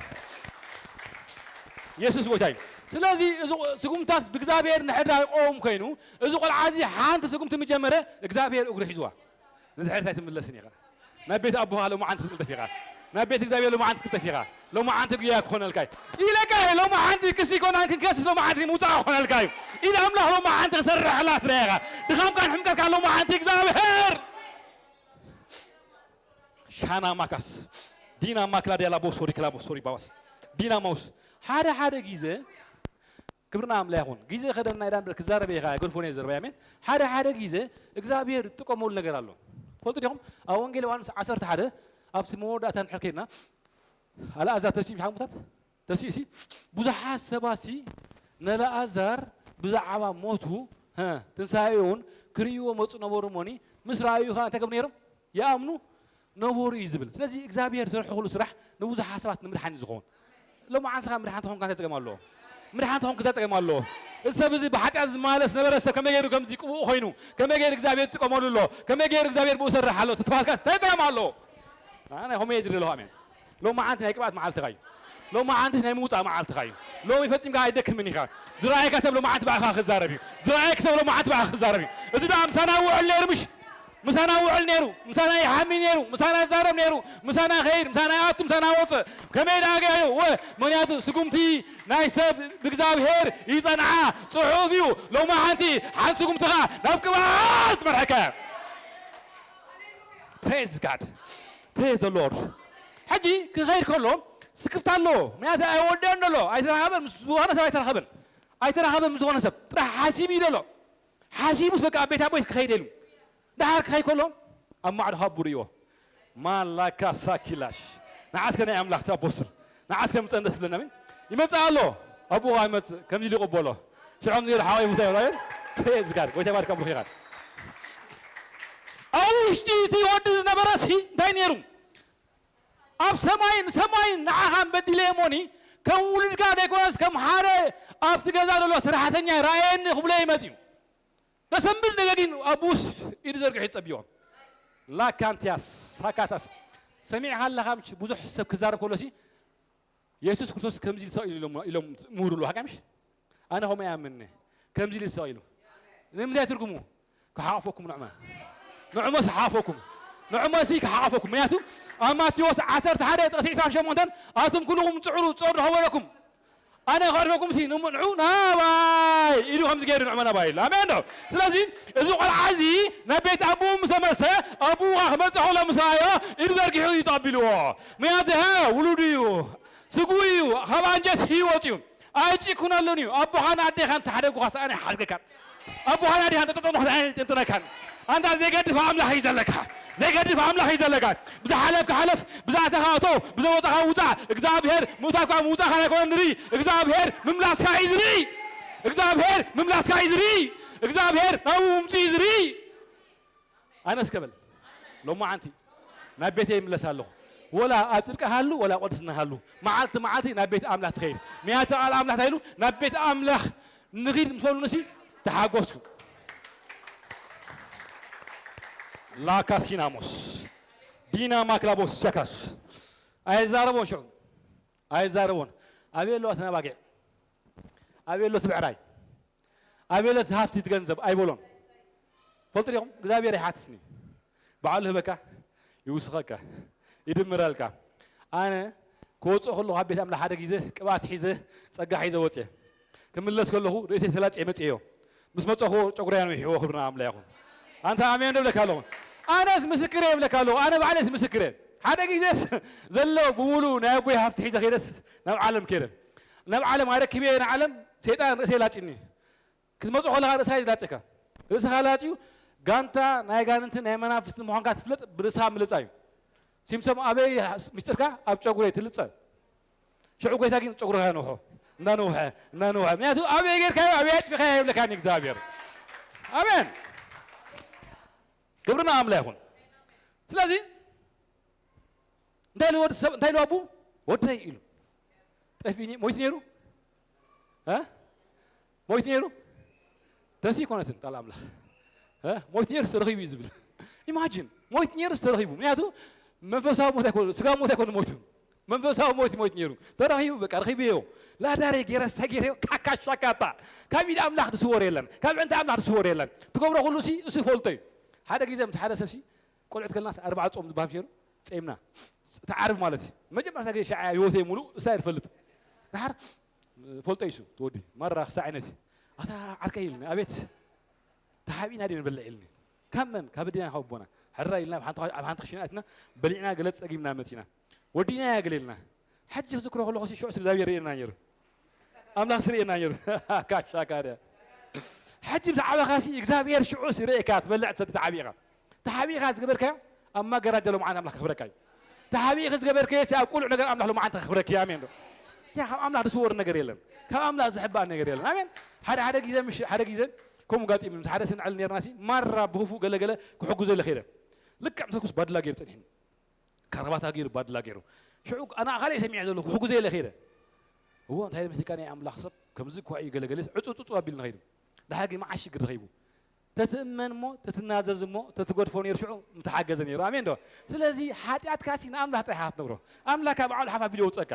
የሱስ ጎይታ እዩ ስለዚ እዚ ስጉምታት ብእግዚኣብሔር ንሕድራ ይቆም ኮይኑ እዚ ቆልዓ እዚ ሓንቲ ስጉምቲ ምጀመረ እግዚኣብሔር እግሩ ሒዝዋ ንድሕርት ኣይትምለስን ኢኻ ናብ ቤት ኣቦኻ ሎማዓንቲ ክትምልጠፍ ኢኻ ናብ ቤት እግዚኣብሔር ሎማዓንቲ ክትጠፍ ኢኻ። ሎማዓንቲ ጉያ ክኾነልካ እዩ ኢለካ እየ። ሎማዓንቲ ክሲ ኮናን ክንከስስ ሎማዓንቲ ምውፃእ ክኾነልካ እዩ። ኢድ ኣምላኽ ሎማዓንቲ ክሰርሐላ ትረአ ኢኻ። ድኻምካን ሕምቀትካ ሎማዓንቲ እግዚኣብሔር ሻና ማካስ ዲና ማክላ ዲያላ ቦሶሪ ክላ ቦሶሪ ባባስ ዲና ማውስ ሓደ ሓደ ግዜ ክብርና ኣምላ ይኹን። ግዜ ከደና ኢዳ እምበር ክዛረብ ኢኻ ገርፎን እየ ዘርባ ኣሜን። ሓደ ሓደ ግዜ እግዚኣብሔር ዝጥቀመሉ ነገር ኣሎ። ፈልጡ ዲኹም? ኣብ ወንጌል ዮሃንስ ዓሰርተ ሓደ ኣብቲ መወዳእታ ንሕር ከይድና ኣልኣዛር ተሲኡ ሓሙታት ተሲኡ ሲ ብዙሓት ሰባት ሲ ነልኣዛር ብዛዕባ ሞቱ ሀ፣ ትንሳኤውን ክርእይዎ መፁ ነበሩ እሞኒ ምስ ረኣዩ ኸዓ እንታይ ገብ ነይሮም? ይኣምኑ ነበሩ እዩ ዝብል። ስለዚ እግዚኣብሔር ዝሰርሖ ኩሉ ስራሕ ንብዙሓት ሰባት ንምድሓን እዩ ዝኸውን። ሎማዓንቲ ኸዓ ምድሓን ተኾንካ እንታይ ጸገም ኣለዎ? ምድሓን ተኾንካ እንታይ ጸገም ኣለዎ? እዚ ሰብ እዚ ብሓጢኣት ዝመላለስ ነበረ ሰብ ከመይ ገይሩ ከምዚ ቅቡእ ኮይኑ ከመይ ገይሩ እግዚኣብሔር ዝጥቀመሉ ኣሎ? ከመይ ገይሩ እግዚኣብሔር ብኡ ይሰርሕ ኣሎ? ተተባልካ እንታይ ጸገም ኣለዎ? ኣነ ከምኡ እየ ዝርኢ ኣለኹ። ኣሜን። ሎማዓንቲ ናይ ቅብኣት መዓልትኻ እዩ። ሎማዓንቲ ናይ ምውፃእ መዓልትኻ እዩ። ሎሚ ፈጺምካ ኣይደክምን ኢኻ። ዝረኣየካ ሰብ ሎማዓንቲ ብኣኻ ክዛረብ እዩ። ዝረኣየካ ሰብ ሎማዓንቲ ብኣኻ ክዛረብ እዩ። እዚ ደኣ ምሳና ውዕል ነይሩ ምሽ ምሳና ውዕል ነይሩ፣ ምሳና ይሓሚ ነይሩ፣ ምሳና ይዛረብ ነይሩ፣ ምሳና ይኸይድ፣ ምሳና ይኣቱ፣ ምሳና ይወፅእ። ከመይ ደኣ ገይሩ? ወ-፣ ምኽንያቱ ስጉምቲ ናይ ሰብ ብእግዚኣብሔር ይጸንዓ፣ ጽሑፍ እዩ። ሎማዓንቲ ሓንቲ ስጉምትኻ ናብ ቅብኣት መርሐካ። Praise God. Praise the Lord. ሕጂ ክኸይድ ከሎ ስክፍታ ኣለዎ። ምክንያቱ ኣይወደን ዘሎ፣ ኣይተራኸበን፣ ምስ ዝኾነ ሰብ ኣይተራኸበን። ኣይተራኸበን ምስ ዝኾነ ሰብ። ጥራሕ ሓሲብ እዩ ዘሎ። ሓሲቡስ በቃ ኣብ ቤት ኣቦይስ ክኸይድ ኢሉ። ደሓር ክኸይድ ከሎ ኣብ ማዕዶ ካብ ቡርእዎ። ማላካ ሳኪላሽ። ንዓስከ ናይ ኣምላኽ ኣቦስል። ንዓስከ ምጸን ደስ ብለና። ኣሜን። ይመጽእ ኣሎ። ኣቦኻ ይመጽእ። ከምዚ ኢሉ ይቕበሎ። ሽዖም ዝብል ሓወይ ሙሳ ይብሎ። ኣሜን። Praise God። ጎይታ ይባርካ፣ ብሩኽ ኢኻ። ኣብ ውሽጢ እቲ ወዲ ዝነበረ ሲ እንታይ ነይሩ? ኣብ ሰማይን ሰማይን ንዓኻን በዲለ እሞኒ፣ ከም ውሉድካ ዘይኮነስ ከም ሓደ ኣብቲ ገዛ ዘሎ ሰራሕተኛ ረኣየኒ ክብሎ እዩ መጺኡ። ደሰምብል ነገር ግን ኣቡስ ኢዱ ዘርጊሑ ይጸብዮ። ላካንቲያስ ሳካታስ ሰሚዕካ ኣለኻ? ምሽ ብዙሕ ሰብ ክዛረብ ከሎ ሲ የሱስ ክርስቶስ ከምዚ ኢሉ ሰው ኢሎም ኢሎም ምሁር ኣለዉ። ሓቂ ምሽ? ኣነ ከምኡ ይኣምን። ከምዚ ኢሉ ሰው ኢሉ ንምንታይ ትርጉሙ? ክሓቕፈኩም ንዕመ ንዕመ ክሓቕፈኩም ንዕመ ሲ ክሓቕፈኩም። ምክንያቱ ኣብ ማቴዎስ ዓሰርተ ሓደ ጥቕሲ ዕስራን ሸሞንተን ኣቱም ኩልኹም ጽዕሩ ጸሩ ሃበለኩም ኣነ ከዕርፈኩም ሲ ንዑ ናባይ ኢሉ ከምዚ ገይሩ ንዕመ ናባይ ኢሉ። ኣሜን ዶ? ስለዚ እዚ ቆልዓ እዚ ናብ ቤት ኣቦኡ ምስ ተመልሰ ኣቦኡ ክመጽእ ከሎ ምስ ረኣዮ ኢዱ ዘርጊሑ እዩ ተቐቢልዎ። ምክንያቱ ሀ ውሉዱ እዩ፣ ስግኡ እዩ፣ ካብ ኣንጀት ህይወት እዩ። ኣይጭክነሉን እዩ። ኣቦኻን ኣዴኻን ተሓደጉኻ ሰኣን ኣይሓድገካን። ኣቦኻን ኣዴኻን ተጠጠሙኻ ሰኣን ኣይጥንጥነካን። ኣንታ ዘይገድፍ ኣምላኽ እዩ ዘለካ። ዘይገድፍ ኣምላኽ እዩ ዘለካ። ብዝሓለፍካ ሓለፍ፣ ብዝኣተኻ እቶ፣ ብዘወፃኻ ውፃእ። እግዚኣብሔር ምእታውካ ምውፃእካ ኣይኮነን ዝርኢ። እግዚኣብሔር ምምላስካ እዩ ዝርኢ። እግዚኣብሔር ምምላስካ እዩ ዝርኢ። እግዚኣብሔር ናብኡ ምምፅእ እዩ ዝርኢ። ኣነስ ከበል ሎማዓንቲ ናብ ቤተይ ይምለስ ኣለኹ። ወላ ኣብ ጽድቂ ሃሉ ወላ ቅድስና ሃሉ መዓልቲ መዓልቲ ናብ ቤት ኣምላኽ ትኸይድ። ምክንያቱ ቃል ኣምላኽ እንታይ ኢሉ? ናብ ቤት ኣምላኽ ንኺድ ምስ በሉኒ ሲ ተሓጎስኩ። ላካሲናሞስ ዲና ማክላቦስ ሰካስ ኣይዛረቦን ሽዑ ኣይዛረቦን። ኣበይ ኣለዋ ተናባጊዕ? ኣበይ ኣሎ እቲ ብዕራይ? ኣበይ ኣሎ እቲ ሃፍቲ እቲ ገንዘብ ኣይበሎን። ፈልጡ ዲኹም? እግዚኣብሔር ኣይሓትትን እዩ። ባዕሉ ህበካ፣ ይውስኸካ፣ ይድምረልካ። ኣነ ክወፅኦ ከለኹ ኣብ ቤት ኣምላኽ ሓደ ግዜ ቅብኣት ሒዘ፣ ጸጋ ሒዘ ወፅየ። ክምለስ ከለኹ ርእሰይ ተላፅየ መፅየዮ። ምስ መፀኹ ጨጉረይ ኣንዊሕዎ። ክብርና ኣምላኽ ይኹን። ኣንታ ኣሜን ዶ እብለካ ኣለኹ? ኣነስ ምስክር እየ እብለካ ኣለኹ። ኣነ ባዕለይስ ምስክር እየ። ሓደ ግዜስ ዘሎ ብምሉእ ናይ ኣቦይ ሃፍቲ ሒዘ ከይደስ ናብ ዓለም ከይደ። ናብ ዓለም ኣረኪበ ንዓለም ሰይጣን ርእሰይ ላጭኒ። ክትመጽኦ ከለኻ ርእስኻ እዩ ዝላጨካ። ርእስኻ ላጭዩ ጋንታ ናይ ኣጋንንትን ናይ መናፍስትን ምዃንካ ትፍለጥ ብርእስኻ ምልጻ እዩ። ሲምሶም ኣበይ ምስጢርካ ኣብ ጨጉረይ ትልጸ። ሽዑ ጎይታ ግን ጨጉርኻ ያንውሖ። እንዳነውሐ፣ እንዳነውሐ። ምክንያቱ ኣበይ ጌርካዮ፣ ኣበይ ኣጥፊኻዮ ይብለካኒ እግዚኣብሔር። ኣሜን። ክብሪ ንኣምላኽ ይኹን። ስለዚ እንታይ ኢሉ ወዲ ሰብ፣ እንታይ ኢሉ ኣቡ? ወደይ ኢሉ። ጠፊኒ፣ ሞይቱ ነይሩ? እ? ሞይቱ ነይሩ? ተሲ ይኮነትን ቃል ኣምላኽ። እ? ሞይቱ ነይሩ ተረኺቡ እዩ ዝብል። ኢማጂን፣ ሞይቱ ነይሩ ተረኺቡ። ምክንያቱ መንፈሳዊ ሞት ኣይኮነ፣ ስጋ ሞት ኣይኮነ ሞይቱ። መንፈሳዊ ሞይቱ ሞይቱ ነይሩ። ተረኺቡ በቃ፣ ረኺበዮ። ላዳሬ ገይረ፣ ሳይ ገይረ፣ ካካ ሻካታ። ካብ ኢድ ኣምላኽ ዝስወር የለን። ካብ ዕንተ ኣምላኽ ዝስወር የለን። ትገብሮ ኩሉ ሲ፣ እሱ ይፈልጦ እዩ። ሓደ ግዜ ምስ ሓደ ሰብ ሲ፣ ቆልዑት ከለናስ ኣርባዓ ጾም ዝበሃል ነይሩ። ጼምና። እቲ ዓርቢ ማለት እዩ። መጀመርታ ግዜ ሻዕያ ህይወተይ ሙሉእ እሳ እየ ዝፈልጥ። ድሓር ፈልጦ ይሱ ትወዲ ማራ ክሳዕ ዓይነት እዩ። ኣታ ዓርከይ ኢልኒ፣ ኣቤት ተሓቢእና ድየ ንበልዕ ኢልኒ። ካብ መን? ካብ ኣዴና ካብ ኣቦና። ሕራይ ኢልና ኣብ ሓንቲ፣ ኣብ ሓንቲ ክሽነ ኣትና በሊዕና ገለ ጸጊምና መጺና። ወዲእና እያ ገለ ኢልና። ሕጂ ክዝክሮ ከለኹ ሲ ሽዑ እግዚኣብሔር ርእየና ነይሩ። ኣምላኽ ስርእየና ነይሩ። ካሻ ካድያ። ሕጂ ምስ ዓበኻሲ እግዚኣብሔር ሽዑ ስርእየካ ትበልዕ ትሰቲ ተሓቢእኻ። ተሓቢእኻ ዝገበርካዮ ኣብ ማገራጃ ሎምዓንቲ ኣምላኽ ከኽብረካ እዩ። ተሓቢእኺ ዝገበርካዮ ሲ ኣብ ቁሉዕ ነገር ኣምላኽ ሎምዓንቲ ከኽብረኪ እዩ። ኣሜን ዶ? ያ ካብ ኣምላኽ ዝስወር ነገር የለን። ካብ ኣምላኽ ዝሕባእ ነገር የለን። ኣሜን። ሓደ ሓደ ግዜ ምሽ ሓደ ግዜ ከምኡ ጋጢሙ ምስ ሓደ ስንዕል ነርና ሲ ማራ ብኽፉእ ገለገለ ክሕግዞ ኢለ ኸይደ። ልክዕ ምስ ኩስ ባድላ ገይሩ ጸኒሕኒ። ካራባታ ገይሩ ባድላ ገይሩ። ሽዑ ኣና ኣኻለ ሰሚዐ ዘለኹ ክሕግዞ ኢለ ኸይደ። እዎ እንታይ መስልካ ናይ ኣምላኽ ሰብ ከምዚ እኳ እዩ ገለገለ ዕጹ ዕጹ ኣቢሉ ንኸይዱ። ድሓር ግን መዓሽ ሽግር ረኺቡ። ተትእመን እሞ ተትናዘዝ እሞ ተትገድፎ ነይሩ ሽዑ ምተሓገዘ ነይሩ። ኣሜን ዶ? ስለዚ ሓጢኣትካ ሲ ንኣምላኽ ጥራሕ ኢኻ ትነግሮ። ኣምላኽ ካብ ዓውል ሓፍ ኣቢሉ የውፀካ።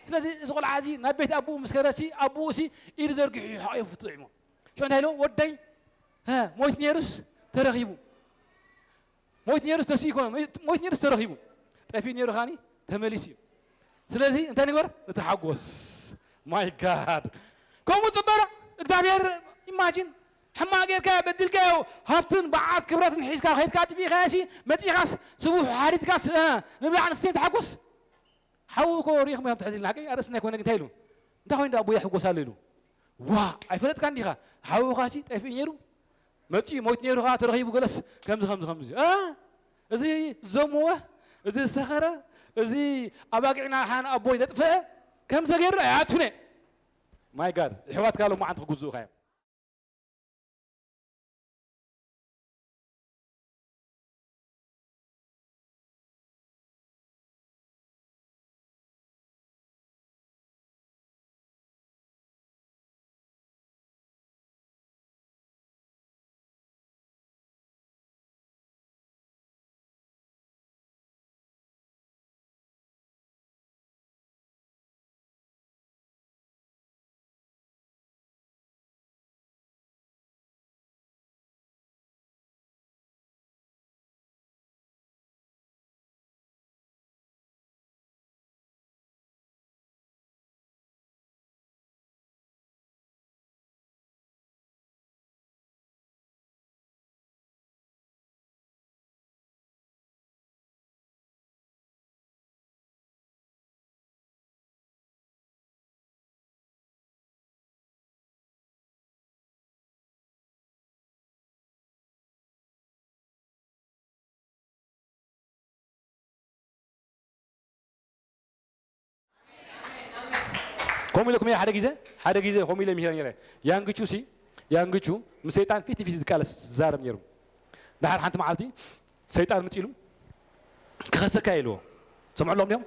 ስለዚ እዚ ቆልዓ እዚ ናብ ቤት ኣቦኡ ምስ ከደ ሲ ኣቦኡ ሲ ኢዱ ዘርጊሑ ሓቂፉ ጥዒሞ። ሽዑ እንታይ ኢሉ? ወደይ ሞይት ነይሩስ ተረኺቡ። ሞይት ነይሩ ተስኢኮ ሞይት ነይሩ ተረኺቡ። ጠፊኡ ነይሩ ኻኒ ተመሊሱ እዩ። ስለዚ እንታይ ንግበር? ንተሓጎስ። My God። ከምኡ ጽበሮ እግዚኣብሔር። ኢማጂን ሕማቅ ጌርካ በድልካዮ ሃፍትን በዓት ክብረትን ሒዝካ ከይድካ ጥፊእካዮ ሲ መጺኻስ ስቡሕ ሓሪትካስ ንብላዕ ንስቴን ተሓጎስ። ሓዉ እኮ ሪኢኹም እዮም ትሕት ኢልና ሓቂ ኣርእስና ኣይኮነ ግን እንታይ ኢሉ እንታይ ኮይኑ ኣቦ ይሕጎስ ኣሎ ኢሉ። ዋ ኣይፈለጥካን ዲኻ? ሓውኻሲ ጠፊኡ ነይሩ መፂኡ ሞይት ነይሩ ከዓ ተረኺቡ ገለስ ከምዚ ከምዚ ከምዚ እዚ ዘሙወ እዚ ዝሰኸረ እዚ ኣባጊዕና ሓን ኣቦይ ዘጥፍአ ከምዚ ገይሩ ኣይኣቱነ። My God። ኣሕዋትካ ሎማዓንቲ ክግዝኡኻ እዮም። ከምኡ ኢለኩም እየ ሓደ ግዜ ሓደ ግዜ ከምኡ ኢለ ምሂረ ነይረ። ያንግቹ ሲ ያንግቹ ምስ ሰይጣን ፊት ንፊት ዝቃለስ ዝዛረብ ነይሩ። ድሓር ሓንቲ መዓልቲ ሰይጣን ምፅ ኢሉ ክኸሰካ ኢልዎ። ሰምዑ ኣለዎም ድዮም?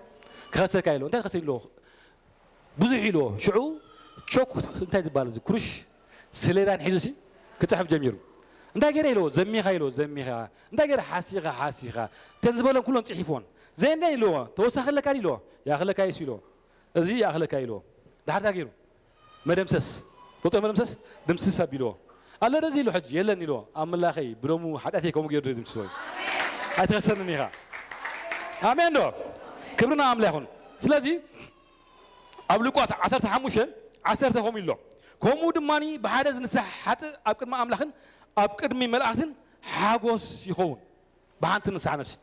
ክኸሰካ ኢልዎ። እንታይ ክኸሰ ኢልዎ? ብዙሕ ኢልዎ። ሽዑ ቾክ እንታይ ዝበሃል እዚ ኩሩሽ ሰሌዳን ሒዙ ሲ ክፅሕፍ ጀሚሩ። እንታይ ገይረ ኢልዎ? ዘሚኻ ኢልዎ። ዘሚኻ እንታይ ገይረ? ሓሲኻ ሓሲኻ እተን ዝበለን ኩሎን ፅሒፍዎን። ዘየንደ ኢልዎ። ተወሳኺ ኣለካ ኢልዎ። ያኽለካ የሱ ኢልዎ። እዚ ይኣኽለካ ኢልዎ። ድሓር እንታይ ገይሩ? መደምሰስ። ፈልጦ መደምሰስ ድምስስ ኣቢልዎ። ኣሎ ዶ እዚ ኢሉ ሕጂ የለን ኢልዎ። ኣምላኸይ ብደሙ ሓጢኣተይ ከምኡ ገይሩ ድምስስዎ እዩ። ኣይትኸሰንን ኢኻ። ኣሜን ዶ? ክብሪ ንኣምላኽ ይኹን። ስለዚ ኣብ ሉቃስ ዓሰርተ ሓሙሽተ ዓሰርተ ከምኡ ኢሎ። ከምኡ ድማ ብሓደ ዝንስሕ ሓጥእ ኣብ ቅድሚ ኣምላኽን ኣብ ቅድሚ መላእኽትን ሓጎስ ይኸውን። ብሓንቲ ንስሓ ነፍሲ።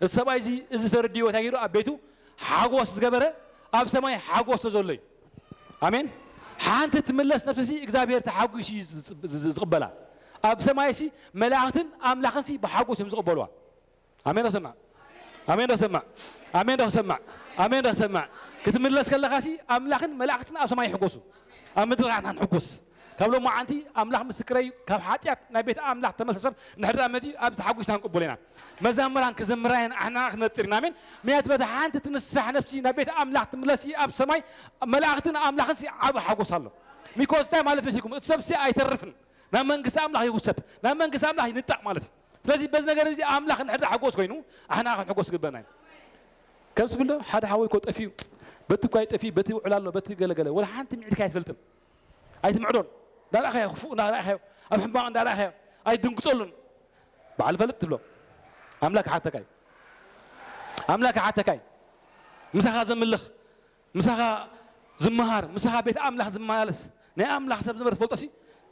እዚ ሰብኣይ እዚ፣ እዚ ተረዲእዎ እንታይ ገይሩ? ኣብ ቤቱ ሓጎስ ዝገበረ፣ ኣብ ሰማይ ሓጎስ ተዘሎ እዩ። ኣሜን። ሓንቲ ትምለስ ነፍሲ እግዚኣብሔር ተሓጒሱ እዩ ዝ-፣ ዝ-፣ ዝ-፣ ዝቕበላ። ኣብ ሰማይ ሲ መላእኽትን ኣምላኽን ሲ ብሓጎስ እዮም ዝቕበልዋ። ኣሜን ዶ ሰማዕ? ኣሜን ዶ ሰማዕ? ኣሜን ዶ ሰማዕ? ኣሜን ዶ ሰማዕ? ክትምለስ ከለኻ ሲ ኣምላኽን መላእኽትን ኣብ ሰማይ ይሕጎሱ። ኣብ ምድሪ ንሕና ንሕጎስ። ካብ ሎማዓንቲ ኣምላኽ ምስክረይ እዩ፣ ካብ ሓጢኣት ናብ ቤት ኣምላኽ ተመልሰ ሰብ እንድሕር ደኣ መጺኡ ኣብዚ ተሓጒስና ክንቅበሎ ኢና። መዛምራን ክዝምራ እየን፣ ኣሕና ክንነጥር ኢና። ኣሜን። ምክንያቱ በታ ሓንቲ ትንሳሕ ነፍሲ ናብ ቤት ኣምላኽ ትምለስ እዩ፣ ኣብ ሰማይ መላእኽትን ኣምላኽን ሲ ዓቢ ሓጎስ ኣሎ። ሚኮስ እንታይ ማለት መሲልኩም? እቲ ሰብ ሲ ኣይተርፍን። ናብ መንግስቲ ኣምላኽ ይውሰድ፣ ናብ መንግስቲ ኣምላኽ ይንጣቕ ማለት እዩ። ስለዚ በዚ ነገር እዚ ኣምላኽ እንድሕር ደኣ ሓጎስ ኮይኑ ኣሕና ክንሕጎስ ዝግበና እዩ። ከም ዝብሎ ሓደ ሓወይ እኮ ጠፊኡ፣ በቲ እኳ ይጠፊ፣ በቲ ይውዕል ኣሎ፣ በቲ ገለገለ፣ ወላ ሓንቲ ምዒድካ ኣይትፈልጥን። ኣይትምዕዶን። እንዳረኣኻዮ፣ ክፉእ እንዳረኣኻዮ፣ ኣብ ሕማቕ እንዳረኣኻዮ፣ ኣይትድንግጸሉን። በዓል ፈልጥ ትብሎ። ኣምላኽ ክሓተካ እዩ። ኣምላኽ ክሓተካ እዩ። ምሳኻ ዘምልኽ፣ ምሳኻ ዝመሃር፣ ምሳኻ ቤት ኣምላኽ ዝመላለስ ናይ ኣምላኽ ሰብ ዝነበረ ትፈልጦ ሲ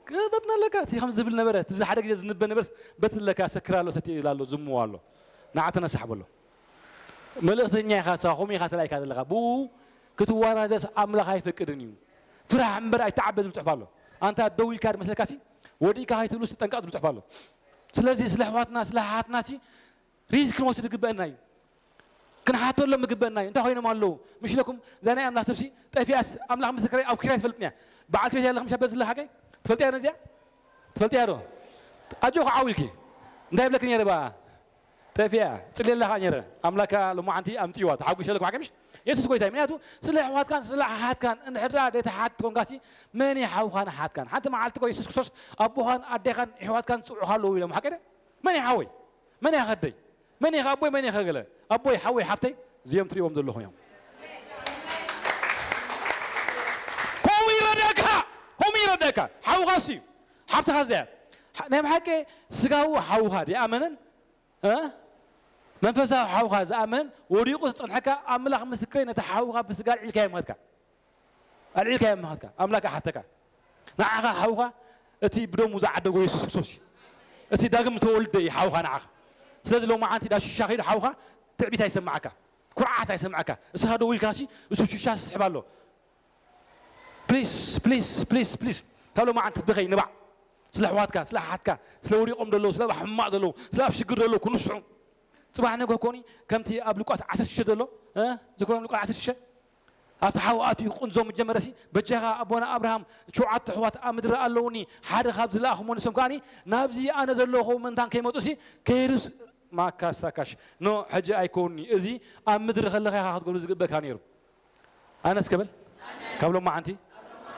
ክበትነለካ እቲ ከም ዝብል ነበረ። እቲ ሓደ ግዜ ዝንበ ነበርስ በትለካ ሰክር ኣሎ፣ ሰቲ ኢላ ኣሎ፣ ዝምዋ ኣሎ። ንዓ ተነሳሕ በሎ። መልእኽተኛ ኢኻ፣ ንስኻ ከምኡ ኢኻ ተላኢካ ዘለኻ። ብኡ ክትዋናዘስ ኣምላኽ ኣይፈቅድን እዩ። ፍራሕ እምበር ኣይተዓበ ዝብል ጽሑፍ ኣሎ። ኣንታ ደው ኢልካ ዝመስለካ ሲ ወዲእካ ከይትብሉ ሲ ጠንቀቕ ዝብል ጽሑፍ ኣሎ። ስለዚ ስለ ኣሕዋትና ስለ ኣሓትና ሲ ሪስክ ክንወስድ ይግበአና እዩ። ክንሓተሎም ይግበአና እዩ። እንታይ ኮይኖም ኣለዉ? ምሽ ኢለኩም እዛ ናይ ኣምላኽ ሰብሲ ጠፊኣስ ኣምላኽ ምስክረይ ኣብ ኪራይ ትፈልጥን እያ። በዓልቲ ቤት ያለኹም ሻበ ዝላ ሓቀይ ትፈልጥያ ነዚኣ? ትፈልጥያ ዶ? ኣጆኺ ዓው ኢልኪ። እንታይ ይብለኪ ነይረ ብኣ? ጠፊኣ። ጽልየላ ከዓ ነይረ። ኣምላካ ሎማዓንቲ ኣምጽእዋ። ተሓጒሰ ኣለኩም ሓቀይ ምሽ? የሱስ ጎይታ እዩ። ምክንያቱ ስለ ኣሕዋትካን ስለ ኣሓትካን እንድሕር ደኣ ዘይትሓት ኮንካሲ መን እዩ ሓውኻን ኣሓትካን? ሓንቲ መዓልቲ እኮ የሱስ ክርስቶስ ኣቦኻን ኣዴኻን ኣሕዋትካን ዝጽውዑኻ ኣለዉ ኢሎም ሓቀይ ዶ? መን እዩ ሓወይ? መን እያ ከደይ? መን እየ ኣቦይ? መን እየ ከገለ? ኣቦይ፣ ሓወይ፣ ሓፍተይ፣ እዚኦም ትሪእዎም ዘለኹም እዮም። ከምኡ ይረዳእካ፣ ከምኡ ይረዳእካ። ሓውኻስ እዩ፣ ሓፍትኻ እዚኣ። ሓ-፣ ናይ ብሓቂ ስጋዊ ሓውኻ ድኣመነን፣ እ? መንፈሳዊ ሓውኻ ዝኣመን ወዲቑ ዝጸንሐካ፣ ኣምላኽ ምስክረይ፣ ነቲ ሓውኻ ብስጋ ኣልዒልካዮ ምኸድካ። ኣልዒልካዮ ምኸድካ። ኣምላክ ኣሓተካ። ንዓኻ ሓውኻ እቲ ብደሙ ዝዓደጎ የሱስ ክርስቶስ እዩ። እቲ ዳግም ተወልደ እዩ ሓውኻ ንዓኻ። ስለዚ ሎማዓንቲ ዳሽሻ ከይዱ ሓውኻ ትዕቢት ኣይሰምዓካ። ኩርዓት ኣይሰምዓካ። እስኻ ደው ኢልካ ሲ እሱ ሽሻ ስሕብ ኣሎ። ፕሊስ፣ ፕሊስ፣ ፕሊስ፣ ፕሊስ። ካብ ሎማዓንቲ ብኸይ ንባዕ። ስለ ኣሕዋትካ፣ ስለ ኣሓትካ፣ ስለ ወዲቖም ዘለዉ፣ ስለ ኣብ ሕማቕ ዘለዉ፣ ስለ ኣብ ሽግር ዘለዉ ክንስሑ። ጽባሕ ነገ ኮኒ ከምቲ ኣብ ሉቃስ ዓሰርተ ሽዱሽተ ዘሎ፣ እ? ዝክሮም ሉቃስ ዓሰርተ ሽዱሽተ ኣብቲ ሓው ኣትዩ ቁንዞ ምጀመረሲ፣ በጃኻ ኣቦና ኣብርሃም ሸውዓተ ኣሕዋት ኣብ ምድሪ ኣለዉኒ፣ ሓደ ካብ ዝለኣኹሞ ንሶም ከኣኒ ናብዚ ኣነ ዘለኹ ምእንታን ከይመጹሲ፣ ከይዱስ ማካሳካሽ፣ ኖ፣ ሕጂ ኣይኮንኒ፣ እዚ ኣብ ምድሪ ከለኻ ኢኻ ክትገብሮ ዝግበካ ነይሩ። ኣነስ ክብል ካብ ሎማዓንቲ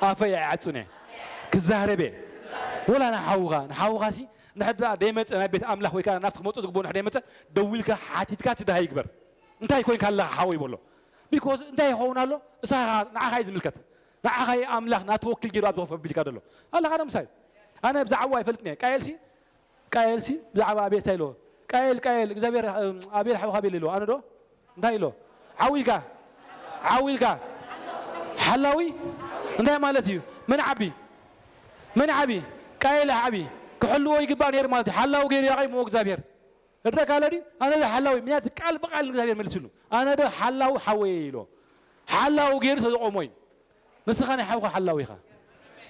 ኣፈይ ኣይዓጹን እየ። ክዛረብ እየ። ወላ ንሓውኻ፣ ንሓውኻሲ ንሕድራ ደይመጸ ናብ ቤት ኣምላኽ ወይ ከኣ ናብቲ ክመጾ ዝግብኦ ንሕድራ ደይመጸ ደዊልካ ሓቲትካ ትድሃይ ይግበር። እንታይ ኮይንካ ኣለኻ ሓወይ በሎ። ቢኮዝ እንታይ ይኸውን ኣሎ? እሳኻ ንዓኻ እዩ ዝምልከት። ንዓኻ እዩ ኣምላኽ ናቲ ወኪል ገይሩ ኣብዚ ኮፍ ኣቢልካ ዘሎ። ኣለኻ ዶ ምሳይ? ኣነ ብዛዕባ ኣይፈልጥን እየ። ቃየልሲ ቃየልሲ ብዛዕባ ኣቤል እንታይ ኢልዎ? ቃየል፣ ቃየል፣ እግዚኣብሔር፣ እም፣ ኣቤል ሓውኻ ኣቤል ኢልዎ። ኣነ ዶ? እንታይ ኢልዎ? ዓው ኢልካ? ዓው ኢልካ? ሓላዊ? እንታይ ማለት እዩ? መን ዓቢ? መን ዓቢ? ቃየል ዓቢ። ክሕልዎ ይግባእ ነይሩ ማለት እዩ። ሓላዊ ገይሩ ኣቐይምዎ እግዚኣብሔር። እረካ ኣሎ ድዩ? ኣነ ዶ ሓላዊ? ምክንያቱ ቃል ብቃል እግዚኣብሔር መልስሉ። ኣነ ዶ ሓላዊ ሓወየ ኢልዎ። ሓላዊ ገይሩ ስለ ዘቆሞ እዩ። ንስኻ ናይ ሓውኻ ሓላዊ ኢኻ።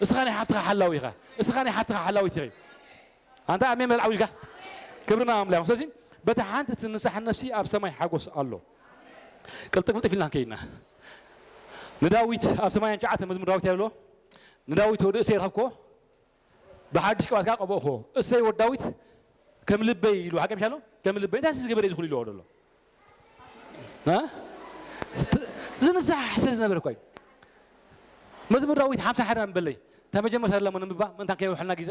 እስኻ ናይ ሓፍትኻ ሓላዊ ኢኻ። እስኻ ናይ ሓፍትኻ ሓላዊት ኢኺ። ኣንታ ኣሜን በል ዓው ኢልካ። ክብሪ ንኣምላኽ። ስለዚ በታ ሓንቲ ትንሳሕ ነፍሲ ኣብ ሰማይ ሓጎስ ኣሎ። ቅልጥፍ ቅልጥፍ ኢልና ከይድና። ንዳዊት ኣብ ሰማንያን ትሽዓተ መዝሙር ዳዊት ኣሎ። ንዳዊት ወዲ እሴይ ረኸብኮ። ብሓድሽ ቅብኣት ከኣ ቀበእኮ። እሰይ ወዲ ዳዊት ከም ልበይ ኢሉ ሓቂ ምሻሎ? ከም ልበይ። እንታይ ዝገበረ እዩ ዝኽሉ ኢልዎ ዘሎ? እ? ዝንሳሕ ስለ ዝነበረ እኮ እዩ። መዝሙር ዳዊት ሓምሳ ሓደ ኣንበለይ። እታ መጀመርታ ዘላ እሞ ነንብባ፣ ምእንታን ከይወርሐልና ግዜ።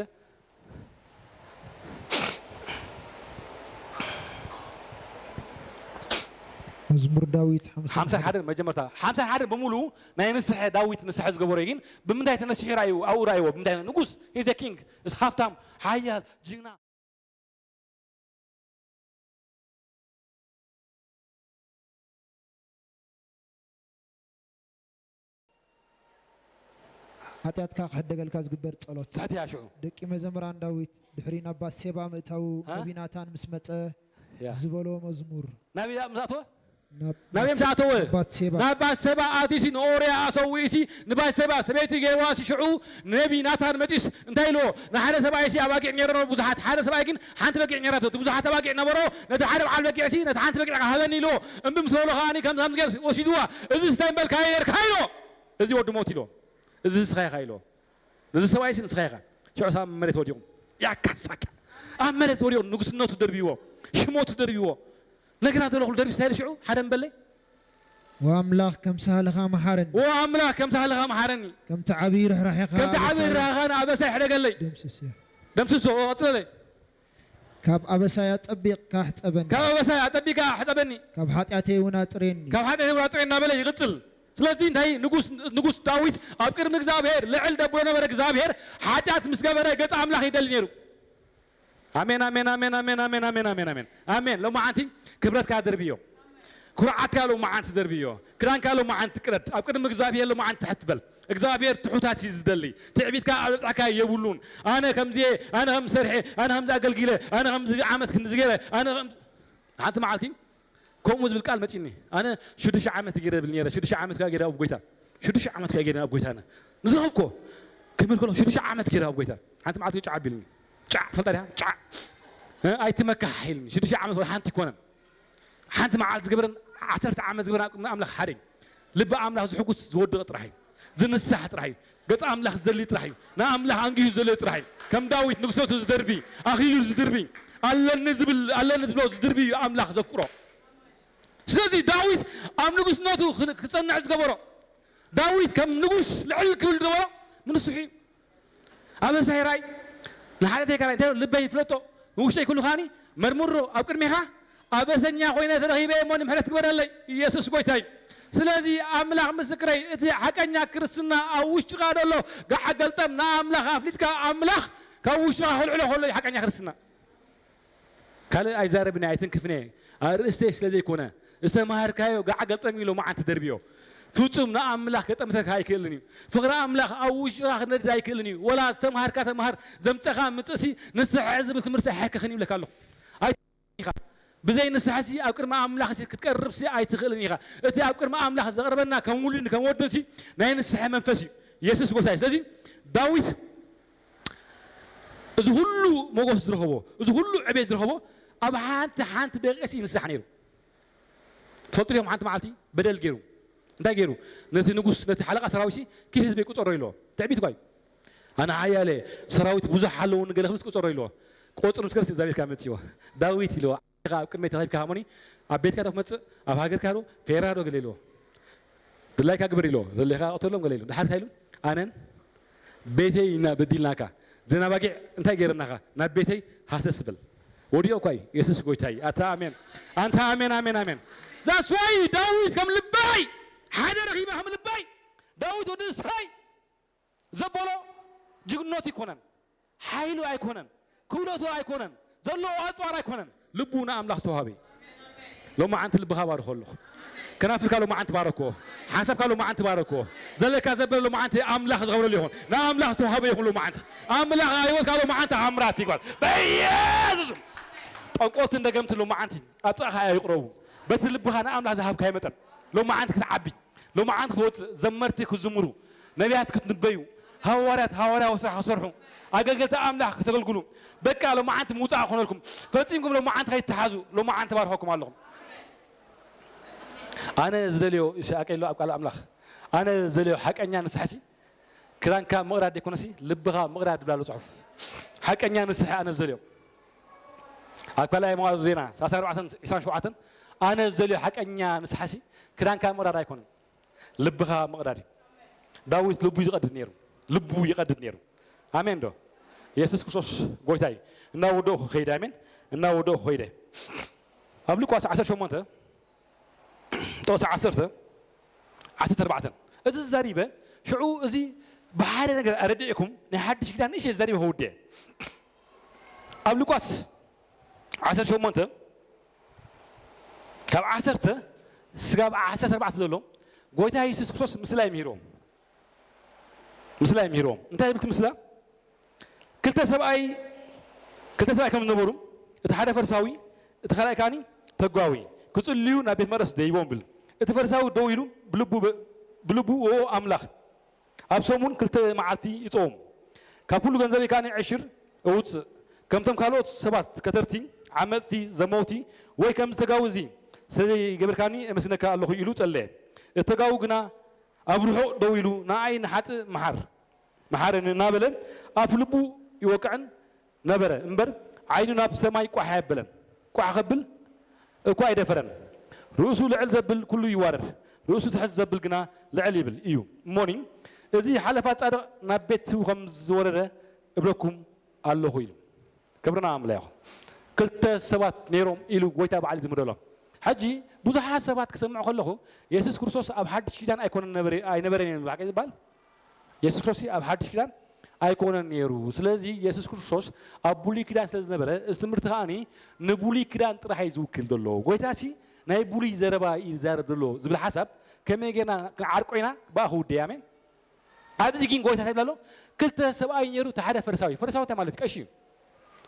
መዝሙር ዳዊት ሓምሳ ሓደ። ሓምሳ ሓደ መጀመርታ። ሓምሳ ሓደ ብምሉኡ ናይ ንስሐ ዳዊት ንስሐ ዝገበሮ እዩ። ግን ብምንታይ ተነሲሑ ራእዩ? ኣብኡ ራእይዎ። ብምንታይ? ንጉስ፣ he's a king፣ እስ ሃፍታም፣ ሓያል፣ ጅግና። ሓጢኣትካ ክሕደገልካ ዝግበር ጸሎት። ዛትያ ሽዑ። ደቂ መዘምራን ዳዊት ድሕሪ ናብ ባትሴባ ምእታዉ ሃ? ነቢ ናታን ምስ መጸ ያ። ዝበሎ መዝሙር። ናበይ ምስ ኣተወ? ናብ ናበይ ምስ ኣተወ? ባትሴባ። ናብ ባትሴባ ኣትዩሲ ንኦርያ ኣሰዊኡሲ ንባትሴባ ሰበይቲ ገይርዋሲ ሽዑ ነቢ ናታን መጺስ እንታይ ኢልዎ? ንሓደ ሰብኣይሲ ኣባጊዕ ነይሮ ብዙሓት፣ ሓደ ሰብኣይ ግን ሓንቲ በጊዕ ነይራቶ። እቲ ብዙሓት ኣባጊዕ ነበሮ፣ ነቲ ሓደ በዓል በጊዕሲ ነቲ ሓንቲ በጊዕ ሃበኒ ኢልዎ። እምቢ ምስ በሎ ከኣኒ ከምዚ ከምዚ ገይሩ ወሲድዋ። እዚ ስታይ እምበልካዮ ነርካ ኢልዎ። እዚ ወዲ ሞት ኢልዎ። እዚ ንስኻ ኢኻ ኢልዎ። ነዚ ሰብኣይሲ ንስኻ ኢኻ። ሽዑ ሳብ መሬት ወዲቑ። ያካሳካ። ኣብ መሬት ወዲቑ ንጉስነቱ ደርብይዎ። ሽሞቱ ደርብይዎ። ነግራ ዘለኹሉ ደርቢ ስታይ ኢሉ ሽዑ ሓደ እምበለይ። ወኣምላኽ ከም ሳህልኻ መሓረኒ። ወኣምላኽ ከም ሳህልኻ መሓረኒ። ከምቲ ዓብዪ ርሕራሕኻ ከምቲ ዓብዪ ኣበሳይ ርሕራሕኻ ንኣበሳይ ሕደገለይ። ደምስስዮ። ደምስሶ፣ ቀጽለለይ። ካብ ኣበሳይ ኣጸቢቕካ ሕጸበኒ። ካብ ኣበሳይ ኣጸቢቕካ ሕጸበኒ። ካብ ሓጢኣተይ እውን ኣጽርየኒ። ካብ ሓጢኣተይ እውን ኣጽርየኒ እናበለ ይቕጽል። ስለዚ እንታይ ንጉስ፣ ንጉስ ዳዊት ኣብ ቅድሚ እግዚኣብሔር ልዕል ደብሎ ነበረ። እግዚኣብሔር ሓጢኣት ምስ ገበረ ገጽ ኣምላኽ ይደሊ ነይሩ። ኣሜን፣ ኣሜን፣ ኣሜን፣ ኣሜን፣ ኣሜን፣ ኣሜን፣ ኣሜን፣ ኣሜን፣ ኣሜን። ሎማዓንቲ ክብረትካ ደርብዮ። ኩርዓትካ ሎመዓንቲ ደርብዮ። ክዳንካ ሎመዓንቲ ቅደድ። ኣብ ቅድሚ እግዚኣብሔር ሎመዓንቲ ትሕት በል። እግዚኣብሔር ትሑታት እዩ ዝደሊ። ትዕቢትካ ኣብ ዘብጻሕካ የብሉን። ኣነ ከምዚ እየ፣ ኣነ ከም ሰርሐ፣ ኣነ ከምዚ ኣገልጊለ፣ ኣነ ከምዚ ዓመት ክንዚ ገይረ፣ ኣነ ከም-፣ ሓንቲ መዓልቲ ከምኡ ዝብል ቃል መጺኒ። ኣነ ሽዱሽተ ዓመት ገይረ ብል ነይረ። ሽዱሽተ ዓመት ከኣ ገይረ ኣብ ጎይታ። ሽዱሽተ ዓመት ከኣ ገይረ ኣብ ጎይታ። ኣነ ንዝረኸብኮ ክምል ከሎ ሽዱሽተ ዓመት ገይረ ኣብ ጎይታ። ሓንቲ መዓልቲ ጫዕ ቢልኒ። ጫዕ ትፈልጣ ዲኻ? ጫዕ። እ፣ ኣይትመካሕ ኢልኒ። ሽዱሽተ ዓመት ወላ ሓንቲ ይኮነን። ሓንቲ መዓልቲ ዝገበረን ዓሰርተ ዓመት ዝገበረን ኣብ ቅድሚ ኣምላኽ ሓደ እዩ። ልቢ ኣምላኽ ዝሕጉስ ዝወድቕ ጥራሕ እዩ። ዝንሳሕ ጥራሕ እዩ። ገጽ ኣምላኽ ዝደሊ ጥራሕ እዩ። ንኣምላኽ ኣንጊሁ ዝደልዮ ጥራሕ እዩ። ከም ዳዊት ንግሰቱ ዝደርቢ፣ ኣኽሊሉ ዝድርቢ፣ ኣለኒ ዝብል፣ ኣለኒ ዝብሎ ዝድርቢ እዩ ኣምላኽ ዘፍቅሮ። ስለዚ ዳዊት ኣብ ንጉስነቱ ክን-፣ ክጸንዕ ዝገበሮ፣ ዳዊት ከም ንጉስ ልዕል ክብል ዝገበሮ ምንስሑ እዩ። ኣበሳይ ራይ ንሓጢኣተይ ካላይ እንታይ ልበይ ይፍለጦ፣ ንውሽጠይ ኩሉ ከዓኒ መርምሮ፣ ኣብ ቅድሜኻ ኣበሰኛ ኮይነ ተረኺበ እሞ ንምሕረት ግበረለይ። ኢየሱስ ጎይታይ። ስለዚ ኣምላኽ ምስክረይ፣ እቲ ሓቀኛ ክርስትና ኣብ ውሽጥኻ ዘሎ ገዓ ገልጠም ንኣምላኽ ኣፍሊጥካ ኣምላኽ ካብ ውሽጥኻ ከልዕሎ ከሎ እዩ ሓቀኛ ክርስትና። ካልእ ኣይዛረብን እየ፣ ኣይትንክፍን እየ። ኣርእስተይ ስለ ዘይኮነ፣ ዝተማሃርካዮ ገዓ ገልጠም ኢሎ መዓንቲ ደርብዮ። ፍጹም ንኣምላኽ ከጠምተካ ኣይክእልን እዩ። ፍቕሪ ኣምላኽ ኣብ ውሽጥኻ ክነድድ ኣይክእልን እዩ። ወላ ዝተማሃርካ ተማሃር፣ ዘምጸኻ ምጽእሲ፣ ንስሐ ዝብል ትምህርቲ ኣይሓከኽን ይብለካ ኣለኹ። ኣይ-፣ ኢኻ። ብዘይ ንስሐሲ ኣብ ቅድሚ ኣምላኽሲ ክትቀርብሲ ኣይትኽእልን ኢኻ። እቲ ኣብ ቅድሚ ኣምላኽ ዘቕርበና ከም ውሉድን ከም ወድንሲ ናይ ንስሐ መንፈስ እዩ። የሱስ ጎይታ እዩ። ስለዚ ዳዊት እዚ ኩሉ ሞጎስ ዝረኸቦ፣ እዚ ኩሉ ዕቤት ዝረኸቦ ኣብ ሓንቲ ሓንቲ ደቂቕሲ ይንሳሕ ነይሩ። ትፈልጡ ዲኹም? ሓንቲ መዓልቲ በደል ገይሩ። እንታይ ገይሩ? ነቲ ንጉስ፣ ነቲ ሓለቓ ሰራዊትሲ ኪድ ህዝበይ ቁጸሮ ኢልዎ። ትዕቢት እኳ እዩ። ኣነ ሓያለ ሰራዊት ብዙሕ ኣለውኒ ገለ ክብልስ ቁጸሮ ኢልዎ። ቁጽሪ ምስ ገለስ እግዚኣብሔር ካብ መጽእዎ። ዳዊት ኢልዎ፣ "ኢኻ ኣብ ቅድመይ ተረኺብካ ሃሞኒ፣ ኣብ ቤትካ ዶ ክመጽእ፣ ኣብ ሃገርካ ዶ፣ ፌራ ዶ?" ገለ ኢልዎ። "ድላይካ ግበር" ኢልዎ። "ዘድለኻ ቅተሎም" ገለ ኢሉ። ድሓር እንታይ ኢሉ? "ኣነን ቤተይ ኢና በዲልናካ። ዘናባጊዕ እንታይ ገይረናኻ? ናብ ቤተይ ሃሰስ በል።" ወዲኦ እኳ እዩ። የሱስ ጎይታ እዩ። ኣታ ኣሜን። ኣንታ ኣሜን፣ ኣሜን፣ ኣሜን። That's why ዳዊት ከም ልባይ ሓደ ረኺባ ከም ልባይ ዳዊት ወዲ እሳይ ዘበሎ ጅግንነቱ ኣይኮነን፣ ሓይሉ ኣይኮነን፣ ክእለቱ ኣይኮነን፣ ዘለዎ ኣጽዋር ኣይኮነን። ልቡ ንኣምላኽ ዝተዋህበ እዩ። ሎማዓንቲ ልብኻ ባርኾ ኣለኹ። ከናፍርካ ሎማዓንቲ ባረክዎ። ሓንሳብካ ሎማዓንቲ ባረክዎ። ዘለካ ዘበለ ሎማዓንቲ ኣምላኽ ዝኸብረሉ ይኹን። ንኣምላኽ ዝተዋህበ ይኹን ሎማዓንቲ። ኣምላኽ ህይወትካ ሎማዓንቲ ኣምራት ይግባል። በኢየሱስ ስም። ጠንቆልትን ደገምትን ሎማዓንቲ ኣብ ጥቓኻ ይቕረቡ። በቲ ልብኻ ንኣምላኽ ዝሃብካዮ መጠን ሎማዓንቲ ክትዓቢ፣ ሎማዓንቲ ክትወፅእ፣ ዘመርቲ ክዝምሩ፣ ነቢያት ክትንበዩ፣ ሃዋርያት ሃዋርያዊ ስራሕ ክሰርሑ፣ ኣገልገልቲ ኣምላኽ ከተገልግሉ፣ በቃ ሎማዓንቲ ምውፃእ ክኾነልኩም፣ ፈፂምኩም ሎማዓንቲ ከይትሓዙ፣ ሎማዓንቲ ባርኸኩም ኣለኹም። ኣነ ዝደልዮ ይስሐቅ ኣሎ ኣብ ቃል ኣምላኽ። ኣነ ዝደልዮ ሓቀኛ ንስሐሲ ክዳንካ ምቕዳድ ዘይኮነሲ ልብኻ ምቕዳድ ዝብላ ኣሎ ጽሑፍ። ሓቀኛ ንስሐ ኣነ ዝደልዮ። ኣብ ካልኣይ መዋዕለ ዜና ሰላሳ ኣርባዕተን ዕስራን ሸውዓተን ኣነ ዝደልዮ ሓቀኛ ንስሐሲ ክዳንካ ምቕዳድ ኣይኮነን። ልብኻ ምቕዳድ እዩ። ዳዊት ልቡ ይቐድድ ነይሩ። ልቡ ይቐድድ ነይሩ። ኣሜን ዶ? የሱስ ክርስቶስ ጎይታ እዩ። እናወደእኹ ከይደ፣ ኣሜን። እናወደእኹ ከይደ። ኣብ ሉቃስ ዓሰርተ ሸሞንተ ጥቕሲ ዓሰርተ፣ ዓሰርተ ኣርባዕተ። እዚ ዝዛሪበ፣ ሽዑ እዚ ብሓደ ነገር ኣረዲእኩም፣ ናይ ሓድሽ ኪዳን ንእሽተይ ዝዛሪበ ከውድየ። ኣብ ሉቃስ ዓሰርተ ሸሞንተ፣ ካብ ዓሰርተ ስጋብ ዓሰርተ ኣርባዕተ ዘሎ፣ ጎይታ የሱስ ክርስቶስ ምስላ ይምህርዎም። ምስላ ይምህርዎም። እንታይ ዝብል እቲ ምስላ? ክልተ ሰብኣይ፣ ክልተ ሰብኣይ ከም ዝነበሩ፣ እቲ ሓደ ፈሪሳዊ፣ እቲ ካልኣይ ከኣኒ ተጓዊ፣ ክጽልዩ ናብ ቤት መቕደስ ደይቦም ብል። እቲ ፈሪሳዊ ደው ኢሉ ብልቡ፣ ብልቡ፣ "ኦ ኣምላኽ፣ ኣብ ሰሙን ክልተ መዓልቲ ይጸውም፣ ካብ ኩሉ ገንዘበይ ከኣኒ ዕሽር እውጽእ፣ ከምቶም ካልኦት ሰባት ከተርቲ፣ ዓመጽቲ፣ ዘመውቲ፣ ወይ ከምዚ ተጋዊ እዚ ስለ ዘይገበርካኒ እመስግነካ ኣለኹ" ኢሉ ጸለየ። እቲ ተጋዊ ግና ኣብ ርሑቕ ደው ኢሉ፣ "ንኣይ ንሓጥእ መሓር፣ መሓረኒ" እናበለ ኣፍ ልቡ ይወቅዕን ነበረ እምበር፣ ዓይኑ ናብ ሰማይ ቋሕ ኣየበለን። ቋሕ ከብል እኳ ኣይደፈረን። ርእሱ ልዕል ዘብል ኩሉ ይዋረድ፣ ርእሱ ትሕት ዘብል ግና ልዕል ይብል እዩ። እሞኒ፣ እዚ ሓለፋ ጻድቕ ናብ ቤቱ ከም ዝወረደ እብለኩም ኣለኹ ኢሉ። ክብሪ ንኣምላኽ ይኹን። ክልተ ሰባት ነይሮም ኢሉ ጎይታ በዓል ዝምደሎም። ሕጂ ብዙሓት ሰባት ክሰምዑ ከለኹ፣ የሱስ ክርስቶስ ኣብ ሓድሽ ኪዳን ኣይኮነን ነበረ-፣ ኣይነበረን እዩ ብሓቂ ዝበሃል። የሱስ ክርስቶስ ኣብ ሓድሽ ኪዳን ኣይኮነን ነይሩ። ስለዚ የሱስ ክርስቶስ ኣብ ብሉይ ኪዳን ስለ ዝነበረ፣ እዚ ትምህርቲ ከኣኒ ንብሉይ ኪዳን ጥራሕ እዩ ዝውክል ዘሎ። ጎይታሲ ናይ ብሉይ ዘረባ እዩ ዝዛረብ ዘሎ ዝብል ሓሳብ ከመይ ጌርና ክንዓርቆ ኢና? ብኣ ክውደይ። ኣሜን። ኣብዚ ግን ጎይታ እንታይ ይብል ኣሎ? ክልተ ሰብኣይ ነይሩ፣ እቲ ሓደ ፈሪሳዊ። ፈሪሳዊ እንታይ ማለት እዩ? ቀሺ እዩ።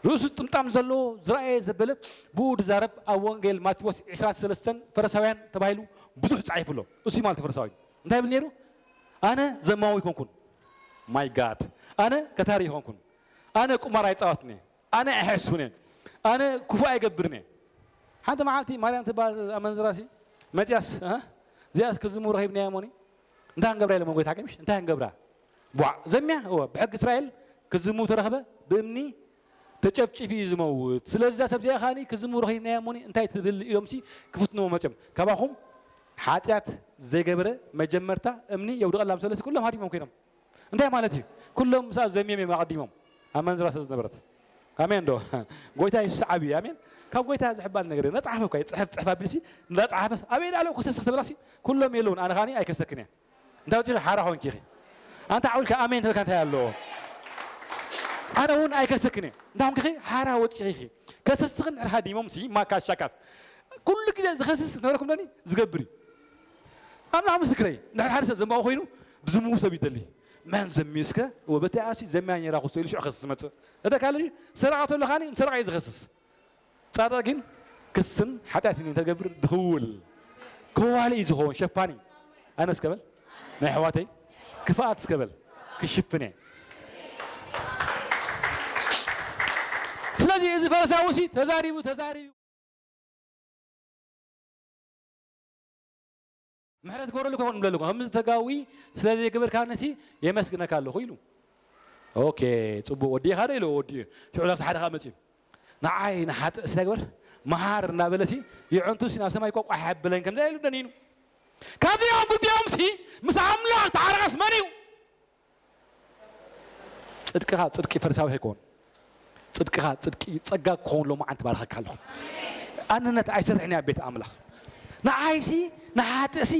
ርእሱ ጥምጣም ዘለዎ፣ ዝረኣየ ዘበለ፣ ብኡ ዝዛረብ። ኣብ ወንጌል ማቴዎስ ዕስራን ሰለስተን ፈሪሳውያን ተባሂሉ ብዙሕ ጻሒፉ ኣሎ። እሱ ማለት ፈሪሳዊ እንታይ ይብል ነይሩ? ኣነ ዘማዊ ኣይኮንኩን። ማይ ጋድ። ኣነ ከታሪ ኣይኮንኩን። ኣነ ቁማር ኣይጻወትን እየ። ኣነ ኣይሕስውን እየ። ኣነ ክፉእ ኣይገብርን እየ። ሓንቲ መዓልቲ ማርያም ትበሃል ኣመንዝራሲ መጽያስ፣ እ? እዚኣስ ክዝሙ ረኺብናያ እሞኒ እንታይ ክንገብራ ኢሎም ጎይታ ሓቀምሽ እንታይ ክንገብራ? ቧዕ ዘምያ። እወ፣ ብሕጊ እስራኤል ክዝሙ ተረኽበ ብእምኒ ተጨፍጭፊ እዩ ዝመውት። ስለዚ እዛ ሰብ እዚኣ ከኣኒ ክዝሙ ረኺብናያ እሞኒ እንታይ ትብል ኢሎምሲ ክፍትንዎ መጽዮም። ካባኹም ሓጢኣት ዘይገበረ መጀመርታ እምኒ የውድቐላ ምስ በለሲ ኩሎም ሃዲሞም ኮይኖም። እንታይ ማለት እዩ? ኩሎም ምስኣ ዘምዮም እዮም ኣቐዲሞም። ኣመንዝራ ስለ ዝነበረት። ኣሜን ዶ? ጎይታ የሱስ ዓቢ እዩ። ኣሜን። ካብ ጎይታ ዝሕባል ነገር የለን። ነጻ ሓፈ እኳ እዩ። ጽሕፍ፣ ጽሕፍ ኣቢልሲ፣ ነጻ ሓፈስ፣ ኣበይ ደኣ ኣለዉ ክሰስኽ ተብላሲ፣ ኩሎም የለውን። ኣነ ኸኣኒ ኣይከሰክን እየ። እንታይ ወጺኺ? ሓራ ኾንኪ ኢኺ። ኣንታ ዓው ኢልካ ኣሜን ተበልካ እንታይ ኣለዎ? ኣነ እውን ኣይከሰክን እየ። እንታይ ኾንኪ ኢኺ? ሓራ ወጺኺ ኢኺ። ከሰስኽን ድሕሪ ሃዲሞምሲ፣ ማካሻካስ። ኩሉ ግዜ ዝኸስስ ነበረኩም ዶኒ? ዝገብር እዩ። ኣምላኽ ምስክረይ፣ እንድሕር ሓደ ሰብ ዘማዊ ኮይኑ ብዝምዉ ሰብ ይደሊ። መን ዘሚዩ እስከ? እወ፣ በቲ ኣሲ ዘሚያ ነይራ ክሶ ኢሉ ሽዑ ክኸስስ ዝመጽእ። እተ ካልእ ሰረቓ ተሎ ኻኒ ንሰረቓ እዩ ዝኸስስ። ጻድቕ ግን ክስን ሓጢኣትን እንተገብር ድኽውል ከዋሊ እዩ ዝኸውን፣ ሸፋኒ። ኣነ እስከ በል፣ ናይ ኣሕዋተይ ክፍኣት እስከ በል፣ ክሽፍን እየ። ስለዚ እዚ ፈሪሳዊ ሲ ተዛሪቡ፣ ተዛሪቡ። ምሕረት ክገብረሉ ከኾን እብለልኩም። ከምዚ ተጋዊ ስለ ዘይገበርካንሲ የመስግነካ ኣለኹ ኢሉ። ኦኬ፣ ጽቡቕ ወዲኻ ዶ ኢሉ ወዲኡ። ሽዑ ናብቲ ሓደ ኸኣ መጺኡ። ንዓይ ንሓጥእ ስለ ግበር መሃር እናበለሲ ይዕንቱሲ ናብ ሰማይ ቋቋሕ የብለን ከምዚ ኢሉ ደኒኑ። ካብዚኦም ክልቲኦምሲ ምስ ኣምላኽ ተዓረቐስ መን እዩ? ጽድቅኻ ጽድቂ ፈሪሳዊ ከይኮን፣ ጽድቅኻ ጽድቂ ጸጋ ክኸውን ሎማዓንቲ ባርኸካ ኣለኹ። ኣንነት ኣይሰርሕን እያ ቤት ኣምላኽ። ንዓይሲ ንሓጥእሲ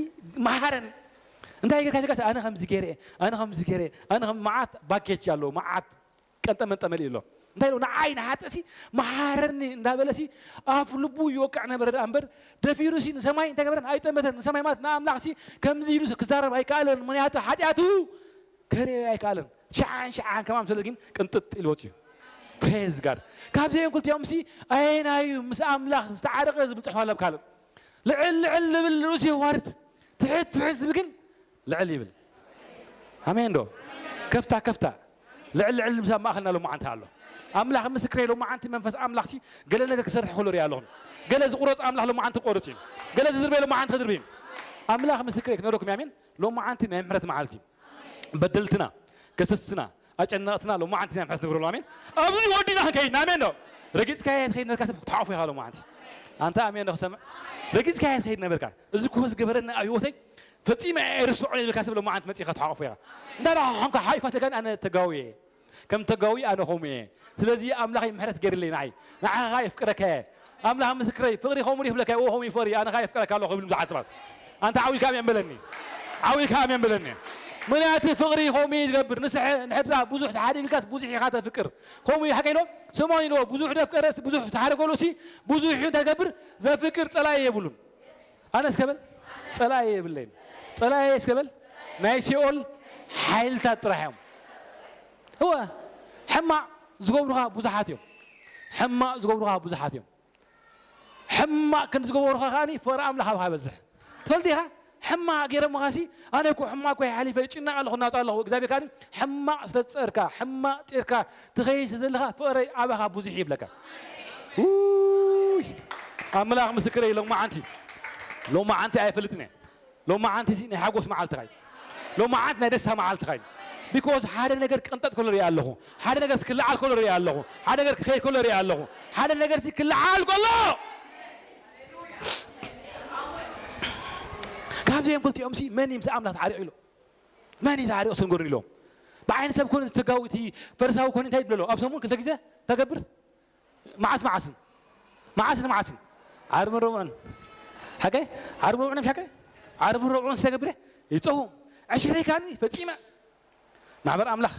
መሃረን። እንታይ ጌርካ ኢልካሲ፣ ኣነ ከምዚ ገይረ እየ፣ ኣነ ከምዚ ገይረ እየ፣ ኣነ ከም መዓት ባኬጅ ኣለዎ፣ መዓት ቀንጠ መንጠ መሊኡ ኣሎ። እንታይ ኢሉ ንዓይ ንሓጥእሲ መሃረኒ እንዳበለሲ ኣፍ ልቡ ይወቅዕ ነበረ ደኣ እምበር፣ ደፊሩሲ ንሰማይ እንታይ ገበረን? ኣይጠመተን። ንሰማይ ማለት ንኣምላኽሲ ከምዚ ኢሉ ክዛረብ ኣይከኣለን። ምኽንያቱ ሓጢኣቱ ከርእዮ ኣይከኣለን። ሽዓን ሽዓን ከማን ስለ ግን ቅንጥጥ ኢሉ ወፂኡ። ፕሬዝ ጋድ። ካብዚኦም ክልቲኦምሲ ኣየናዩ ምስ ኣምላኽ ዝተዓረቐ ዝብል ፅሑፍ ኣሎ ኣብ ካልእ። ልዕል ልዕል ልብል ርእሱ የዋርድ፣ ትሕት ትሕት ዝብል ግን ልዕል ይብል። ኣሜን ዶ? ከፍታ ከፍታ። ልዕል ልዕል ምስ ኣብ ማእኸልና ሎማዓንቲ ኣሎ። ኣምላኽ ምስክረይ፣ ሎማዓንቲ መንፈስ ኣምላኽሲ ገለ ነገር ክሰርሕ ከሎ ሪኣ ኣለኹ። ገለ ዝቑረፅ ኣምላኽ ሎማዓንቲ ክቆርፅ እዩ። ገለ ዝድርበ ሎማዓንቲ ክድርብ እዩ። ኣምላኽ ምስክረይ፣ ክነግረኩም ኣሜን። ሎማዓንቲ ናይ ምሕረት መዓልቲ እዩ። በደልትና፣ ከሰስትና፣ ኣጨነቕትና ሎማዓንቲ ናይ ምሕረት ንግበረሉ። ኣሜን። ኣብዚ ወዲና ክንከይድ ኣሜን ዶ? ረጊጽካዮ ትኸይድ ነበርካ ሰብ ክትሓቑፎ ኢኻ ሎማዓንቲ። ኣንታ ኣሜን ዶ ክሰምዕ? ረጊጽካዮ ትኸይድ ነበርካ። እዚ እኮ ዝገበረኒ ኣብ ህይወተይ ፈጺመ ኣይርስዖን ኢልካ ሰብ ሎማዓንቲ መጺኻ ትሓቑፎ ኢኻ። እንታይ ደኣ ኾንካ ሓቂፋትካ ኣነ ተጋውየ። ከም ተጋዊ ኣነ ኸምኡ እየ። ስለዚ ኣምላኸይ ምሕረት ገይርለይ ንዓይ። ንዓኻ የፍቅረካ እየ። ኣምላኽ ምስክረይ፣ ፍቕሪ ኸምኡ ይብለካ፣ እዎ ኸምኡ ይፈሪ፣ ኣነ ኸኣ የፍቅረካ ኣለኹ ይብል ብዙሓት ሰባት። ኣንታ ዓው ኢልካ ኣሜን በለኒ። ዓው ኢልካ ኣሜን በለኒ። ምኽንያቱ ፍቕሪ ኸምኡ እዩ ዝገብር። ንስሐ ንሕድራ ብዙሕ ተሓዲግካስ ብዙሕ ኢኻ ተፍቅር። ኸምኡ እዩ ሓቀይ ዶ? ስምዖን ኢልዎ፣ ብዙሕ ዘፍቀረስ ብዙሕ ተሓደገሉሲ ብዙሕ እዩ እንታይ ዝገብር? ዘፍቅር ጸላኢ የብሉን። ኣነ እስከ በል ጸላኢ የብለይን። ጸላኢ እስከ በል ናይ ሲኦል ሓይልታት ጥራሕ እዮም። እወ፣ ሕማቕ ዝገብሩኻ ብዙሓት እዮም። ሕማቕ ዝገብሩኻ ብዙሓት እዮም። ሕማቕ ክንዲ ዝገበሩኻ ከኣኒ ፍቕሪ ኣምላኽ ኣባኻ ይበዝሕ። ትፈልጥ ኢኻ? ሕማቕ ገይሮምኻሲ ኣነ እኮ ሕማቕ እኮ ሓሊፈ ይጭነቕ ኣለኹ እናወፅኣ ኣለኹ። እግዚኣብሔር ከኣኒ ሕማቕ ስለ ዝጸርካ፣ ሕማቕ ጢርካ ትኸይድ ስለ ዘለኻ ፍቕረይ ኣባኻ ብዙሕ እዩ ይብለካ። ውይ! ኣምላኽ ምስክረይ ሎማዓንቲ፣ ሎማዓንቲ ኣይፈልጥን እየ። ሎማዓንቲ እዚ ናይ ሓጎስ መዓልትኻ እዩ። ሎማዓንቲ ናይ ደስታ መዓልትኻ እዩ። ቢኮዝ ሓደ ነገር ቅንጠጥ ከሎ ሪኣ ኣለኹ። ሓደ ነገር ክለዓል ከሎ ሪኣ ኣለኹ። ሓደ ነገር ክኸይድ ከሎ ሪኣ ኣለኹ። ሓደ ነገር ሲ ክለዓል ከሎ ካብዚኦም ክልቲኦም ሲ መን እዩ ምስ ኣምላኽ ተዓሪቑ ኢሉ? መን እዩ ተዓሪቑ ስንገሩን ኢሎም? ብዓይኒ ሰብ ኮነ ተጋዊቲ ፈሪሳዊ ኮነ እንታይ ይብለሎ? ኣብ ሰሙን ክልተ ግዜ ተገብር? መዓስ መዓስን? መዓስን መዓስን? ዓርብን ረቡዕን። ሓቀይ? ዓርብን ረቡዕን ሓቀይ? ዓርብን ረቡዕን ዝተገብረ ይጸውም። ዕሽረይ ካኒ ፈጺመ። ማሕበር ኣምላኽ።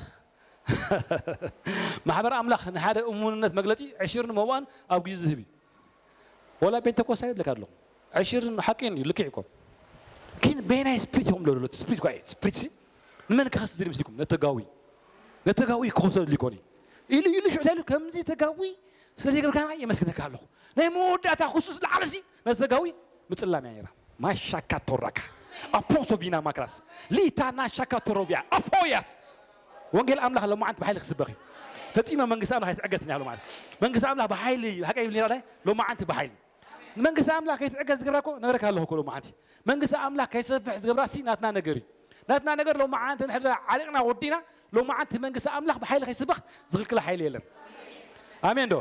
ማሕበር ኣምላኽ ንሓደ እሙንነት መግለጺ ዕሽርን መባእን ኣብ ግዜ ዝህብ እዩ። ወላ ፔንተኮስታ ይብለካ ኣለኹ። ዕሽርን ሓቂ እዩ፣ ልክዕ ይኮን። ግን በየናይ ስፕሪት ኢኹም ለሎ? ስፕሪት ኳ ስፕሪት ሲ ንመን ክኸስ ዝደሊ ምስልኩም? ነተጋዊ ነተጋዊ ክኸሰሉ ይኮን ኢሉ ኢሉ ሽዑ ኢሉ ከምዚ ተጋዊ ስለ ዘይገብርካና የመስግነካ ኣለኹ። ናይ መወዳእታ ክሱስ ለዓለሲ ነዚ ተጋዊ ምጽላም እያ ነይራ። ማሻካ ቶራካ ኣፖሶ ቪና ማክራስ ሊታና ሻካ ቶሮቪያ ኣፎያስ ወንጌል ኣምላኽ ሎማዓንቲ ብሓይሊ ክስበኽ እዩ። ፈጺመ መንግስቲ ኣምላኽ ኣይትዕገትን እያ ሎማዓንቲ። መንግስቲ ኣምላኽ ብሓይሊ እዩ። ሓቀይ ይብል ነይራ ዳይ ሎማዓንቲ ብሓይሊ። ንመንግስቲ ኣምላኽ ከይትዕገስ ዝገብራ እኮ ነግረካ ኣለኹ እኮ ሎማዓንቲ። መንግስቲ ኣምላኽ ከይሰፍሕ ዝገብራ ሲ ናትና ነገር እዩ። ናትና ነገር ሎማዓንቲ ንሕድራ ዓሊቕና ወዲና ሎማዓንቲ መንግስቲ ኣምላኽ ብሓይሊ ከይስበኽ ዝኽልክላ ሓይሊ የለን። ኣሜን ዶ?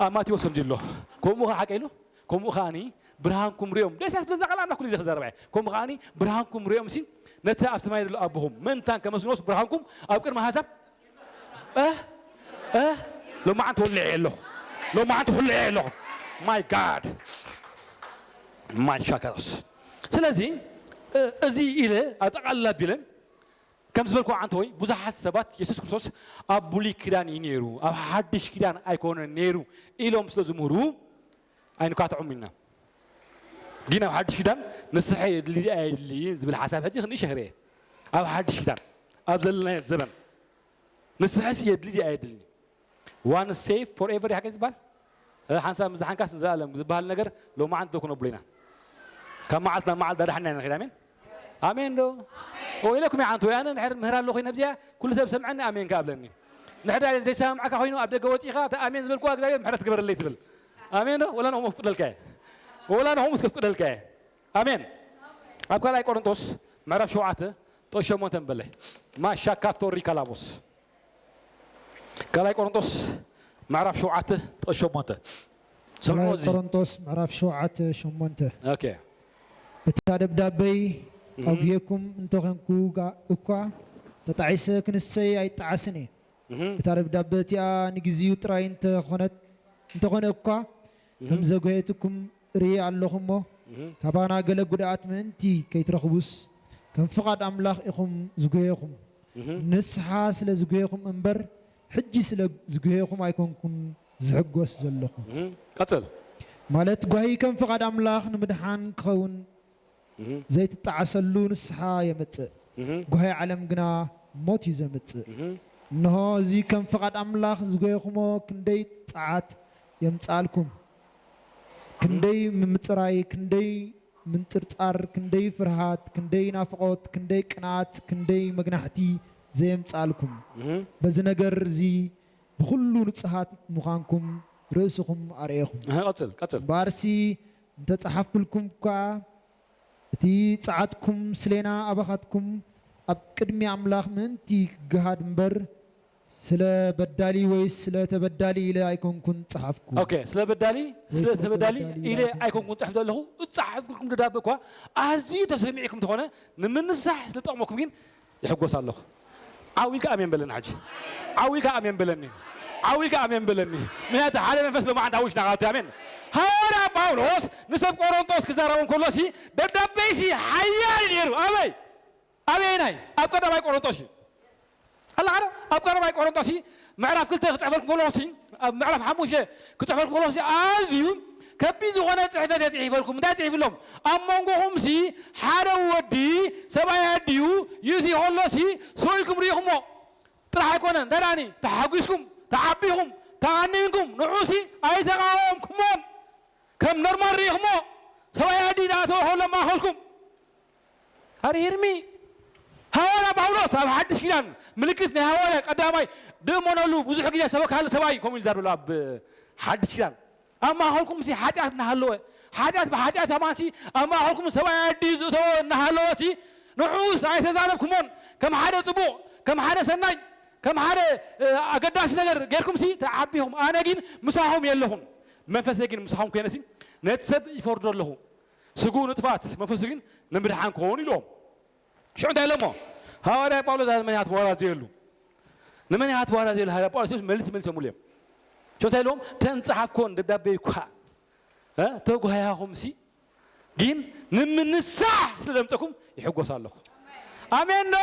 ኣብ ማቴዎስ ከምዚ ኣሎ። ከምኡ ኸዓ ሓቀ ኢሉ፣ ከምኡ ኸዓኒ ብርሃንኩም ሪኦም። ደስ ያስብል እዛ ቃል ኣምላኽ ኩሉ ግዜ ክዛረባ እየ። ከምኡ ኸዓኒ ብርሃንኩም ሪኦም ሲ ነቲ ኣብ ሰማይ ዘሎ ኣቦኹም ምእንታን ከመስግኖስ ብርሃንኩም ኣብ ቅድሚ ኣሕዛብ እ እ ሎማዓንቲ ወልዐ ኣለኹ። ሎማዓንቲ ወልዐ ኣለኹ። My God። ማይ ሻካሮስ። ስለዚ እ፣ እዚ ኢለ ኣጠቓልላ ቢለን ከም ዝበልኩ ዓንተ ወይ ብዙሓት ሰባት የሱስ ክርስቶስ ኣብ ብሉይ ኪዳን እዩ ነይሩ፣ ኣብ ሓድሽ ኪዳን ኣይኮነን ነይሩ ኢሎም ስለ ዝምህሩ ኣይንካትዖም ኢና። ግን ኣብ ሓድሽ ኪዳን ንስሐ የድሊ ኣየድልይን ዝብል ሓሳብ ሕጂ ክንእሸ ክርኢ። ኣብ ሓድሽ ኪዳን ኣብ ዘለናዮ ዘበን ንስሐስ የድሊ ድዩ ኣየድልን? One save forever ሓቂ ዝበሃል እ፣ ሓንሳብ ምስ ሓንካስ ንዘለኣለም ዝበሃል ነገር ሎማዓንቲ ክነብሎ ኢና። ካብ መዓልቲ ናብ መዓልቲ ዳዳሕና ኢና ንኸይድ። ኣሜን ኣሜን ዶ? ወይለኩም ይዓንቱ ወይ ኣነ ንድሕር ምህር ኣለኹ ነብዚኣ ኩሉ ሰብ ሰምዐኒ ኣሜን ከኣብለኒ። ንሕዳ ዘይሰማምዓካ ኮይኑ ኣብ ደገ ወፂኻ እታ ኣሜን ዝበልኩዋ እግዚኣብሔር ምሕረት ግበረለይ ትብል። ኣሜን ዶ? ወላ ንኹም ከፍቅደልካ እየ። ወላ ንኹም ከፍቅደልካ እየ። ኣሜን። ኣብ ካልኣይ ቆሮንቶስ ምዕራፍ ሸውዓተ ጥቕሲ ሸሞንተ ንበለ። ማሻካቶ ሪካላቦስ። ካልኣይ ቆሮንቶስ ምዕራፍ ሸውዓተ ጥቕሲ ሸሞንተ። ስምዑ ካልኣይ እዚ። ቆሮንቶስ ምዕራፍ ሸውዓተ ሸሞንተ። ኦኬ። እታ ደብዳበይ እህ። ኣጉሄኩም እንተኾንኩ ጋ-፣ እኳ ተጣዒሰ ክንሰይ ኣይጣዓስን እየ። እህ። እታ ደብዳበ እቲኣ ንግዜኡ ጥራይ እንተኾነት፣ እንተኾነ እኳ እህ። ከም ዘጉሄትኩም እርኢ ኣለኹ እሞ፣ እህ። ካባና ገለ ጉድኣት ምእንቲ ከይትረኽቡስ፣ ከም ፍቓድ ኣምላኽ ኢኹም ዝጉሄኹም። እህ። ንስሓ ስለ ዝጉሄኹም እምበር፣ ሕጂ ስለ ዝጉሄኹም ኣይኮንኩን ዝሕጎስ ዘለኹ። እህ። ቀጽል። ማለት፣ ጓሂ ከም ፍቓድ ኣምላኽ ንምድሓን ክኸውን እህ። ዘይትጣዓሰሉ ንስሓ የምጽእ። እህ። ጓሂ ዓለም ግና ሞት እዩ ዘምጽእ። እህ። እንሆ፣ እዚ ከም ፍቓድ ኣምላኽ ዝጎየኹሞ ክንደይ ጸዓት የምጽኣልኩም። ክንደይ ምምጽራይ፣ ክንደይ ምንጽርጻር፣ ክንደይ ፍርሃት፣ ክንደይ ናፍቖት፣ ክንደይ ቅንኣት፣ ክንደይ መግናሕቲ ዘየምጽኣልኩም። እህ። በዚ ነገር እዚ ብኹሉ ንጹሃት ምዃንኩም ርእስኹም ኣርእየኹም። እህ፣ ቀጽል፣ ቀጽል። እምበኣርሲ እንተ ጸሓፍኩልኩም እኳ፣ እቲ ጸዓትኩም ስሌና ኣባኻትኩም ኣብ ቅድሚ ኣምላኽ ምእንቲ ክገሃድ እምበር፣ ስለ በዳሊ ወይ ስለ ተበዳሊ ኢለ ኣይኮንኩን ጸሓፍኩ። ኦኬ፣ ስለ በዳሊ፣ ወይ ስለ ስለ ተበዳሊ ተበዳሊ ኢለ ኢለ ኣይኮንኩን። ኣይኮንኩን ጽሕፍ ዘለኹ። እጻሓፍኩልኩም ደብዳበ እኳ ኣዝዩ ተሰሚዕኩም እንተኾነ፣ ንምንሳሕ ስለ ጠቕመኩም ግን ይሕጎስ ኣለኹ። ዓው ኢልካ ኣሜን በለኒ ሕጂ። ዓው ኢልካ ኣሜን በለኒ። ዓው ኢልካ ኣሜን በለኒ። ምክንያቱ ሓደ መንፈስ ሎማዓንቲ ኣውጅ ናቓቱ ኣሜን። ሃዋርያ ጳውሎስ ንሰብ ቆሮንቶስ ክዛረቦም ከሎ ሲ ደብዳበይ ሲ ሓያል እዩ ነይሩ። ኣበይ? ኣበየናይ? ኣብ ቀዳማይ ቆሮንቶስ እዩ። ኣላ ሓደ ኣብ ቀዳማይ ቆሮንቶስ ሲ ምዕራፍ ክልተ ክጽሕፈልኩም ከሎ ሲ ኣብ ምዕራፍ ሓሙሽተ ክጽሕፈልኩም ከሎ ሲ ኣዝዩ ከቢድ ዝኾነ ጽሕፈት እየ ጽሒፈልኩም። እንታይ ጽሒፍሎም? ኣብ መንጎኹም ሲ ሓደ ወዲ ሰብኣይ ኣድዩ ይእቲ ከሎ ሲ ስቕ ኢልኩም ርኢኹሞ ጥራሕ ኣይኮነን። እንታይ ደኣኒ? ተሓጒስኩም፣ ተዓቢኹም፣ ተኣኒንኩም ንዑ ሲ ኣይተቓወምኩሞን። ከም ኖርማል ርኢኹሞ ሰብኣይ ኣድዩ እናእተወ ከሎ ማእኸልኩም ኣረ ሂርሚ ሃዋርያ ጳውሎስ ኣብ ሓድሽ ኪዳን ምልክት ናይ ሃዋርያ ቀዳማይ ደእመነሉ ብዙሕ ግዜ ሰበካሉ ሰብኣይ ከምኡ ኢሉ ዛርበሉ ኣብ ሓድሽ ኪዳን ኣብ ማእኸልኩም ሲ ሓጢኣት እናሃለወ ሓጢኣት ብሓጢኣት ኣማንሲ ኣብ ማእኸልኩም ሰብኣይ ኣድዩ ዝእተወ እናሃለወ ሲ ንዑስ ኣይተዛረብኩሞን ከም ሓደ ጽቡቕ ከም ሓደ ሰናይ ከም ሓደ እ፣ ኣገዳሲ ነገር ጌርኩም ሲ ተዓቢኹም ኣነ ግን ምሳኹም የለኹም መንፈሰ ግን ምሳኹም ኮይነ ሲ ነቲ ሰብ ይፈርዶ ኣለኹ ስግኡ ንጥፋት መንፈሱ ግን ንምድሓን ክኸውን ኢልዎም ሽዑ እንታይ ኢሎሞ ሃዋርያ ጳውሎስ ንመን ኢኻ ትዋራዘየሉ ንመን ኢኻ ትዋራዘየሉ ሃዋርያ ጳውሎስ መልስ መልሶምሉ እዮም ሽዑ እንታይ ኢልዎም ተንጸሓፍኮን ደብዳቤ እኳ እ፣ ተጓያኹም ሲ ግን ንምንሳሕ ስለ ዘምፀኩም ይሕጎስ ኣለኹ ኣሜን ዶ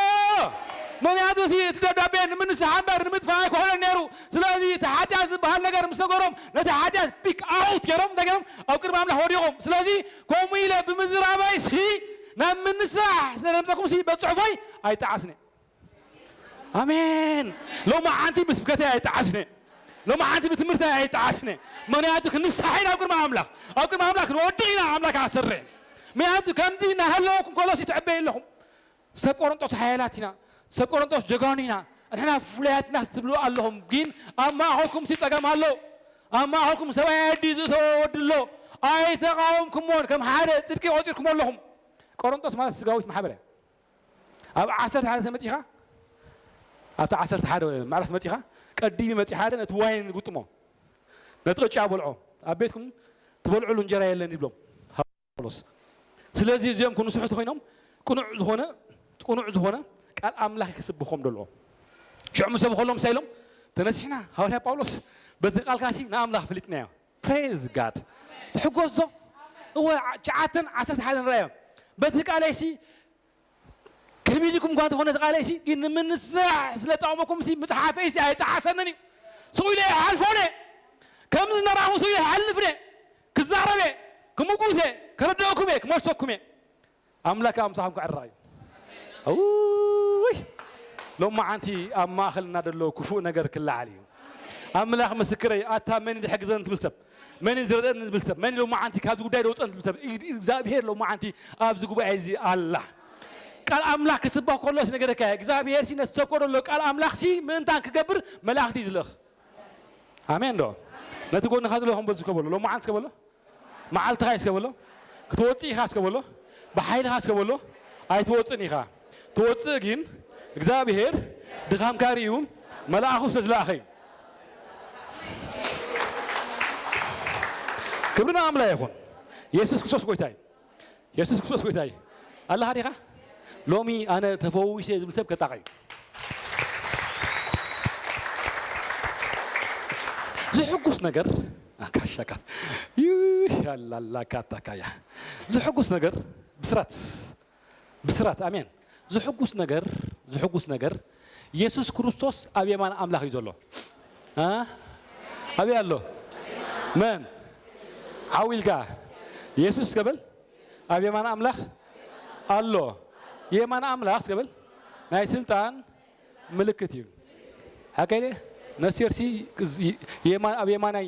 ምኽንያቱ እቲ ደብዳቤ ንምንስሓ እምበር ንምጥፋእ ኣይኮነን ነይሩ። ስለዚ እቲ ሓጢኣት ዝበሃል ነገር ምስ ነገሮም ነቲ ሓጢኣት ፒክ ኣውት ገይሮም እንታይ ገይሮም ኣብ ቅድሚ ኣምላኽ ወዲቖም። ስለዚ ከምኡ ኢለ ብምዝራበይ ሲ ናብ ምንስሓ ስለ ዘምፀኩም ሲ በፅሑፈይ ኣይጠዓስነ። ኣሜን። ሎማዓንቲ ብስብከተይ ኣይጠዓስነ። ሎማዓንቲ ብትምህርተይ ኣይጠዓስነ። ምኽንያቱ ክንስሓ ኢና ኣብ ቅድሚ ኣምላኽ፣ ኣብ ቅድሚ ኣምላኽ ክንወድቕ ኢና። ኣምላኽ ኣሰርሕ። ምኽንያቱ ከምዚ እናሃለወኩም ከሎ ሲ ትዕበዩ ኣለኹም። ሰብ ቆሮንጦስ ሓያላት ኢና፣ ሰብ ቆሮንጦስ ጀጋኑ ኢና፣ ንሕና ፍሉያት ኢና ትብሉ ኣለኹም። ግን ኣብ ማእኸልኩም ሲ ጸገም ኣሎ። ኣብ ማእኸልኩም ሰብኣይ ኣዲ ዝእተወ ወዲ ኣሎ። ኣይተቃወምኩሞን። ከም ሓደ ጽድቂ ቆጺርኩም ኣለኹም። ቆሮንጦስ ማለት ስጋዊት ማሕበር እያ። ኣብ ዓሰርተ ሓደ ተመጺኻ ኣብቲ ዓሰርተ ሓደ ማዕረስ መጺኻ ቀዲሚ መጺ ሓደ ነቲ ዋይን ግጥሞ ነቲ ቅጫ በልዖ ኣብ ቤትኩም ትበልዕሉ እንጀራ የለን ይብሎም ጳውሎስ። ስለዚ እዚኦም ክንስሑ ተኮይኖም ቅኑዕ ዝኾነ ቅኑዕ ዝኾነ ቃል ኣምላኽ ክስብኾም ደልዎ። ሽዑ ምስ ሰብኸሎም እንታይ ኢሎም ተነሲሕና ሃዋርያ ጳውሎስ በቲ ቃልካ ሲ ንኣምላኽ ፍሊጥናዮ። ፕሬዝ ጋድ። ትሕጎስ ዞ እወ ትሽዓተን ዓሰርተ ሓደን ረኣዮም በቲ ቃለይ ሲ ክሕቢልኩም እኳ እንተኾነ ተቓለሲ ግን ንምንስራሕ ስለ ጠቕመኩም ሲ ምፅሓፈይ ሲ ኣይጠዓሰንን እዩ። ስቕ ኢለ ይሓልፎ እየ። ከምዚ እናረኣኹ ስቕ ኢለ ይሓልፍ እየ። ክዛረብ እየ። ክምጉት እየ። ከረድአኩም እየ። ክመልሰኩም እየ። ኣምላክ ኣምሳኹም ክዕረቕ እዩ። እውይ ሎማዓንቲ ኣብ ማእኸልና ዘሎ ክፉእ ነገር ክለዓል እዩ። ኣምላኽ ምስክረይ ኣታ መን እዩ ዝሕግዘን ትብል ሰብ መን እዩ ዝረድአኒ ዝብል ሰብ መን እዩ ሎማዓንቲ ካብዚ ጉዳይ ደውፀን ትብል ሰብ እግዚኣብሔር ሎማዓንቲ ኣብዚ ጉባኤ እዚ ኣላ። ቃል ኣምላኽ ክስበኽ ከሎስ ነገረካ እግዚኣብሔር ሲ ነቲ ሰብኮ ዘሎ ቃል ኣምላኽ ሲ ምእንታን ክገብር መላእኽቲ እዩ ዝልእኽ። ኣሜን ዶ? ነቲ ጎንኻ ዘሎ ከም በዚ ከበሎ ሎማዓንቲ ከበሎ መዓልትኻ እዩ እስከ በሎ። ክትወፅእ ኢኻ እስከ በሎ። ብሓይልኻ እስከ በሎ። ኣይትወፅእን ኢኻ። ትወፅእ ግን እግዚኣብሔር ድኻምካ ርእዩ መልኣኹ ስለ ዝለኣኸ እዩ። ክብሪ ንኣምላ ይኹን። የሱስ ክርስቶስ ጎይታ እዩ። የሱስ ክርስቶስ ጎይታ እዩ። ኣለኻ ዲኻ? ሎሚ ኣነ ተፈዊሰ ዝብል ሰብ ከጣቐ እዩ። ዝሕጉስ ነገር ኣካሻካት ይላላካታካያ ዝሕጉስ ነገር ብስራት ብስራት ኣሜን። ዝሕጉስ ነገር ዝሕጉስ ነገር የሱስ ክርስቶስ ኣብ የማን ኣምላኽ እዩ ዘሎ። ኣበይ ኣሎ? መን ዓው ኢልካ የሱስ ገበል ኣብ የማን ኣምላኽ ኣሎ። የማን ኣምላኽ ገበል ናይ ስልጣን ምልክት እዩ። ሓቀይ ነሲርሲ ኣብ የማናይ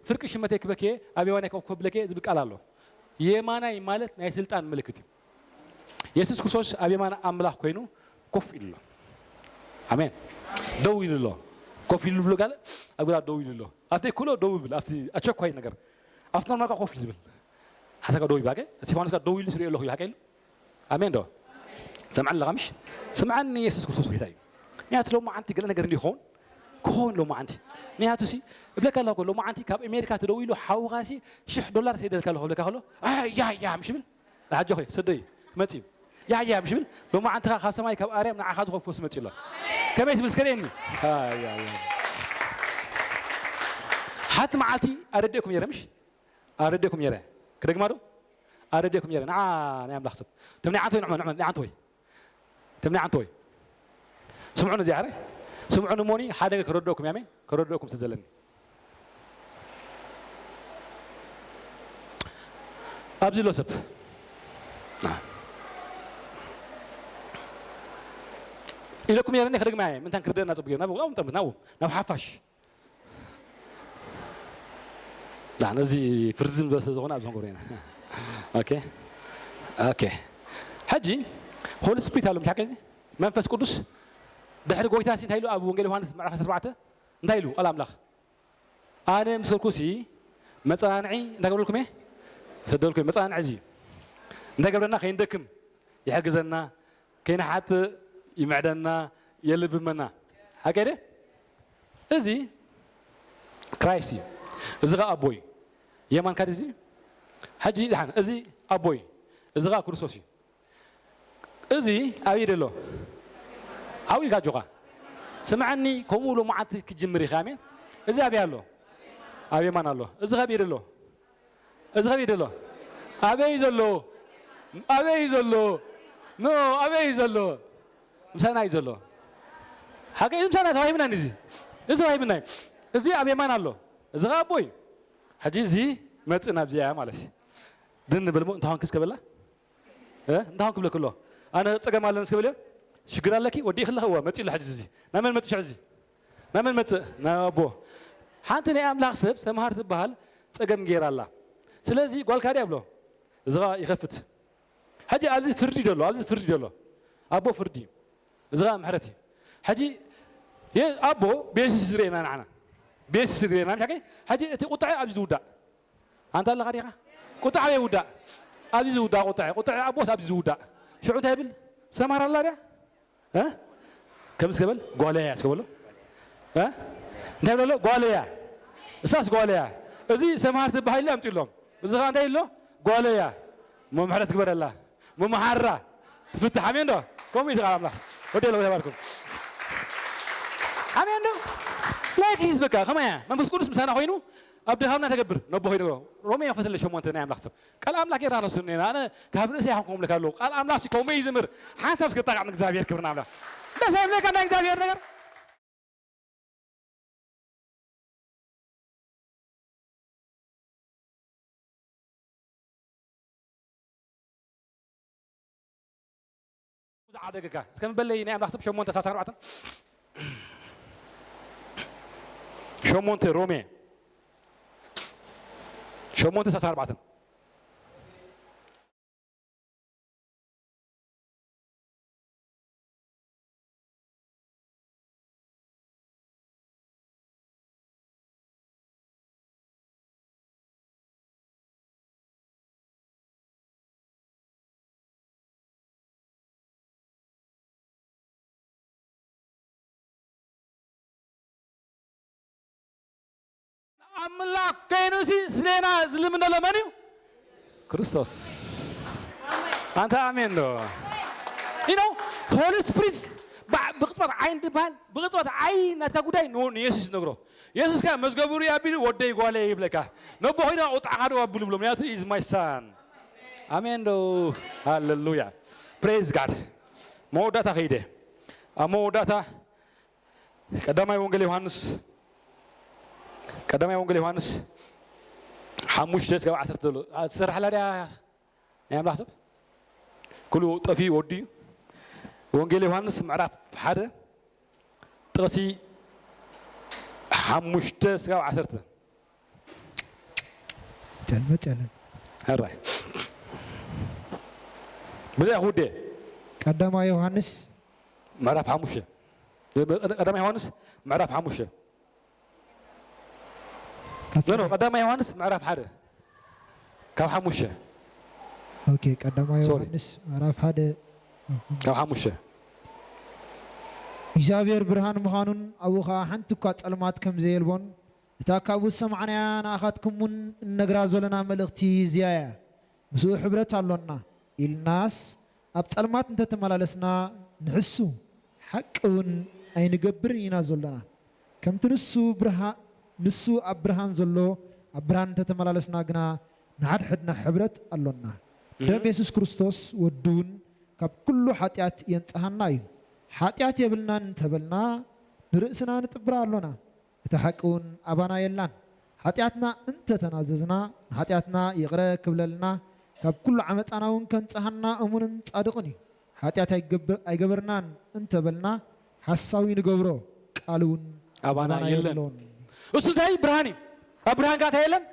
ፍርቂ ሽመተይ ክበክየ ኣብ የማናይ ኮፍ ክብለክየ ዝብል ቃል ኣሎ። የማናይ ማለት ናይ ስልጣን ምልክት እዩ። የሱስ ክርስቶስ ኣብ የማን ኣምላኽ ኮይኑ ኮፍ ኢሉ ኣሎ። ኣሜን። ደው ኢሉ ኣሎ። ኮፍ ኢሉ ብሎ ጋለ ኣብ ግራ ደው ኢሉ ኣሎ። ኣብቲ ኩሎ ደው ይብል ኣብቲ ኣቸኳይ ነገር ኣብቲ ኖርማል ኮፍ ዝብል ሓሳካ ደው ይብል። እስጢፋኖስ ደው ኢሉ ስሪኦ ኣለኹ ሓቀ ኢሉ ኣሜን ዶ? ሰምዓኒ ኣለኻ ምሽ? ስምዓኒ የሱስ ክርስቶስ ጎይታ እዩ። ምክንያቱ ሎማዓንቲ ገለ ነገር እንዲ ይኸውን ክኸውን ሎማዓንቲ ምክንያቱ ሲ እብለካ ኣለኹ ሎማዓንቲ ካብ ኣሜሪካ ተደዊሉ ሓውኻ ሲ ሽሕ ዶላር ሰይደልካ ኣለኹ እብለካ ከሎ ኣያ ያ ምሽ ብል ኣጆኺ ሰደይ ክመጽእ እዩ ያ ያ ምሽ ብል ሎማዓንቲ ካብ ሰማይ ካብ ኣርያም ንዓኻ ዝኾን ፈውሲ መጽእ ኣሎ። ከመይ ትብል ስከደኒ ሓንቲ መዓልቲ ኣረዲእኩም ነይረ ምሽ ኣረዲእኩም ነይረ ክደግማ ዶ ኣረዲእኩም ነይረ ንዓ ናይ ኣምላኽ ሰብ ተምናይ ዓንተ ወይ ንዕመ ንዕመ ናይ ዓንተ ወይ ተምናይ ዓንተ ወይ ስምዑ ነዚ ዓረ ስምዑ ንሞኒ ሓደ ነገር ከረድእኩም ያሜን ከረድእኩም ስለዘለኒ ኣብዚ ኣሎ ሰብ ኢለኩም ነይረ ክደግማ እየ ምንታን ክርደና ፅቡቅ ናብ ናብ ናብ ሓፋሽ ላ ነዚ ፍርዚ ንበሰ ዝኾነ ኣብ ዘንጎሮ ኢና ኦኬ ኦኬ ሕጂ ሆሊ ስፒሪት ኣሎ ምሻ ከዚ መንፈስ ቅዱስ ድሕሪ ጎይታ ሲ እንታይ ኢሉ ኣብ ወንጌል ዮሃንስ ምዕራፍ ዓሰርተ ኣርባዕተ እንታይ ኢሉ ቃል ኣምላኽ ኣነ ምስ ከድኩ ሲ መፀናንዒ እንታይ ገብረልኩም እየ ሰደልኩም እየ መፀናንዒ እዚ እንታይ ገብረና ከይንደክም ይሕግዘና ከይንሓጥእ ይምዕደና የልብመና ሓቀ ደ እዚ ክራይስት እዩ እዚ ኸ ኣቦ እዩ የማንካ እዚ ሕጂ ድሓን እዚ ኣቦ እዩ እዚ ኸ ክርስቶስ እዩ እዚ ኣበይ ደሎ ዓው ኢልካ ኣጆኻ ስምዓኒ ከምኡ ሎ መዓልቲ ክጅምር ኢኻ ኣሜን እዚ ኣበይ ኣሎ ኣብ የማን ኣሎ እዚ ኸ ኣበይ ደሎ እዚ ከመይ ደሎ ኣበይ ዘሎ ኣበይ ዘሎ ኖ ኣበይ ዘሎ ምሳና እዩ ዘሎ። ሓቂ ምሳና ተዋሂብና እዚ። እዚ ተዋሂብና እዩ። እዚ ኣብ የማን ኣሎ። እዚ ኸዓ ኣቦ እዩ። ሕጂ እዚ መጽእ ናብዚኣ ማለት እዩ። ድን ንብል እሞ እንታይ ኾንክ እስከ በላ? እ? እንታይ ኾንክ ብለክ ኣሎ? ኣነ ጸገም ኣለኒ እስከ በልዮ? ሽግር ኣለኪ? ወዲእኺ ኣለኺ? እወ፣ መጺኡ ኣሎ ሕጂ እዚ። ናብ መን መጽእ ሽዑ እዚ? ናብ መን መጽእ? ናብ ኣቦ። ሓንቲ ናይ ኣምላኽ ሰብ ሰምሃር ትበሃል ጸገም ገይራ ኣላ። ስለዚ ጓልካ ድያ ብሎ። እዚ ኸዓ ይኸፍት። ሕጂ ኣብዚ ፍርዲ ደሎ፣ ኣብዚ ፍርዲ ደሎ። ኣቦ ፍርዲ እዩ። እዚ ኸዓ ምሕረት እዩ። ሕጂ የ-፣ ኣቦ ቤስስ ዝርእየና ንዓና። ቤስስ ዝርእየና፣ ምሽ ሓቂ? ሕጂ እቲ ቁጥዐ ኣብዚ ዝውዳእ። ኣንታ ኣለኻ ዲኻ? ቁጥዐ ኣበይ ይውዳእ? ኣብዚ ዝውዳእ ቁጥዐ። ቁጥዐ ኣቦስ ኣብዚ ዝውዳእ። ሽዑ እንታይ ይብል? ሰማር ኣላ ድያ? እ? ከም እስከ በል፣ ጓለያ እስከ በሎ። እ? እንታይ ብሎ ኣሎ? ጓለያ። እሳስ ጓለያ። እዚ ሰምሃር ትበሃል ኢሉ ኣምጺኡሎም። እዚ ኸዓ እንታይ ኢሎ? ጓለያ። እሞ ምሕረት ግበረላ። እሞ መሓራ ትፍትሕ። ኣሜን ዶ? ከምኡ እዩ ቃል ኣምላኽ። ወዲ ሎ ተባርኩም። ኣሜን ዶ? ላይክ ሂዝ በቃ፣ ከማያ መንፈስ ቅዱስ ምሳና ኮይኑ ኣብ ድኻምና ተገብር። ነቦ ኮይኑ ሮሜ ፈትለ ሸሞንተ ናይ ኣምላኽ ሰብ። ቃል ኣምላኽ ጌርና ነሱ እኔና። ኣነ ካብ ርእሰ ይኹንኩም ለካ ኣለዉ። ቃል ኣምላኽ ሲ ከምኡ እዩ ዝምር። ሓንሳብ እስከ ጣቃዕ ንእግዚኣብሔር ክብርና ኣምላኽ። ደስ ኣይብለካ ናይ እግዚኣብሔር ነገር? ዝዓደገካ። እስከ ምበለይ ናይ ኣምላኽ ሰብ ሸሞንተ ሰላሳ ኣርባዕተ። ሸሞንተ ሮሜ። ሸሞንተ ሰላሳ ኣርባዕተ። ኣምላኽ ኮይኑ ሲ ስሌና ዝልምን ዘሎ መን እዩ? ክርስቶስ። ኣንታ ኣሜን ዶ? You know, Holy Spirit ብቅጽበት ዓይን ድበሃል፣ ብቅጽበት ዓይን ናትካ ጉዳይ ን-፣ ንየሱስ ይነግሮ። የሱስ ከ መዝገቡ ርእ ኣቢሉ ወደይ ጓለይ ይብለካ። ነቦ ኮይና ቁጥዓኻ ዶ ኣብሉ ብሎ፣ ምክንያቱ is my son። ኣሜን ዶ? ሃሌሉያ። Praise God። መወዳእታ ከይደ። ኣብ መወዳእታ ቀዳማይ ወንጌል ዮሃንስ፣ ቀዳማይ ወንጌል ዮሃንስ ሓሙሽተ እስካብ ዓሰርተ ዘሎ። ኣ፣ ትሰርሓላ ድያ ናይ ኣምላኽ ሰብ? ኩሉ ጠፊኡ ወዲኡ። ወንጌል ዮሃንስ ምዕራፍ ሓደ ጥቕሲ ሓሙሽተ እስካብ ዓሰርተ። ጸልመ ጸለ። ሕራይ። ብዚኣ ክውዴ። ቀዳማይ ዮሃንስ። ምዕራፍ ሓሙሽተ። ቀዳማይ ዮሃንስ ምዕራፍ ሓሙሽተ። ካብ ኖ፣ ኖ፣ ቀዳማይ ዮሃንስ ምዕራፍ ሓደ። ካብ ሓሙሽተ። ኦኬ፣ ቀዳማይ ሶሪ። ዮሃንስ ምዕራፍ ሓደ። ካብ ሓሙሽተ። እግዚኣብሔር ብርሃን ምዃኑን ኣብኡ ኸዓ ሓንቲ እኳ ጸልማት ከም ዘየልቦን እታ ካብኡ ዝሰማዕናያ ንኣኻትኩም እውን እንነግራ ዘለና መልእኽቲ እዚኣ እያ። ምስኡ ሕብረት ኣሎና ኢልናስ ኣብ ጸልማት እንተተመላለስና ንሕሱ ሓቂ እውን ኣይንገብርን ኢና ዘሎና። ከምቲ ንሱ ብርሃ-፣ ንሱ ኣብ ብርሃን ዘሎ ኣብ ብርሃን እንተተመላለስና ግና ንሓድሕድና ሕብረት ኣሎና። እህ። ደም የሱስ ክርስቶስ ወዱ እውን ካብ ኩሉ ሓጢኣት የንጽሃና እዩ። ሓጢኣት የብልናን እንተበልና ንርእስና ንጥብራ ኣሎና። እቲ ሓቂ እውን ኣባና የላን። ሓጢኣትና እንተ ተናዘዝና፣ ንሓጢኣትና ይቕረ ክብለልና፣ ካብ ኩሉ ዓመጻና እውን ከንጽሃና እሙንን ጻድቕን እዩ። ሓጢኣት ኣይገብር-፣ ኣይገበርናን እንተ በልና፣ ሓሳዊ ንገብሮ፣ ቃል እውን ኣባና ኣባና የለን። የሎን። እሱ እንታይ? ብርሃን እዩ። ኣብ ብርሃን ከኣ እንታይ የለን?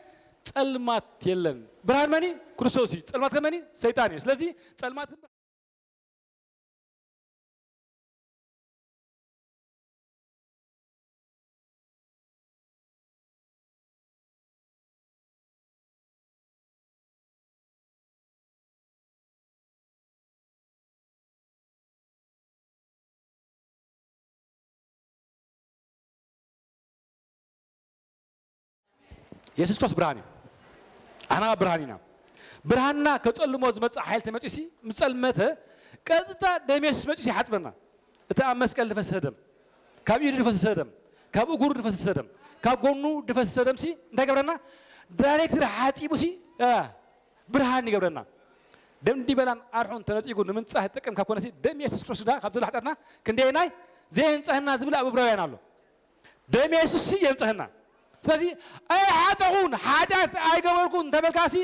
ጸልማት የለን። ብርሃን መን እዩ? ክርስቶስ እዩ። ጸልማት ከ መን እዩ? ሰይጣን እዩ። ስለዚ ጸልማት የሱስ ክርስቶስ ብርሃን እዩ። ኣና ብርሃን ኢና። ብርሃንና ከጸልሞ ዝመጽእ ሓይሊ ተመጺሲ፣ ምስ ጸልመተ፣ ቀጥታ ደም የሱስ መጺሲ ይሓጽበና። እቲ ኣብ መስቀል ዝፈሰሰ ደም፣ ካብ ኢዱ ዝፈሰሰ ደም፣ ካብ እግሩ ዝፈሰሰ ደም፣ ካብ ጎኑ ዝፈሰሰ ደምሲ እንታይ ገብረና? ዳይሬክት ሓጺቡሲ፣ እ፣ ብርሃን ይገብረና። ደም ዲበላን ኣርሑን ተነጺጉ ንምንጻህ ዝጠቅም ካብ ኮነሲ፣ ደም የሱስ ክርስቶስ ድኣ ካብ ዘሎ ሓጢኣትና ክንደየናይ ዘየንጸህና ዝብል ኣብ ዕብራውያን ኣሎ። ደም የሱስ ሲ የንጸህና። ስለዚ ኣይሓጠኹን፣ ሓጢኣት ኣይገበርኩን እንተበልካሲ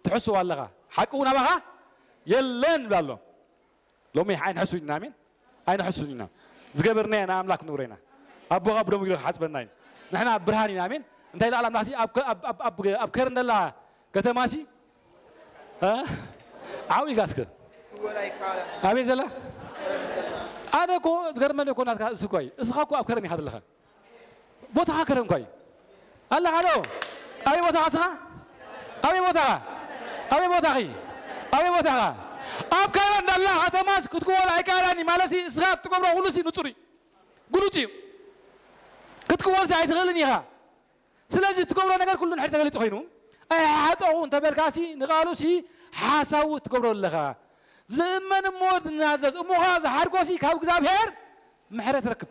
ትሕስው ኣለኻ፣ ሓቂ እውን ኣባኻ የለን ይብል ኣሎ። ሎሚ ኣይንሕሱን ኢና፣ ኣሜን። ኣይንሕሱን ኢና። ዝገበርናዮ ንኣምላክ ንብሮ ኢና። ኣቦኻ ብደሙ ገይሩ ክሓጽበና እዩ። ንሕና ብርሃን ኢና፣ ኣሜን። እንታይ ኢሉ ቃል ኣምላክ ሲ ኣብ ከ-፣ ኣብ፣ ኣብ፣ ኣብ፣ ኣብ ከረን ዘላ ከተማ ሲ፣ እ? ዓው ኢልካ እስከ። ኣበይ ዘላ? ኣነ እኮ ዝገርመኒ እኮ ናትካ እሱ እኮ እዩ። እስኻ እኮ ኣብ ከረን ኢኻ ዘለኻ። ቦታኻ ከረን እኮ እዩ። ኣለኻ ዶ? ኣበይ ቦታኻ እስኻ? ኣበይ ቦታኻ? ኣበይ ቦታኺ? ኣበይ ቦታኻ? ኣብ ከረን ዘላ ከተማስ ክትክወል ኣይከኣላን እዩ ማለት ሲ፣ እስኻ ትገብሮ ኩሉ ሲ ንጹር እዩ። ግሉጽ እዩ። ክትክወል ሲ ኣይትኽእልን ኢኻ። ስለዚ እትገብሮ ነገር ኩሉ ንድሕሪ ተገሊጹ ኮይኑ፣ ኣይሓጠኹ እንተበልካሲ ንቃሉሲ ሓሳዊ ትገብሮ ኣለኻ። ዝእመን እሞ ዝናዘዝ እሞ ኸዓ ዝሓድጎሲ ካብ እግዚኣብሔር ምሕረት ረክብ።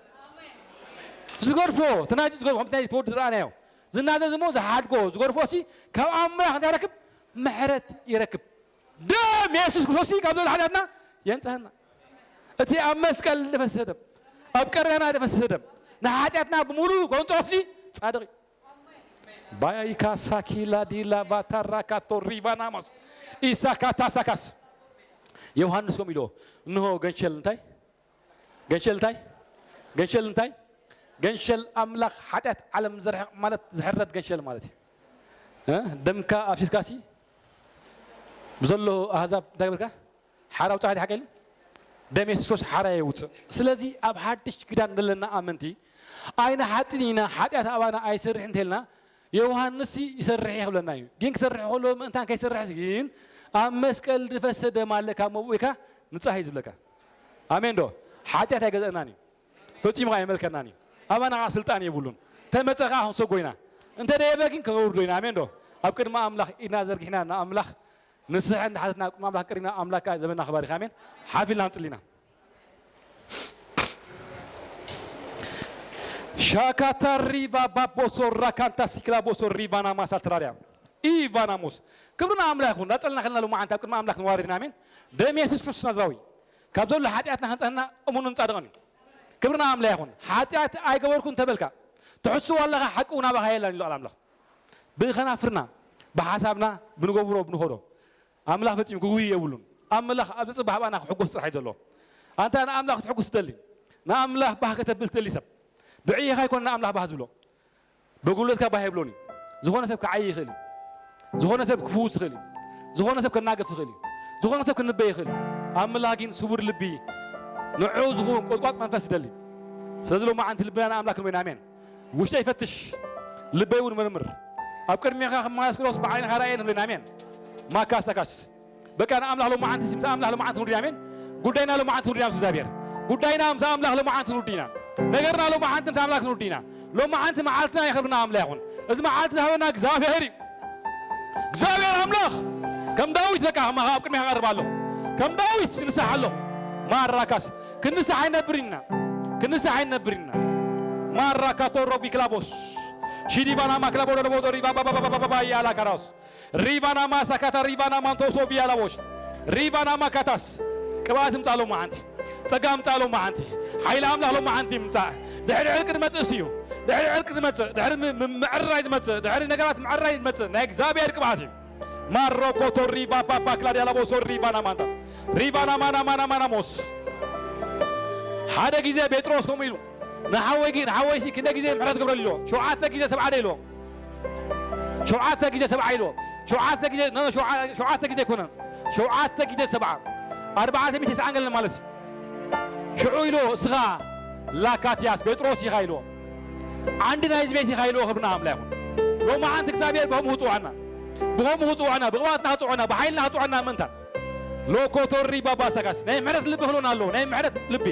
ዝገድፎ፣ እቲ ናይ ዝገድፎ፣ ከምቲ ናይ እቲ ወዲ ዝረኣናዮ፣ ዝናዘዝ እሞ ዝሓድጎ፣ ዝገድፎሲ ካብ ኣምላኽ እንታይ ረክብ? ምሕረት ይረክብ። ደም የሱስ ክርስቶስ ካብ ዘሎ ሓጢኣትና የንጽሃና። እቲ ኣብ መስቀል ዝፈሰሰ ደም፣ ኣብ ቀርያና ዝፈሰሰ ደም፣ ንሓጢኣትና ብምሉእ ከንጽሆሲ ጻድቕ እዩ። ባይካ ሳኪላ ዲላ ቫታራ ካቶ ሪቫናሞስ ኢሳካታ ሳካስ። ዮሃንስ ከምኡ ኢልዎ፣ እንሆ ገንሸል እንታይ? ገንሸል እንታይ? ገንሸል እንታይ? ገንሸል ኣምላኽ ሓጢኣት ዓለም ዘርሕቕ ማለት ዝሕረድ ገንሸል ማለት እዩ። እ? ደምካ ኣፍሲስካሲ ብዘሎ ኣህዛብ እንታይ ገበርካ? ሓራ ኣውጻእካ ሓቀ ኢሉ? ደም የሱስ ክርስቶስ ሓራ የውጽእ። ስለዚ ኣብ ሓድሽ ኪዳን ዘለና ኣመንቲ ኣይንሓጥን ኢና፣ ሓጢኣት ኣባና ኣይሰርሕን እንተልና ዮሃንስ ይሰርሕ እየ ክብለና እዩ። ግን ክሰርሕ ከሎ ምእንታን ከይሰርሕስ ግን ኣብ መስቀል ዝፈሰ ደም ኣለ ካብ መብኡ ኢልካ ንጻህ እዩ ዝብለካ። ኣሜን ዶ? ሓጢኣት ኣይገዝአናን እዩ። ፈጺሙ ከኣ ኣይመልከናን እዩ። ኣባና ከኣ ስልጣን የብሉን። ተመጸ ከኣ ክንሰጎ ኢና። እንተ ደየበ ግን ከነውርዶ ኢና። ኣሜን ዶ? ኣብ ቅድሚ ኣምላኽ ኢድና ዘርጊሕና ንኣምላኽ ንስሐ እንዳሓተትና ኣብ ቅድሚ ኣምላኽ ቀሪብና ኣምላኽ ከኣ ዘበንና ክባርኽ። ኣሜን። ሓፍ ኢልና ንጽሊ ኢና። ሻካታ ሪቫ ባቦሶ ራካንታ ሲክላ ቦሶ ሪቫና ማሳ ትራሪያ ኢቫና ሞስ። ክብሪ ንኣምላኽ ይኹን። እንዳጸልና ከለና ሎማዓንቲ ኣብ ቅድሚ ኣምላኽ ንዋረድ ኢና። ኣሜን። ደም የሱስ ክርስቶስ ናዝራዊ ካብ ዘሎ ሓጢኣትና ከንጽሃና እሙንን ጻድቕን እዩ። ክብሪ ንኣምላኽ ይኹን። ሓጢኣት ኣይገበርኩን እንተበልካ፣ ትሕስዎ ኣለኻ፣ ሓቂ እውን ኣባኻ የለን ኢሉ ቃል ኣምላኽ። ብኸናፍርና፣ ብሓሳብና፣ ብንገብሮ፣ ብንኸዶ፣ ኣምላኽ ፈጺሙ ክጉህይ የብሉን። ኣምላኽ ኣብ ዝጽባሕ ኣባና ክሕጎስ ጥራሕ እዩ ዘለዎ። ኣንታ ንኣምላኽ ክትሕጉስ ትደሊ፣ ንኣምላኽ ባህ ከተብል ትደሊ ሰብ፣ ብዕይኻ ኣይኮነ ንኣምላኽ ባህ ዝብሎ። ብጉልበትካ ባህ የብሎን እዩ። ዝኾነ ሰብ ክዓይ ይኽእል እዩ። ዝኾነ ሰብ ክፍውስ ይኽእል እዩ። ዝኾነ ሰብ ከናግፍ ይኽእል እዩ። ዝኾነ ሰብ ክንበይ ይኽእል እዩ። ኣምላኽ ግን ስቡር ልቢ፣ ንዕኡ ዝኸውን ቆጥቋጥ መንፈስ ይደሊ። ስለዚ ሎማዓንቲ ልብና ንኣምላኽ ክንበይና። ኣሜን። ውሽጠይ ፈትሽ፣ ልበይ እውን መርምር። ኣብ ቅድሜኻ ክመላለስ ክሎስ ብዓይንኻ ርኣየኒ ንብለና። ኣሜን። ማካስ ተካስ። በቃ ንኣምላኽ ሎማዓንቲ፣ ምስ ኣምላኽ ሎማዓንቲ ንውድና። ኣሜን። ጉዳይና ሎማዓንቲ ንውድና ምስ እግዚኣብሔር። ጉዳይና ምስ ኣምላኽ ሎማዓንቲ ንውድና። ነገርና ሎማዓንቲ ምስ ኣምላኽ ንውድና። ሎማዓንቲ መዓልትና የኽብርና ኣምላኽ ይኹን። እዚ መዓልቲ ዝሃበና እግዚኣብሔር እዩ። እግዚኣብሔር ኣምላኽ ከም ዳዊት በቃ ከማኻ ኣብ ቅድሜኻ ቀርብ ኣለኹ። ከም ዳዊት ንስሕ ኣለኹ። ማራካስ ክንስሕ ኣይነብር ኢና። ክንስሕ ኣይነብር ኢና። ማራካቶ ሮቪ ክላቦስ። ሺዲቫና ማክላቦ ለቦቶ ሪቫ ባባባባባባ ያላ ካራስ። ሪቫና ማሳካታ ሪቫና ማንቶሶ ቪያላቦሽ። ሪቫና ማካታስ። ቅብኣት እምጻእ ሎማዓንቲ። ጸጋ እምጻእ ሎማዓንቲ። ሓይሊ ኣምላኽ ሎማዓንቲ ይምጻእ። ድሕሪ ዕርቂ ዝመጽእ እሱ እዩ። ድሕሪ ዕርቂ ዝመጽእ፣ ድሕሪ ም-፣ ም-፣ ምዕራይ ዝመጽእ፣ ድሕሪ ነገራት ምዕራይ ዝመጽእ ናይ እግዚኣብሔር ቅብኣት እዩ። ማሮኮቶ ሪቫ ፓፓ ክላድ ያላቦሶ ሪቫና ማንታ። ሪቫና ማና ማና ማና ሞስ። ሓደ ግዜ ጴጥሮስ ከምኡ ኢሉ፣ ንሓወይ ግ-፣ ንሓወይሲ ክንደ ግዜ ምሕረት ገብረሉ ኢልዎ? ሸውዓተ ግዜ ሰብዓ ዶ ኢልዎ? ሸውዓተ ግዜ ሰብዓ ኢልዎ። ሸውዓተ ግዜ፣ ኖ፣ ኖ፣ ሸውዓ-፣ ሸውዓተ ግዜ ኣይኮነን። ሸውዓተ ግዜ ሰብዓ። ኣርባዕተ ሚእቲ ተስዓን ገለን ማለት እዩ። ሽዑ ኢልዎ፣ እስኻ ላካትያስ ጴጥሮስ ኢኻ ኢልዎ። ዓንዲ ናይዚ ቤት ኢኻ ኢልዎ። ክብርና ኣምላኽ ይኹን። ሎማዓንቲ እግዚኣብሔር ብኸምኡ ክጽውዓና፣ ብኸምኡ ክጽውዓና፣ ብቕብኣትና ክጽውዓና፣ ብሓይልና ክጽውዓና ምእንታን ሎኮቶሪ ባባ ሰጋስ ናይ ምሕረት ልቢ ክህልወና ኣለዎ። ናይ ምሕረት ልቢ፣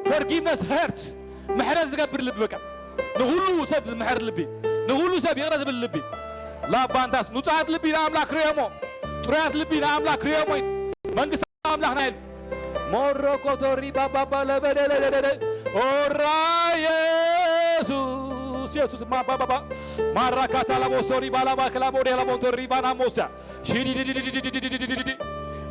forgiveness heart፣ ምሕረት ዝገብር ልቢ፣ በቃ ንኹሉ ሰብ ዝምሕር ልቢ፣ ንኹሉ ሰብ ይቕረ ዝብል ልቢ። ላባንታስ ንጹሃት ልቢ ንኣምላኽ ክርእዮሞ፣ ጽሩያት ልቢ ንኣምላኽ ክርእዮሞ እዩ። መንግስቲ ኣምላኽ ናይ ሞሮኮቶሪ ባባባ ለበደለደደደ ኦራ የሱስ የሱስ ማባባባ ማራካታ ላቦሶሪ ባላባ ክላቦዴ ላቦንቶሪ ባና ሞስታ ሺዲዲዲዲዲዲዲዲዲዲዲዲ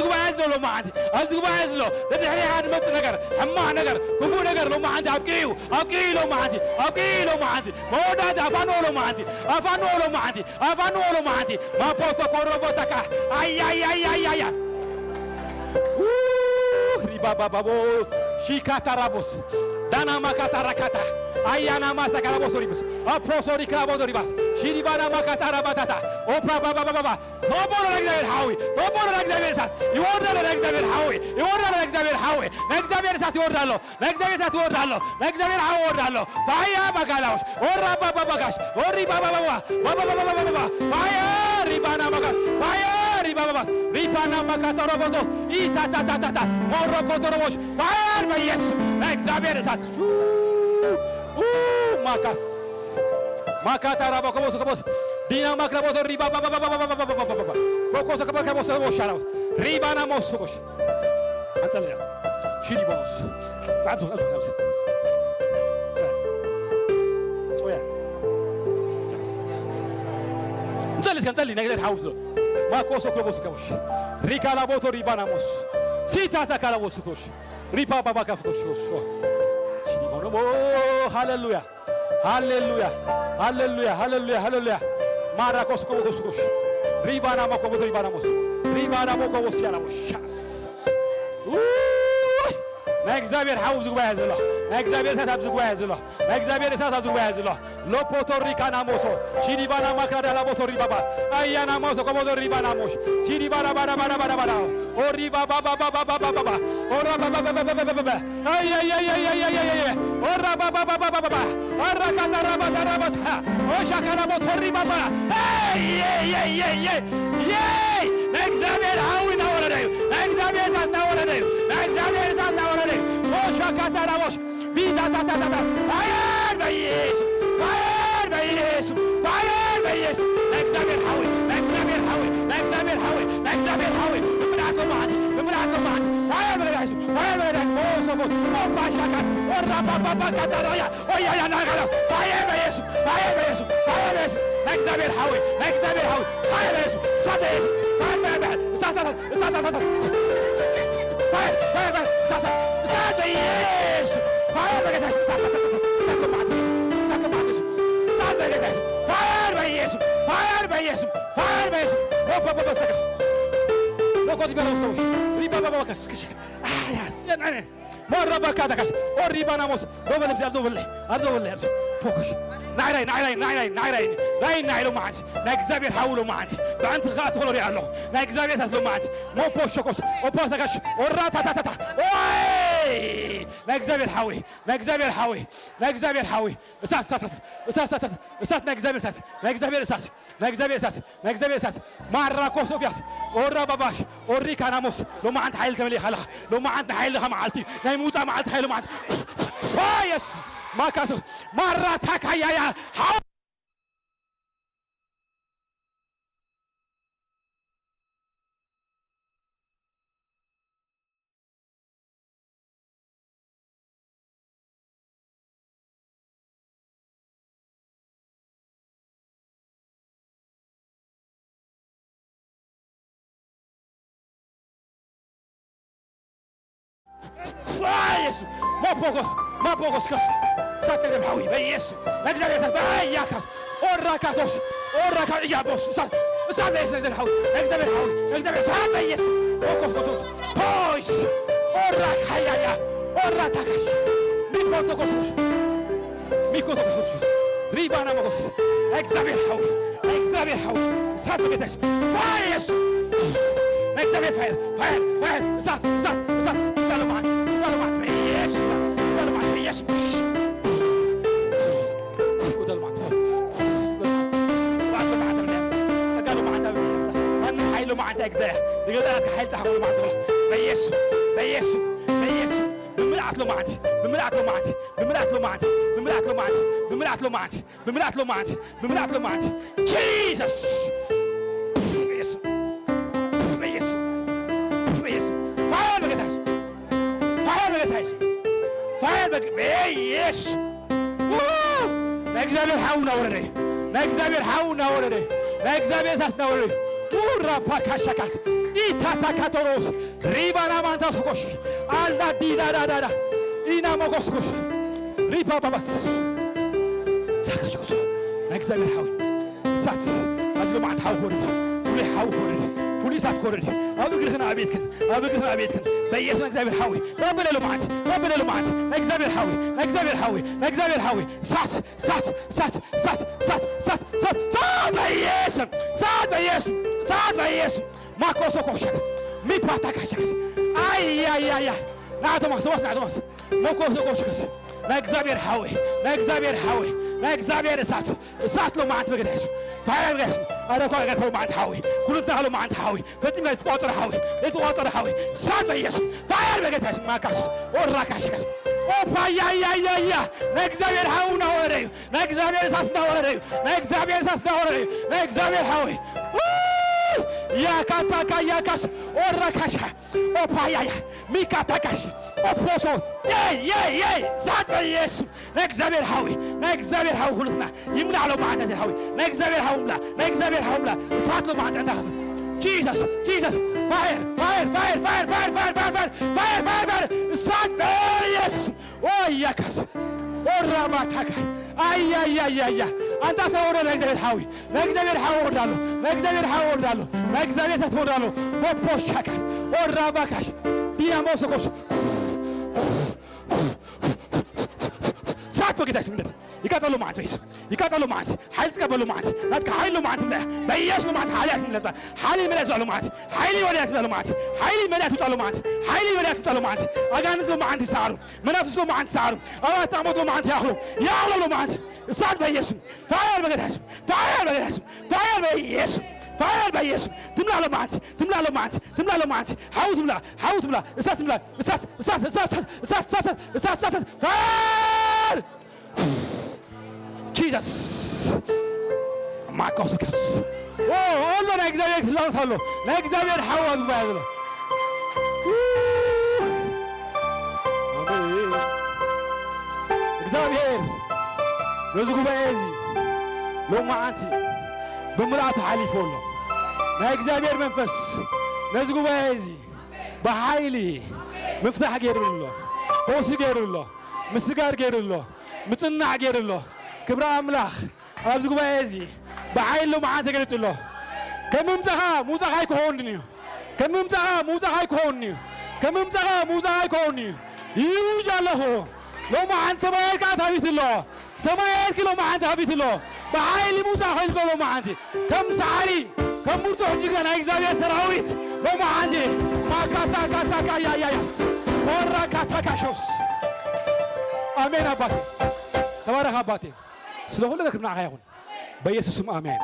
ጉባኤ ዘሎ ሎማዓንቲ፣ ኣብዚ ጉባኤ ዘሎ ደድሕሪኻ ዝመጽእ ነገር፣ ሕማቕ ነገር፣ ክፉእ ነገር ሎማዓንቲ ኣብቂዑ፣ ኣብቂዑ ሎማዓንቲ፣ ኣብቂዑ ሎማዓንቲ፣ መወዳእታ ኣፋንዎ ሎማዓንቲ፣ ኣፋንዎ ሎማዓንቲ፣ ኣፋንዎ ሎማዓንቲ፣ ማፖቶ ኮረቦታካ፣ ኣያያያያያ። ሪባባባቦ፣ ሺካታራቦስ፣ ዳናማካታራካታ፣ ኣያናማሳካራቦሶ ሪብስ፣ ኣፕሮሶሪክራቦሶ ሪባስ፣ ሺዲባናማካታራባታታ፣ ኦፕራባባባባ፣ ተቐበሉ ለእግዚኣብሔር ሓዊ፣ ተቐበሉ ለእግዚኣብሔር እሳት፣ ይወርድ ኣሎ ለእግዚኣብሔር ሓዊ፣ ይወርድ ኣሎ ለእግዚኣብሔር ሓዊ፣ ለእግዚኣብሔር እሳት ይወርድ ኣሎ፣ ለእግዚኣብሔር እሳት ይወርድ ኣሎ፣ ለእግዚኣብሔር ሓዊ ይወርድ ኣሎ። ፋያ ማጋላውሽ፣ ወራ ባባ ባጋሽ፣ ወሪ ባባ ባባ፣ ባባ ባባ ባባ፣ ፋያ ሪባና ማጋስ፣ ፋያ ሪባ ባባስ፣ ሪፋና ማካተሮ ቦቶስ፣ ኢታታታታታ፣ ሞሮ ኮተሮቦሽ፣ ፋያ በኢየሱስ፣ ለእግዚኣብሔር እሳት፣ ሱ፣ ኡ፣ ማካስ፣ ማካታራ ቦኮቦስ ኮቦስ፣ ዲና ማክረቦቶ ሪባ ባባ ቦኮሶ ከቦ ከቦ ሰቦ ሻራውስ ሪባና ሞስኮሽ። ኣንጸልያ። ሺዲ ቦኖስ። ጻብቶ ጻብቶ ጻብቶ። ጾያ። እንጸልይ እስከ እንጸልይ ነገር ሓውዞ። ማኮሶ ከቦስ ከቦሽ። ሪካላ ቦቶ ሪባና ሞስ። ሲታታ ካላ ቦስ ኮሽ። ሪፓ ባባ ካፍ ኮሽ ኮሽ። ሺዲ ቦኖ። ሃሌሉያ። ሃሌሉያ፣ ሃሌሉያ፣ ሃሌሉያ፣ ሃሌሉያ። ማራኮስ ኮቦኮስኮሽ። ሪቫና ሞኮቦት ሪቫና ሞስ። ሪቫና ሞኮቦስ ያላ ሞስ። ሻስ። ውይ! ናይ እግዚኣብሔር ሓው ኣብዚ ጉባኤ ዘሎ። ናይ እግዚኣብሔር እሳት ኣብዚ ጉባኤ ዘሎ። ናይ እግዚኣብሔር እሳት ኣብዚ ጉባኤ ዘሎ። ሎፖቶ ሪካና ሞሶ። ሺዲቫና ማክራዳ ላቦቶ ሪባባ። ኣያና ሞሶ ኮቦቶ ሪቫና ሞሽ። ሺዲቫና ባዳ ባዳ ባዳ ባዳ። ኦ ሪቫ ባባ ባባ ባባ ባባ። ኦ ራባ ባባ ባባ ባባ ባባ። ኣየየየየየየየ። ኦራባባባባባባ። ኣራካታራባታራባታ። ኦሻካራቦቶሪባባ። ኣየየየየየ። የይ! ናይ እግዚኣብሔር ሓዊ እናወረደ እዩ። ናይ እግዚኣብሔር እሳት እናወረደ እዩ። ናይ እግዚኣብሔር እሳት እናወረደ እዩ። ኦሻካታራቦሽ። ቢታታታታታ። ፋየር በኢየሱስ። ፋየር በኢየሱስ። ፋየር በኢየሱስ። ናይ እግዚኣብሔር ሓዊ። ናይ እግዚኣብሔር ሓዊ። ናይ እግዚኣብሔር ሓዊ። ናይ እግዚኣብሔር ሓዊ። ብምልኣት ሎማዓንቲ። ብምልኣት ሎማዓንቲ። ፋየር በኢየሱስ። ፋየር በኢየሱስ። ሞሶቦ። ኦባሻካስ። ኦራባባባ ካታራያ። ኦያያ ናጋራ። ፋየር በኢየሱስ። ፋየር በኢየሱስ። ፋየር በኢየሱስ። ናይ እግዚኣብሔር ሓዊ። ናይ እግዚኣብሔር ሓዊ። ፋየር በኢየሱስ። እሳት በኢየሱስ። ፋየር፣ ፋየር፣ ፋየር። እሳት፣ እሳት፣ እሳት፣ እሳት፣ እሳት። ፋየር፣ ፋየር፣ ፋየር። እሳት፣ እሳት፣ እሳት በኢየሱስ። ፋየር በጌታ ኢየሱስ። እሳት፣ እሳት፣ እሳት፣ እሳት። እሳት በማዕድ፣ እሳት በማዕድ ኢየሱስ። እሳት በጌታ ኢየሱስ። ፋየር በኢየሱስ። ፋየር በኢየሱስ። ፋየር በኢየሱስ። ሆ፣ ሆ፣ ሆ፣ በሰከስ። ሎኮት ይበላው ሰዎች። ሪባባባከስ፣ ክሽ። አያስ፣ የናኔ። ሞረባካታካስ። ኦ፣ ሪባናሞስ። ዶበል ኣብዚ፣ ኣብዚ ወለ። ኣብዚ ወለ፣ ኣብዚ። ፎኩስ። ናይራይ፣ ናይራይ፣ ናይራይ፣ ናይራይ። ናይ፣ ናይ ሎማዓንቲ። ናይ እግዚኣብሔር ሓው ሎማዓንቲ። ብኣንቲ ኸኣ ተኸሎ ሪኣ ኣለኹ። ናይ እግዚኣብሔር እሳት ሎማዓንቲ። ሞፖ ሸኮስ። ኦፖ ሰጋሽ። ኦራታታታታ። ኦይ! ናይ እግዚኣብሔር ሓዊ። ናይ እግዚኣብሔር ሓዊ፣ ናይ እግዚኣብሔር ሓዊ፣ እሳት፣ እሳት፣ እሳት፣ እሳት፣ እሳት፣ እሳት፣ እሳት፣ ናይ እግዚኣብሔር እሳት፣ ናይ እግዚኣብሔር እሳት፣ ናይ እግዚኣብሔር እሳት፣ ናይ እግዚኣብሔር እሳት፣ ማራ ኮሶፍያስ፣ ኦራ ባባሽ፣ ኦሪ ካናሞስ፣ ሎማዓንቲ ሓይሊ ተመሊእካ ኣለኻ፣ ሎማዓንቲ ሓይልኻ መዓልቲ፣ ናይ ምውፃእ መዓልቲ ሓይሊ መዓልቲ፣ ፋየስ፣ ማካሱ፣ ማራ ታካያያ፣ ሓው ፋየስ! ማፖኮስ! ማፖኮስ ከስ! ሳተ ደም ሓዊ በኢየሱስ! ናይ እግዚኣብሔር እሳት በኣያካስ! ኦራካቶስ! ኦራካ እያቦስ! እሳት! እሳት በኢየሱስ ናይ እግዚኣብሔር ሓዊ! ናይ እግዚኣብሔር ሓዊ! ናይ እግዚኣብሔር እሳት በኢየሱስ! ኦኮስ ኮሶስ! ፖሽ! ኦራካ ያያ! ኦራታካስ! ሚፖንቶኮሶስ! ሚኮቶኮሶስ! ሪባና ሞኮስ! ናይ እግዚኣብሔር ሓዊ! ናይ እግዚኣብሔር ሓዊ! እሳት በጌታ ኢየሱስ! ፋየር ኢየሱስ! ናይ እግዚኣብሔር ፋየር! ፋየር! ፋየር! እሳት! እሳት! እሳት! እንዳለ መዓት! እንዳለ መዓት! በኢየሱስ! እንዳለ መዓት! በኢየሱስ! ወደ ልማት፣ ወደ ልማት፣ ቅባት ልማት ኣብ ልዕሊ ኣምጻ፣ ጸጋ ልማት ኣብ ልዕሊ ኣምጻ። ማንም ሓይሊ ልማት ኣይግዛያ። ንገዛእካ ሓይሊ ጥራሕ ልማት ትብላ። በኢየሱስ፣ በኢየሱስ፣ በኢየሱስ። ብምልኣት ልማት፣ ብምልኣት ልማት፣ ብምልኣት ልማት፣ ብምልኣት ልማት፣ ብምልኣት ልማት፣ ብምልኣት ልማት፣ ብምልኣት ልማት። ጂሰስ። በኢየሱስ፣ በኢየሱስ፣ በኢየሱስ። ፋየር በጌታ ኢየሱስ። ፋየር በጌታ ኢየሱስ። ፋየር በጌ-፣ በኢየሱስ። ው! ናይ እግዚኣብሔር ሓው እናወረደ እዩ። ናይ እግዚኣብሔር ሓው እናወረደ እዩ። ናይ እግዚኣብሔር እሳት እናወረደ እዩ። ቱራ ፓካሻካት። ኢታታካቶሮስ ሪባና ማንታ ሶኮሽ ኣላ ዲዳዳዳዳ ኢና ሞጎስኩሽ ሪፓ ባባስ ሳካሽኩስ ናይ እግዚኣብሔር ሓዊ እሳት ኣብዚ ሎማዓንቲ ሓዊ ክወርድ ፍሉይ ሓዊ ክወርድ ፍሉይ እሳት ክወርድ ኣብ እግርኽን ኣብ ቤትክን ኣብ እግርኽን ኣብ ቤትክን በኢየሱስ ናይ እግዚኣብሔር ሓዊ ረቢ ለሎማዓንቲ ረቢ ለሎማዓንቲ ናይ እግዚኣብሔር ሓዊ ናይ እግዚኣብሔር ሓዊ ናይ እግዚኣብሔር ሓዊ እሳት እሳት እሳት እሳት እሳት እሳት እሳት እሳት በኢየሱስ እሳት በኢየሱስ እሳት በኢየሱስ ማኮሶ ኮሸክ ሚፓታ ካሸክስ ኣያያያ ናቶማስ ወስ ናቶማስ መኮሶ ኮሸክስ ናይ እግዚኣብሔር ሓዊ ናይ እግዚኣብሔር ሓዊ ናይ እግዚኣብሔር እሳት እሳት ሎማዓንቲ በገድሕሱ ፋየር በገድሕሱ ኣረኳ ገርኮ ማዓንቲ ሓዊ ኩሉትና ሎማዓንቲ ሓዊ ፈጺምካ ዝተቋጸረ ሓዊ ዝተቋጸረ ሓዊ እሳት በኢየሱስ ፋየር በገድሕሱ ማካስ ኦራካሽከስ ኦፓያያያያ ናይ እግዚኣብሔር ሓዊ እናወረደ እዩ ናይ እግዚኣብሔር እሳት እናወረደ እዩ ናይ እግዚኣብሔር እሳት እናወረደ እዩ ናይ እግዚኣብሔር ሓዊ ያካታካ ያካስ ኦራካሻ ኦፓያያ ሚካታካሽ ኦፖሶ የይ የይ የይ እሳት በኢየሱስ ናይ እግዚኣብሔር ሓዊ ናይ እግዚኣብሔር ሓዊ ኩሉትና ይምላዕ ሎ መዓንተ ሓዊ ናይ እግዚኣብሔር ሓዊ ምላ ናይ እግዚኣብሔር ሓዊ ምላ እሳት ሎ መዓንተ እንታ ከፈት Jesus Jesus fire fire fire fire fire fire fire fire fire fire fire እሳት በኢየሱስ ኦያካስ ኦራማታካ ኣያያያያ ኣንታ ሰው ወደ ናይ እግዚኣብሔር ሓዊ ናይ እግዚኣብሔር ሓዊ ወርዳሎ ናይ እግዚኣብሔር ሓዊ ወርዳሎ ናይ እግዚኣብሔር እሳት ወርዳሎ ቦፖሻካስ ኦራባካሽ ዲናሞሶኮሽ ሳት በጌታ ስም ይነድ ይቃጠሎ ማለት ነው ይቃጠሎ ማለት ሓይል ትቀበሉ ማለት ናትካ ሓይል ማለት ምለ በኢየሱስ ማለት ሓይል ያስምለጣ ሓይል መለስ ዛሉ ማለት ሓይል ወዲያት ዛሉ ማለት ሓይል መዲያት ዛሉ ማለት ሓይል መዲያት ዛሉ ማለት ኣጋንንት ማለት ይሳሩ መናፍስት ማለት ይሳሩ ኣባት ጣሞት ማለት ያኽሉ ያኽሉ ማለት እሳት በኢየሱስ ፋየር በጌታ ስም ፋየር በጌታ ስም ፋየር በኢየሱስ ፋየር በኢየሱስ ትምላሎ ማለት ትምላሎ ማለት ትምላሎ ማለት ሓው ትምላ ሓው ትምላ እሳት ትምላ እሳት እሳት እሳት እሳት እሳት እሳት እሳት እሳት እሳት ፋየር Jesus ማርቆስ ከስ ኦ ኦሎ ናይ እግዚኣብሔር ክላውስ ኣሎ ናይ እግዚኣብሔር ሓዋ ጉባኤ ኣሎ እግዚኣብሔር ነዚ ጉባኤ እዚ ሎማዓንቲ ብምልኣቱ ሓሊፉ ኣሎ ናይ እግዚኣብሔር መንፈስ ነዚ ጉባኤ እዚ ብሓይሊ ምፍታሕ ገይሩ ኣሎ ፈውሲ ገይሩ ኣሎ ምስጋር ገይሩ ኣሎ ምጽናዕ ገይሩ ኣሎ ክብሪ ኣምላኽ ኣብዚ ጉባኤ እዚ ብሓይሊ ሎማዓንቲ ተገሊጹ ኣሎ ከም ምምጻኻ ምውጻኻ ኣይክኸውንን እዩ ከም ምምጻኻ ምውጻኻ ኣይክኸውንን እዩ ከም ምምጻኻ ምውጻኻ ኣይክኸውንን እዩ ይውጅ ኣለኹ ሎማዓንቲ ሰማያት ከዓ ታቢት ኣሎ ሰማያት ኪሎ መዓንቲ ሃቢት ኣሎ ብሓይሊ ሙሳ ኸይልኮ ሎ መዓንቲ ከም ሰዓሪ ከም ብርቱዕ ጅግና ናይ እግዚኣብሔር ሰራዊት ሎ መዓንቲ ማካታ ካታ ካያያያስ ወራ ካታ ካሾስ ኣሜን ኣባቴ ተባረኽ ኣባቴ ስለ ኩሉ ነገር ክብናዕካ ይኹን በኢየሱስም ኣሜን